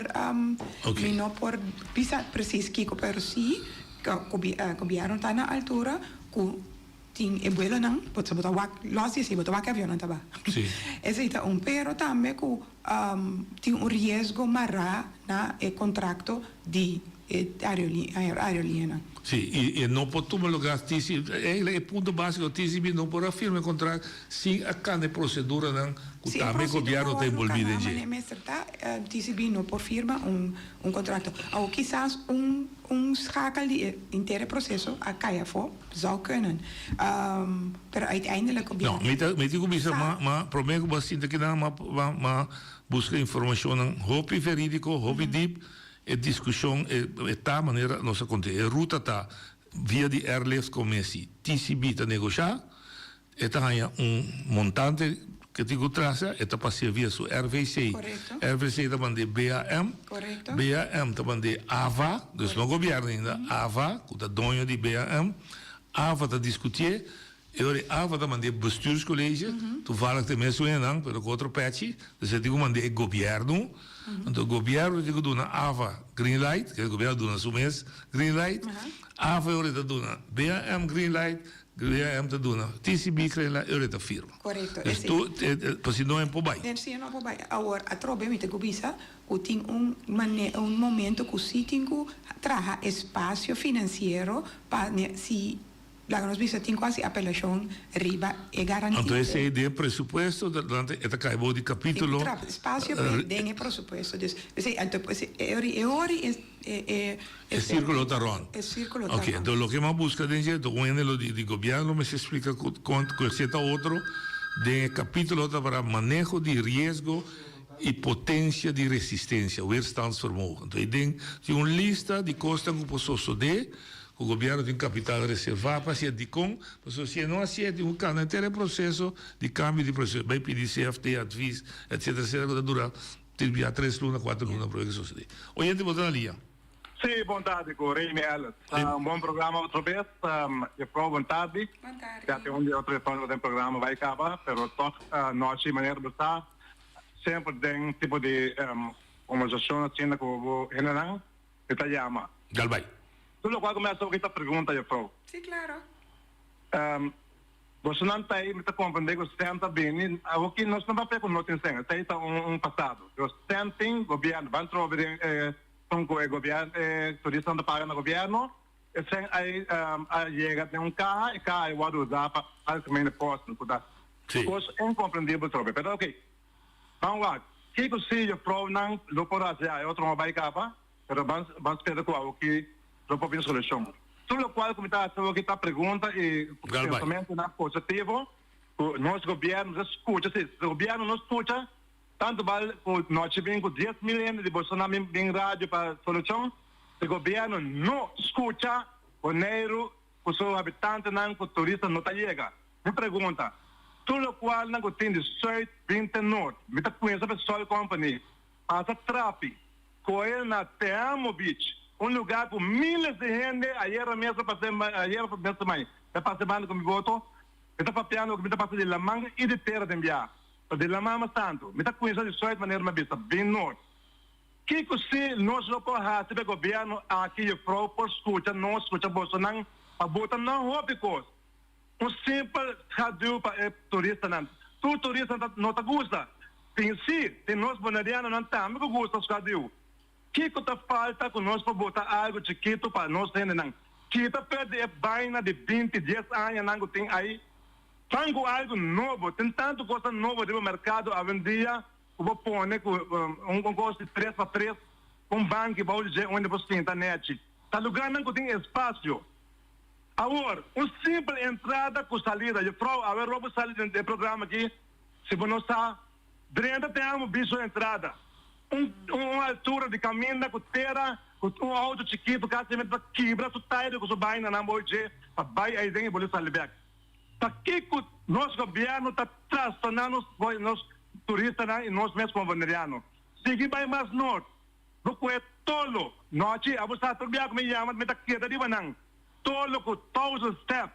mi no por bisa presis kiko, pero sí gobièrnu ta na altura ku tin e buelonan, bo ta wak lòs di esei, bo ta wak e avionnan ta baha. Esei ta un, pero tambe ku tin un riesgo mará na e kontrakto di e aerolíneanan. Sí, i e no por tuma lugá TCB, eigenlijk e punto básiko, TCB no por a firma e kontrakt sin a kanda e proseduranan ku tambe gobièrnu ta enbolbí den dje. Si e prosedura wòrdu kaná manera mester ta, TCB no por firma un kontrakto. Awor kisas un un schakel di e intere proseso a kai afó, zou kunnen. Pero uiteindelijk No, mi ta mi tin ku bisa ma ma promé ku bo a sinta kinan ma ma ma buska informashonnan hopi verídiko, hopi dip, e diskushon e e ta manera nos a konta e ruta ta via di airlift komesi TCB ta negoshá, E ta haña un montante ke tin ku trasa, e ta pas'é via su RVC. RVC ta mand'é BAM. BAM ta mand'é AVA, dus no gobièrnu ainda, AVA, ku ta doño di BAM. AVA ta diskutié, e ora ei AVA ta mand'é bestuurscollege, toevallig ta e mesun hendenan, pero ku otro pèchi, dus e tin ku mand'é e gobièrnu. Anto gobièrnu tin ku duna AVA green light, ke gobièrnu duna su mes green light. AVA e ora ei ta duna BAM green light, GVM ta duna TCB kren la ora e ta firma. Korekto, Dus esei. tu, pa si no e por bai. Den si e no por bai. Awor, atrobe mi ta ku bisa ku tin un mane, un momento ku si tin ku traha espasio finansiero pa ne si, laga nos bisa tin ku hasi apelashon riba e garantia. Anto esei den presupuesto ta durante e ta kai bou di Tin ku kapitulo. traha espasio p'e den e presupuesto. Dus, p'esei, anto pues e ori e ori e. E E sirkulo ta rònt. E sirkulo ta Ok, rònt. enton loke mi a buska den dje, un hende lo di di gobièrnu lo mester splika ku kon ku esei ta otro den e kapitulo ta para maneho di riesgo i potensia di resistensia, weerstandsvermogen. Enton ei den tin un lista di kosnan ku por sosodé ku gobièrnu tin kapital reservá pa hasié. Dikon? Pasobra si e no hasié tin ku kanda henter e proseso di kambio di proseso, bai pidi CFT advies etcetera etcetera ku ta dura Tin bia tres luna, kuater luna prome ke sosode. Oyente bo ta na lia. Sí, bon tardi ku Remy Ellis. Un bon programa otro bes. Juffrouw, bon tardi. Bon tardi. Ya tin un di otro juffrouw den programa bai kaba, pero toch nochi manera bo sa semper den tipo di conversacion asina ku bo hendenan mi ta yama. Dal bai. Tur lokual ku mi a haci ta pregunta juffrouw. Sí, claro. Bosonan ta ei, mi ta comprende cu cen ta bini. Awoki nos no papia cu no tin cen, esei ta un pasado. Pero cen tin, gobierno, ban trobe den e son cu e gobierno, e turistanan ta paga na gobierno, e cen ei a yega den un caha, e caha ei wordo usa pa algemene posten, cu ta cos incomprendibel trobe. Pero ok, ban wak, kico si juffrouwnan lo por haci, e otro no bay caba, pero ban ban spera cu awoki lo por bin solucion. Tur locual cu mi ta haci awoki ta pregunta y pensamentonan positivo cu nos gobierno ta scucha. Si gobierno no scucha, tanto bal cu nochi bin cu 10,000 hende di bosonan bin bin radio pa solucion. Si gobierno no scucha, Boneiru cu su habitantenan cu turista no ta yega. Mi pregunta, tur locualnan cu tin di Zuid bin te Noord, mi ta cuminsa pa Sol Company, pasa Trapi, Koe na Te Amo Beach, un lugar ku miles di hende ayera mes a pasa ayera mes mai ta pasa banda ku mi boto, mi ta papiando ku mi ta pasa di laman i di tera den bia, pero di laman mas tantu. Mi ta kuinsa di sùit manera mi a bisa bin nort. Kiko si nos lo por hasi pa e gobièrnu aki jufrou por skucha nos, skucha bosonan pa bota nan hopi kos. Un simpel schaduw pa e turistanan. Tur turista no ta gusta. Tin si, tin nos Bonerianonan tambe ku gusta schaduw. Kiko ta falta ku nos por bota algu chikitu pa nos hendenan? Kita perde e baina di binti, dies añanan ku tin ai. Ban ku algu nobo. Tin tantu kosnan nobo riba merkado awendia. ku bo pone ku un kos di tres pa tres ku un banki bou di dje unda bo sinta nechi. Ta lugarnan ku tin espasio. Awor, un simpel entrada ku salida. Jufrou, awe ro bo sali den e programa aki, si bo no sa, drenta te amo biso entrada. Un un altura di kaminda ku tera ku un outo chikitu kasi mester ta kibra su taire ku su bainanan bo dje pa bai aiden i bolbe sali bek. Pakiko nos gobièrnu ta trastorná nos nos turistanan i nos mes komo boneriano? Sigui bai mas nort, bo kue tolo. Nochi abo sa tur bia ku mi yama mi ta keda riba nan. Tolo ku thousand step.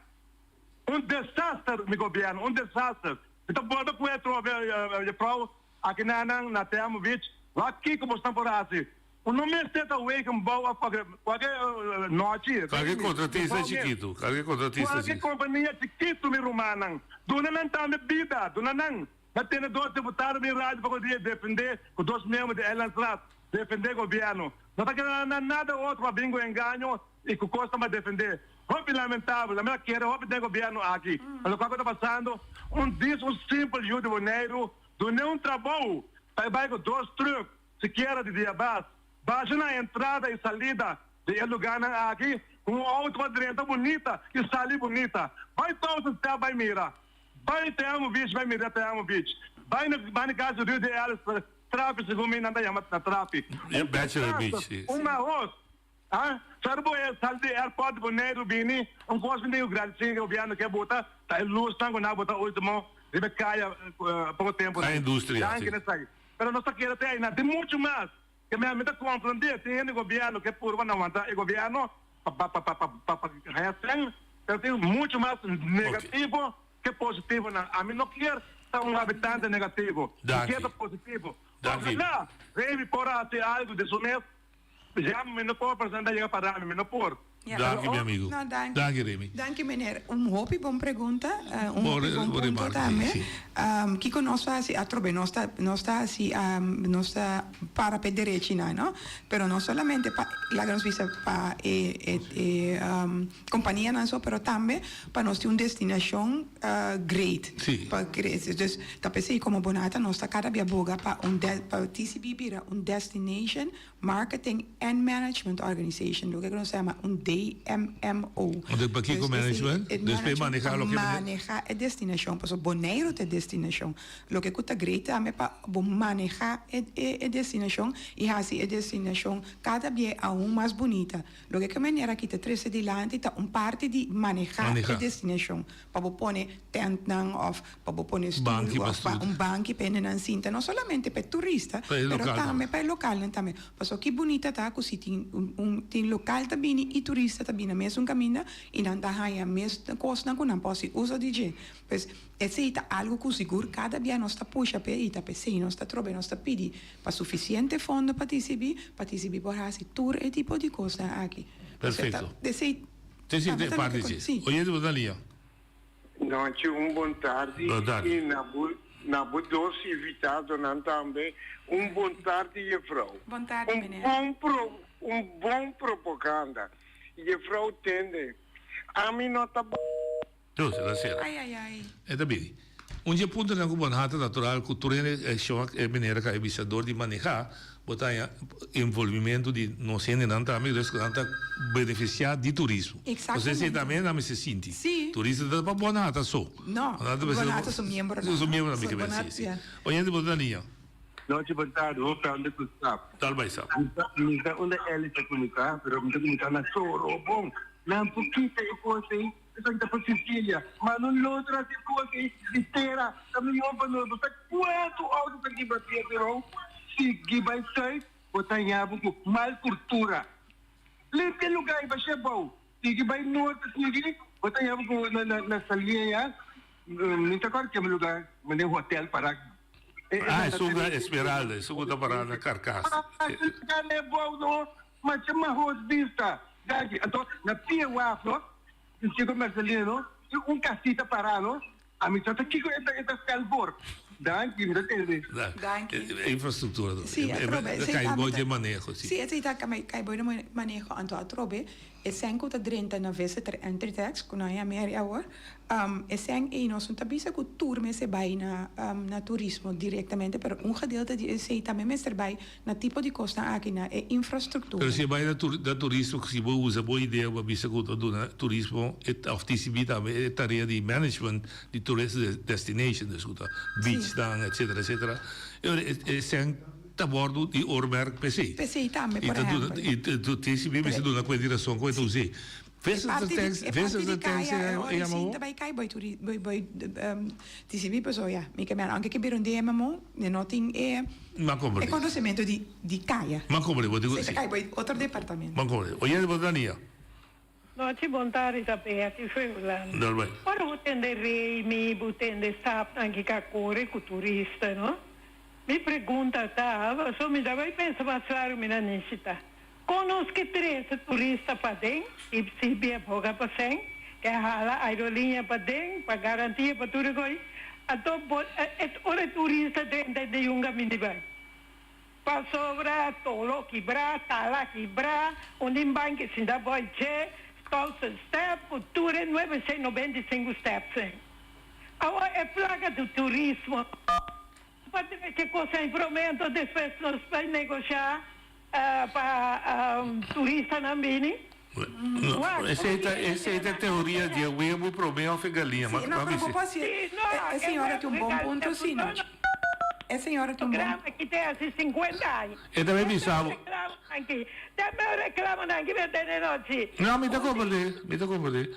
Un desaster mi gobièrnu, un desaster. Mi ta bolbe kue atrobe juffrouw aki nanan na Te Amo Beach. Wak kiko bosnan por hasi. Un no mester ta wegen bou of kualke kualke nochi. Kualke kontratista chikitu, kualke kontratista Kualke chikitu. kompania chikitu mi rumannan, duna nan tambe bida, duna nan. Na tene dos deputado bin radio poko dia defende ku dos miembro di Eilandsraad defende gobierno. No ta keda nan nada otro pa bin ku engaño i ku kosnan pa defende. Hopi lamentabel, ami ta kere hopi den gobierno aki. Pa lokual ku ta pasando, un dis un simpel yu di Boneiru dun'e un trabou pa e bai ku dos truk. Sikiera di dia bas, basha na entrada i salida di e lugánan aki ku un outo pa drenta bunita i sali bunita. Bai Thousand Step bai mira. Bai Te Amo Beach bai mira Te Amo Beach. Bai na bai na kas di Rio de Ellis Trapi segun mi nan ta yama na Trapi. Ya Bachelor Beach si. Un mahos. Ha? Sar bo e sali di airport di Boneiru bini un kos mi tin ku gradisí gobièrnu ke bota ta e lusnan ku nan a bota ultimo riba e kaya poko tempu. Kaya industria si. Danki na esaki. Pero nos ta kere te ayina. Tin muchu mas ke mi a mi ta konfront'é. Tin hende gobièrnu ke purba na wanta e gobièrnu pa pa pa pa pa pa haña sèn, pero tin muchu mas negativo ke positivonan. Ami no kier ta un habitante negativo. Mi kier ta positivo. Ojalá Remy por hasi algu di su mes. Ya mi no por presenta yega para mi, mi no por. Danki mi amigo. No, danki. Danki Remy. Danki meneer. Un hopi bon pregunta, un Por hopi bon por punto remarke, tambe. si. Kiko nos ta hasi atrobe? Nos ta nos ta hasi nos ta para pa e derechinan, no? Pero no solamente pa laga nos bisa pa e e e kompanianan so, pero tambe pa nos tin un destinashon great. Si. Pa krese. Dus ta p'esei komo Bonata nos ta kada bia boga pa un de pa TCB bira un destination Marketing and Management Organization, loke ku nos ta yama un DMMO. Entonces pakiko Dus esei management? e Dus p'e management maneha pa loke mene. maneha e destinashon, pasobra Boneiru ta e destinashon. Loke ku ta great tambe pa bo maneha e e e destinashon i hasi e destinashon kada bia aun mas bunita. Loke ku e manera aki ta trese dilanti ta un parti di maneha e Maneha. destinashon. Pa bo pone tentnan of pa bo pone stoel Banki pa of pa stoel. un banki pa hendenan sinta, no solamente pa e turista, Pa e pero lokalnan. tambe pa e lokalnan tambe. Pasobra ki bunita ta ku si tin un un tin lokal ta bini i turista ta bini na mesun kaminda i nan ta haña mes kosnan ku nan por hasi uso di dje. Pues esei ta algu ku sigur kada bia nos ta pusha p'e i ta p'esei nos ta trobe nos ta pidi pa sufisiente fondo pa TCB, pa TCB por hasi tur e tipo di kosnan aki. Perfecto. Esei Te si te parti si. Si. Oyente bo ta lia. Nochi un bon tardi Bon tardi. y na bo na bo dos invitadonan tambe un bon tardi jefrouw. Bon tardi Un meneer. bon pro un bon propaganda. Jefrouw tende ami no ta. Dos, el a sera. Ai ai ai. E ta bini. Un dje puntonan ku bo a hata natural ku tur hende e shon e manera ku a bisa dor di manehá bo ta haña envolvimentu di nos hendenan tambe dus ku nan ta benefisiá di turismo. Exactamente. Esei tambe nan mester sinti. Si. Turista ta pa Bonhata so. No, Bonhata su miembronan. Su miembronan mi Su ke bai Bonhata, si, si. ya. Oyente bo ta na liña. Nochi bon tardi, ho Fernando ku stap. Tal bai stap. Mi sa unda Ellis a kuminsá, pero mi ta kuminsá na Sorobon. Nan por kita e kos ei. Esaki ta pa Cecilia. Ma no lotra hasi kos ei di tera. Ta mihó pa nos. Bo sa kuantu outo ta kibra pies rou? Sigui bai sùit, bo ta haña bo ku mal kultura. Limpia lugá i bash'é bou. Sigui bai nort sigui, bo ta haña bo ku na Saliña. Mi ta kòrda kema lugá, manera hotel pará. Ah, esun ta Esmeralda, esun ku ta pará na Karkas. Ah, lugá n'e bou no. Masha mahos bista danki. Anto na pie waf no, Chico Marcelino no, tin un casita para no, ami sa ta kico e ta e ta spel voor. Danki, mi ta tende. Danki. E infrastructura. Sí, atrobe. E kai bou dje maneho, sí. Sí, esei ta kai bou dje maneho. Anto atrobe e sèn ku ta drenta na visitor entry tax, ku nan yama eri awor, e sèn ei nos no ta bisa ku tur mester bai na na turismo direktamente, pero un gedeelte di esei tambe mester bai na tipo di kosnan aki, na e infrastructura. Pero si e bai na turismo, si bo usa bo idea bo a bisa ku ta duna turismo òf TCB tambe e tarea di management di tourist destination, dus ku ta beachnan etcetera etcetera, e ora e sèn ta wòrdu di oormerk p'esei. P'esei tambe, por ehèmpel. I TCB mester duna kuenta di rason ku e ta us'é. Visitor tax, E parti visitor di tax kaya e e ora yama si bo? ta bai kai bai turi bai bai TCB paso ya mi ke mera aunke ke bira un DMMO mi no tin e Ma komprende. e konosementu di di kaya. Ma komprende bo tin ku Si ta si. kai bai otro departamento. Ma komprende. Oyente bo ta Dania. Nochi bon tardi ta Betty for Hulanda. Dal bai. Ora bo tende Remy bo tende stapnan ki ka kore ku turista no. Mi pregunta ta paso mi ta bai pensa mas largu mi na nishita. Kon nos ke trese turista paden i si bia boga pasen ke hala aeroliña paden pa garantia pa tur e koi anto bo e ora e turista drenta e ta yunga mindi bai pasobra tolo kibra tala kibra un din banki sinta boi dje thousand step ku tur e nuebe shen 95 steps en awor e plaka di turismo pa drecha kos en prome anto despues nos bai negosha Pa turistanan bini. No, esei ta esei ta teoria di e webu prome of e galiña. Sí, no, pero bo por haci e señora tin un bon punto sí, no. E señora tin un bon. Programa ki te haci 50 aña. E ta bay bisa bo. Te me reclamo nan ki me tene nochi. No, mi ta comprende, mi ta comprende.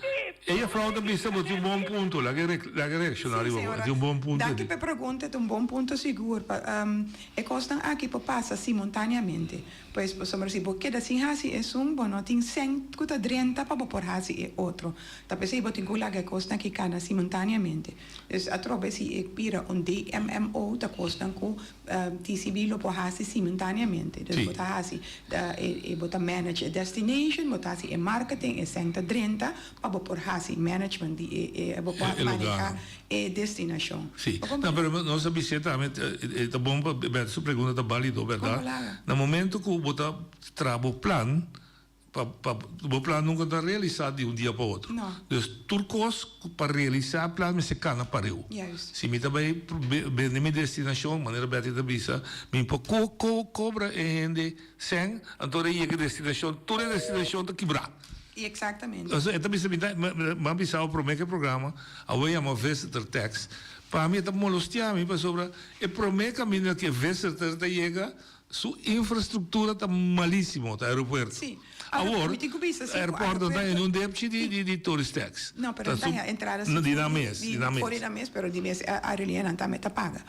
E juffrouw ta bisa bo tin un bon punto, laga e laga e reacciona riba bo. E tin un bon punto. Danki p'e pregunta, e ta un bon punto sigur. Pa e kosnan aki por pasa simultaneamente. Pues pasobra si bo keda sin hasi esun, bo no tin sèn ku ta drenta pa bo por hasi e otro. Ta p'esei bo tin ku laga e kosnan aki kana simultaneamente. Dus atrobe si e bira un DMMO ta kosnan ku TCB lo por hasi simultaneamente. Dus bo ta hasi e bo ta manage e destination, bo ta hasi e marketing, e sèn ta drenta pa bo por hasi management di e e bo por maneha e destinashon. Sí. No, pero nos a bis'é tambe, e ta bon pa Bertha su pregunta ta bálido, bèrdat? Na momento ku bo ta traha bo plan, pa pa bo plan nunka ta realisá di un dia pa otro. Dus tur kos ku pa realisá plan mester kana pareu. Si mi ta bai bende mi destinashon, manera Bertha ta bisa, mi por ko ko kobra e hende sèn, anto ora e yega e destinashon, tur e destinashon ta kibrá. I exactamente. Pasobra e ta bisa mi ta mi a bisa bo prome ku e programa awor yama visitor tax. Pa mi e ta molostia mi pasobra e prome kaminda ku e visitor ta yega su infrastruktura ta malisimo, ta aeropuerto. Sí. Awor, Mi tin ku bisa si ku airport no ta aeropuerto en un depchi di di di tourist tax. No, pero Ta ta su ya entrada si no di for nan di mes, di di nan for mes. di nan mes, pero di mes aerolíneanan tambe ta paga.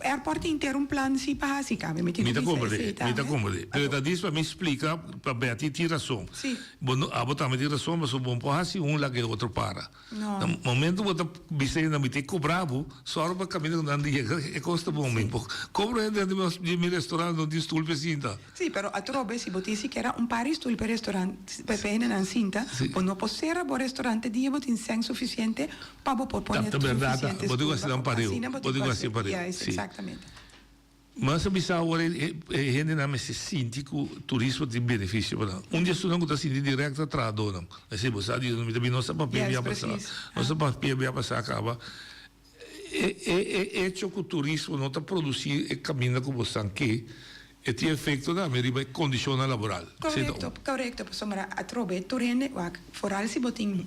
Airport tin ter un plan si pa hasi cambio. Mi tin Mi cu ta bisa comprende, esey mi ta tambe. comprende. Pero ta dis pa mi splica, pa Betty tin razon. Si. Bo no, abo tambe tin razon, pasobra bo no por hasi un laga e otro para. No. Na momento bo ta bisa hende mi tin cobra bo, sòru pa caminda cu nan di yega e cos ta bon. Mi por cobra hende di mi di mi restaurant no tin stoel pa e sinta. Si, pero atrobe si bo tin sikiera un par di stoel pa e restaurant, pa e hendenan sinta, bo no por cera bo restaurant te dia bo tin sèn suficiente Pa bo por pone Ta berdad, suficiente bo tin ku stoel hasi nan pa pareu. asina bo Bo tin tin ku ku hasi hasi. pareu, Juist, si. exactamente. Mas a bisa awor e e hendenan mester sinti ku turismo tin benefisio pa nan. Un di esunnan ku ta sinti dirèkt ta trahadónan. Esei bo sa di mi ta bin nos a papia Juist, bia pasá. precies. Nos a papia bia pasá kaba. E e e echo ku turismo no ta produsí e kaminda ku bo san ke, E tin efecto tambe riba e condicionnan laboral. Esey ta Correcto, un. correcto, pasobra atrobe tur hende, wak, vooral si bo tin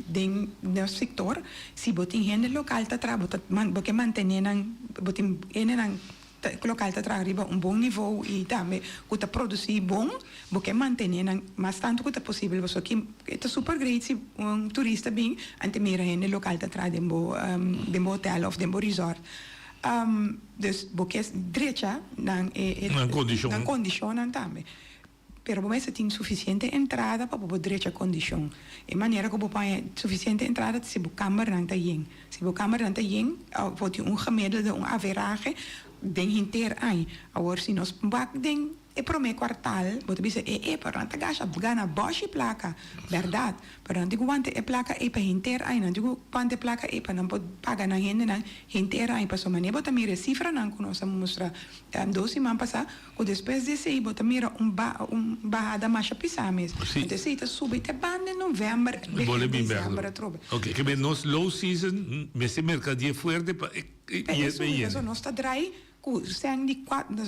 den nos sector, si bo tin hende local ta traha, bo ta bo ke mantene nan, bo tin hendenan ta local ta traha riba un bon nivo y tambe cu ta produci bon, bo ke mantene nan mas tanto cu ta posibel, pasobra ki e ta super great si un turista bin ante mira hende local ta traha den bo den bo hotel of den bo resort. Dus bo ke drecha nan e Nan kondishon. nan kondishonnan tambe. Pero bo mester tin sufisiente entrada pa bo por drecha kondishon. E manera ku bo por haña sufisiente entrada ta si bo kambernan ta yen. Si bo kambernan ta yen, bo tin un gemiddelde, un averahe den henter aña. Awor si nos bak den. E promé kwartal bo ta bisa e e pero nan ta gasha gana bòshi plaka. Bèrdat, pero nan tin ku wanta e plaka ei pa henter aña, nan tin ku wanta e plaka ei pa nan por paga nan hendenan henter aña. Pasobra manera bo ta mira e sifranan ku nos a mustra dos siman pasá, ku despues di esei bo ta mira un un bahada masha pisá mes. Anto esei ta subi te banda novèmber, begin desèmber atrobe. Oke, ke men nos low season mester merkadie fuerte pa e yena. Pasobra nos ta drai Ku sèn di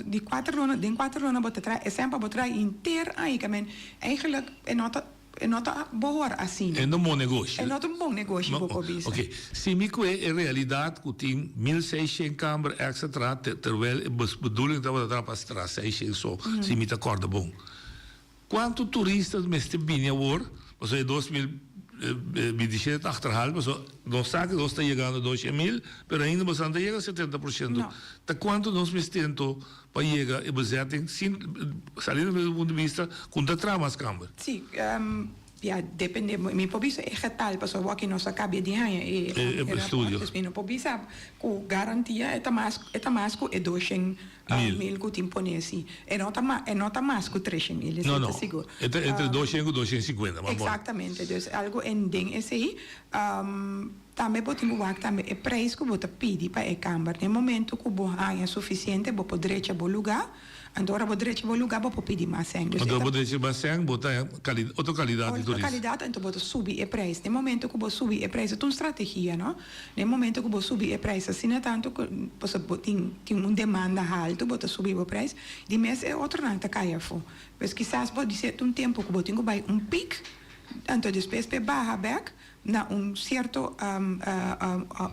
di kuater luna, den kuater luna bo ta traha e sèn pa bo traha henter aña ke men eigenlijk e no ta e no ta bohor asina. E no bon negoshi. E no ta un bon negoshi bo por bisa. Oke, si mi kue e realidat ku tin 1600 kamber èkstra traha terwel e bedoeling tabata traha pa traha seishent so, si mi ta kòrda bon. Kuantu turista mester bini awor? Pasobra e 2027 ta achterhaal, pasobra nos sa ku nos ta yegando 200.000, pero ainda boso no ta yega 70%. Ta kuantu nos mester anto pa yega e bezetting sin saliendo di e punto di bista ku no ta traha mas kamber? Sí, ya depende, mi por bisa e getal pasobra awor aki nos a kabia di haña e rapport, dus mi no por bisa ku garantia e ta mas e ta mas ku e 200 mil ku tin pone si. E no ta e no ta mas ku 300.000, esei ta sigur. No, no. E ta entre 200 ku 250, mas bon. Eksaktamente. Dus algu en den esei. Tambe bo tin ku wak tambe e preis ku bo ta pidi pa e kamber. Den momento ku bo haña sufisiente bo por drecha bo lugá. Anto ora bo drecha bo lugá bo por pidi mas sèn. Anto ora bo drecha mas sèn bo ta haña otro kalidat di turista. Otro kalidat anto bo ta subi e preis. Den momento ku bo subi e preis e ta un strategia no. Den momento ku bo subi e prijs asina tantu ku pasobra bo tin tin un demanda haltu bo ta subi bo prijs, di mes e otronan ta kai afó. Pues kisas bo di sierto un tempu ku bo tin ku bai un pik, anto despues p'e baha bèk na un sierto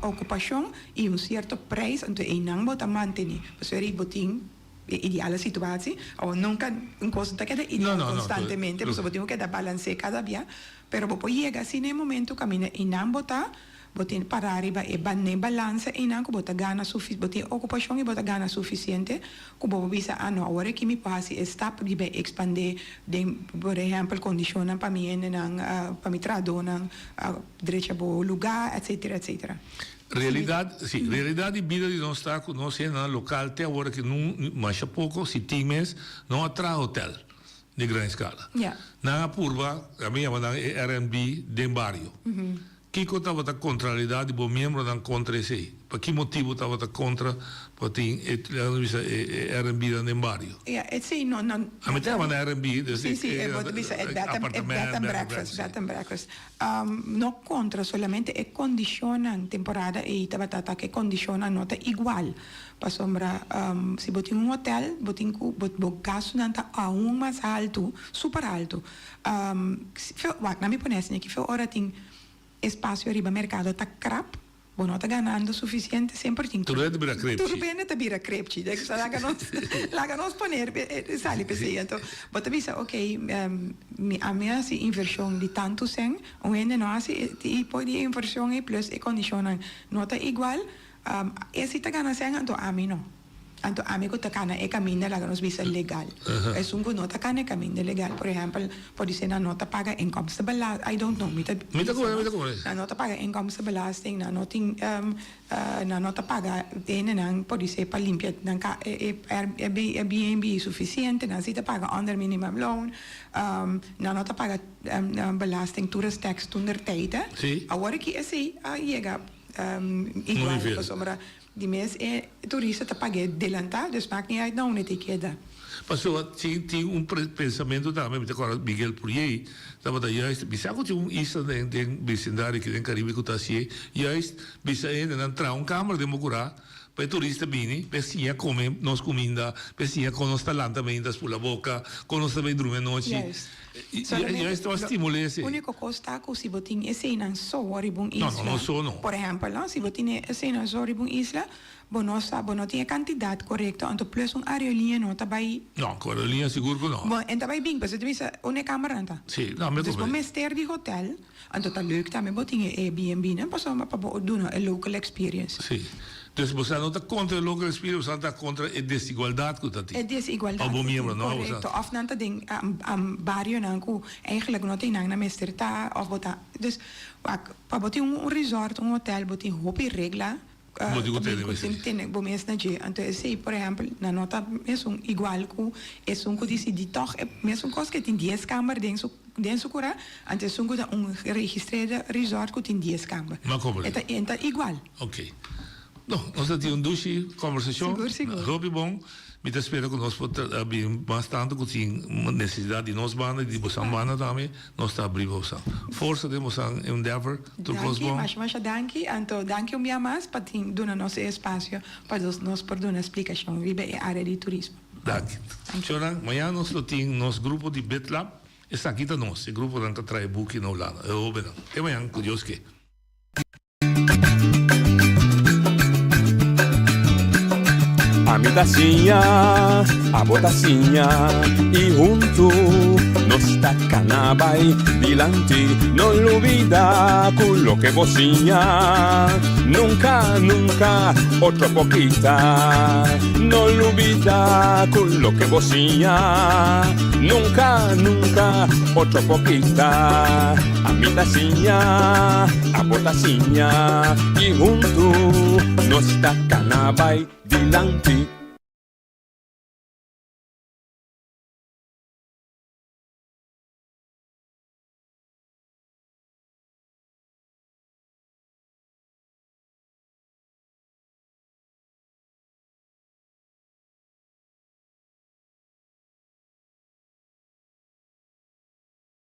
okupashon i un sierto prijs, anto einan bo ta mantené. Pasobra ei bo tin e ideale situatie. Awor nunka un kos no ta keda ideal konstantemente, pasobra bo tin ku keda balans'é kada bia, pero bo por yega asina e momento kaminda einan bo ta. Bo tin pará riba e ne balansa einan ku bo ta gana sufi bo tin okupashon i bo ta gana sufisiente ku bo por bisa, ah no, awor aki mi por hasi e stap di bai ekspandé den, por ehèmpel, kondishonnan pa mi hendenan, pa mi trahadónan, drecha bo lugá, etsetera, etsetera. Realidat, si, realidat di bida di nos ta ku nos hendenan lokal te awor aki nun masha poko, si tin mes, no a traha hotel di gran eskala. Nan a purba, ami yama nan e Airbnb den bario. Kiko tabata kontraridat di bo miembronan kontra esei? Pa ki motibu tabata kontra pa tin e, laga nos bisa, e Airbnb-nan den bario? Ja, esei no, no. Ami ta yama nan Airbnb, dus Sí, sí, e bo ta bisa e bed and, e bed and breakfast, bed and breakfast. No kontra, solamente e kondishonnan temporada ei tabata ta ku e kondishonnan no ta igual. Pasobra si bo tin un hotel, bo tin ku, bo, bo gastunan ta aun mas haltu, super haltu. Wak, nan mi pone asina ki fe ora tin espasio riba merkado ta krap, bo no ta ganando sufisiente, semper tin Tur hende ta bira krepchi. Tur hende ta bira krepchi. Laga nos, laga nos poner sali p'esei. Anto bo ta bisa, ok, mi ami a hasi invershon di tantu sèn, un hende no a hasi e tipo di invershon ei plus e kondishonnan no ta igual, e si ta gana sèn anto ami no. Anto ami ku ta kana e kaminda laga nos bisa legal. Esun ku no ta kana e kaminda legal, por ehèmpel, podisé nan no ta paga inkomstenbelasting, I don't know, mi ta Mi ta kore, mi ta kore. Nan no ta paga inkomstenbelasting, nan no tin, nan no ta paga hendenan podisé pa limpia nan ka e Airbnb sufisiente, nan si ta paga onder minimumloon, nan no ta paga belasting tourist tax toentertijd. Awor aki esei a yega igual pasobra. Di mes e turista ta pag'é delantá, dus maak niet uit na unda te keda. Pasobra tin tin un pensamentu tambe, mi ta kòrda Miguel Pourier tabata juist bisa ku tin un isla den den bisindario aki den Karibe ku ta hasié, juist bisa e hendenan traha un kamber den bo kurá pa e turista bini pa e siña kome nos kuminda, pa e siña kon nos ta lanta mainta spula boka, kon nos ta bai drumi anochi. Juist. Juist ta stimul'é esei. Úniko kos ta ku si bo tin eseinan so riba un isla. No, no, no so no. Por ehèmpel, no, si bo tin eseinan so riba un isla, bo no sa, bo no tin e kantidat korekto, anto plus un aerolínea no ta bai. No, ku aerolínea sigur ku no. Bon, en ta bai bin, pasobra ta bisa unda e kambernan ta. Sí, no, mi Dus bo mester di hotel, anto ta leuk tambe bo tin e Airbnb-nan pasobra pa bo duna e local experience. Sí. Dus bo sa no ta kontra e local experience, bo sa ta kontra e desigualdat ku ta tin. E desigualdat ku tin, korekto. Òf nan ta den barionan ku eigenlijk no tin nan na mester ta, òf bo ta, dus wak, pa bo tin un resort, un hotel, bo tin hopi regla. Bo tin ku tene bo esei. Tene bo mes na dje. Anto esei por ehèmpel nan no ta mesun igual ku esun ku disidí tòg e mesun kos ke tin dies kamber den su den su kurá, anto esun ku ta un registrede resort ku tin dies kamber. Ma komo E ta e ta igual. Oké. No, nos a tin un dushi kòmbersashon. Sigur, sigur. Hopi bon. Mi ta spera ku nos por bin mas tantu ku tin nesesidat di nos banda i di bosan banda tambe, nos ta abri bosan. Forsa den bosan endeavor, tur kos Danki, bon. masha masha danki. Anto danki un bia mas pa tin duna nos e espasio pa nos nos por duna splikashon riba e área di turismo. Danki. Shornan, mañana nos lo tin nos grupo di BitLab. Esaki ta nos, e gruponan ta trae buki na Hulanda, e hobennan. Te mañana, ku Dios ke. Ami ta siña, abo ta siña y huntu nos ta cana bay dilanti. No lubida cu loke bo siña nunca, nunca otro por kita. No lubida cu loke bo siña nunca, nunca otro por kita. Ami ta siña, abo ta siña y huntu nos ta cana bay dilanti.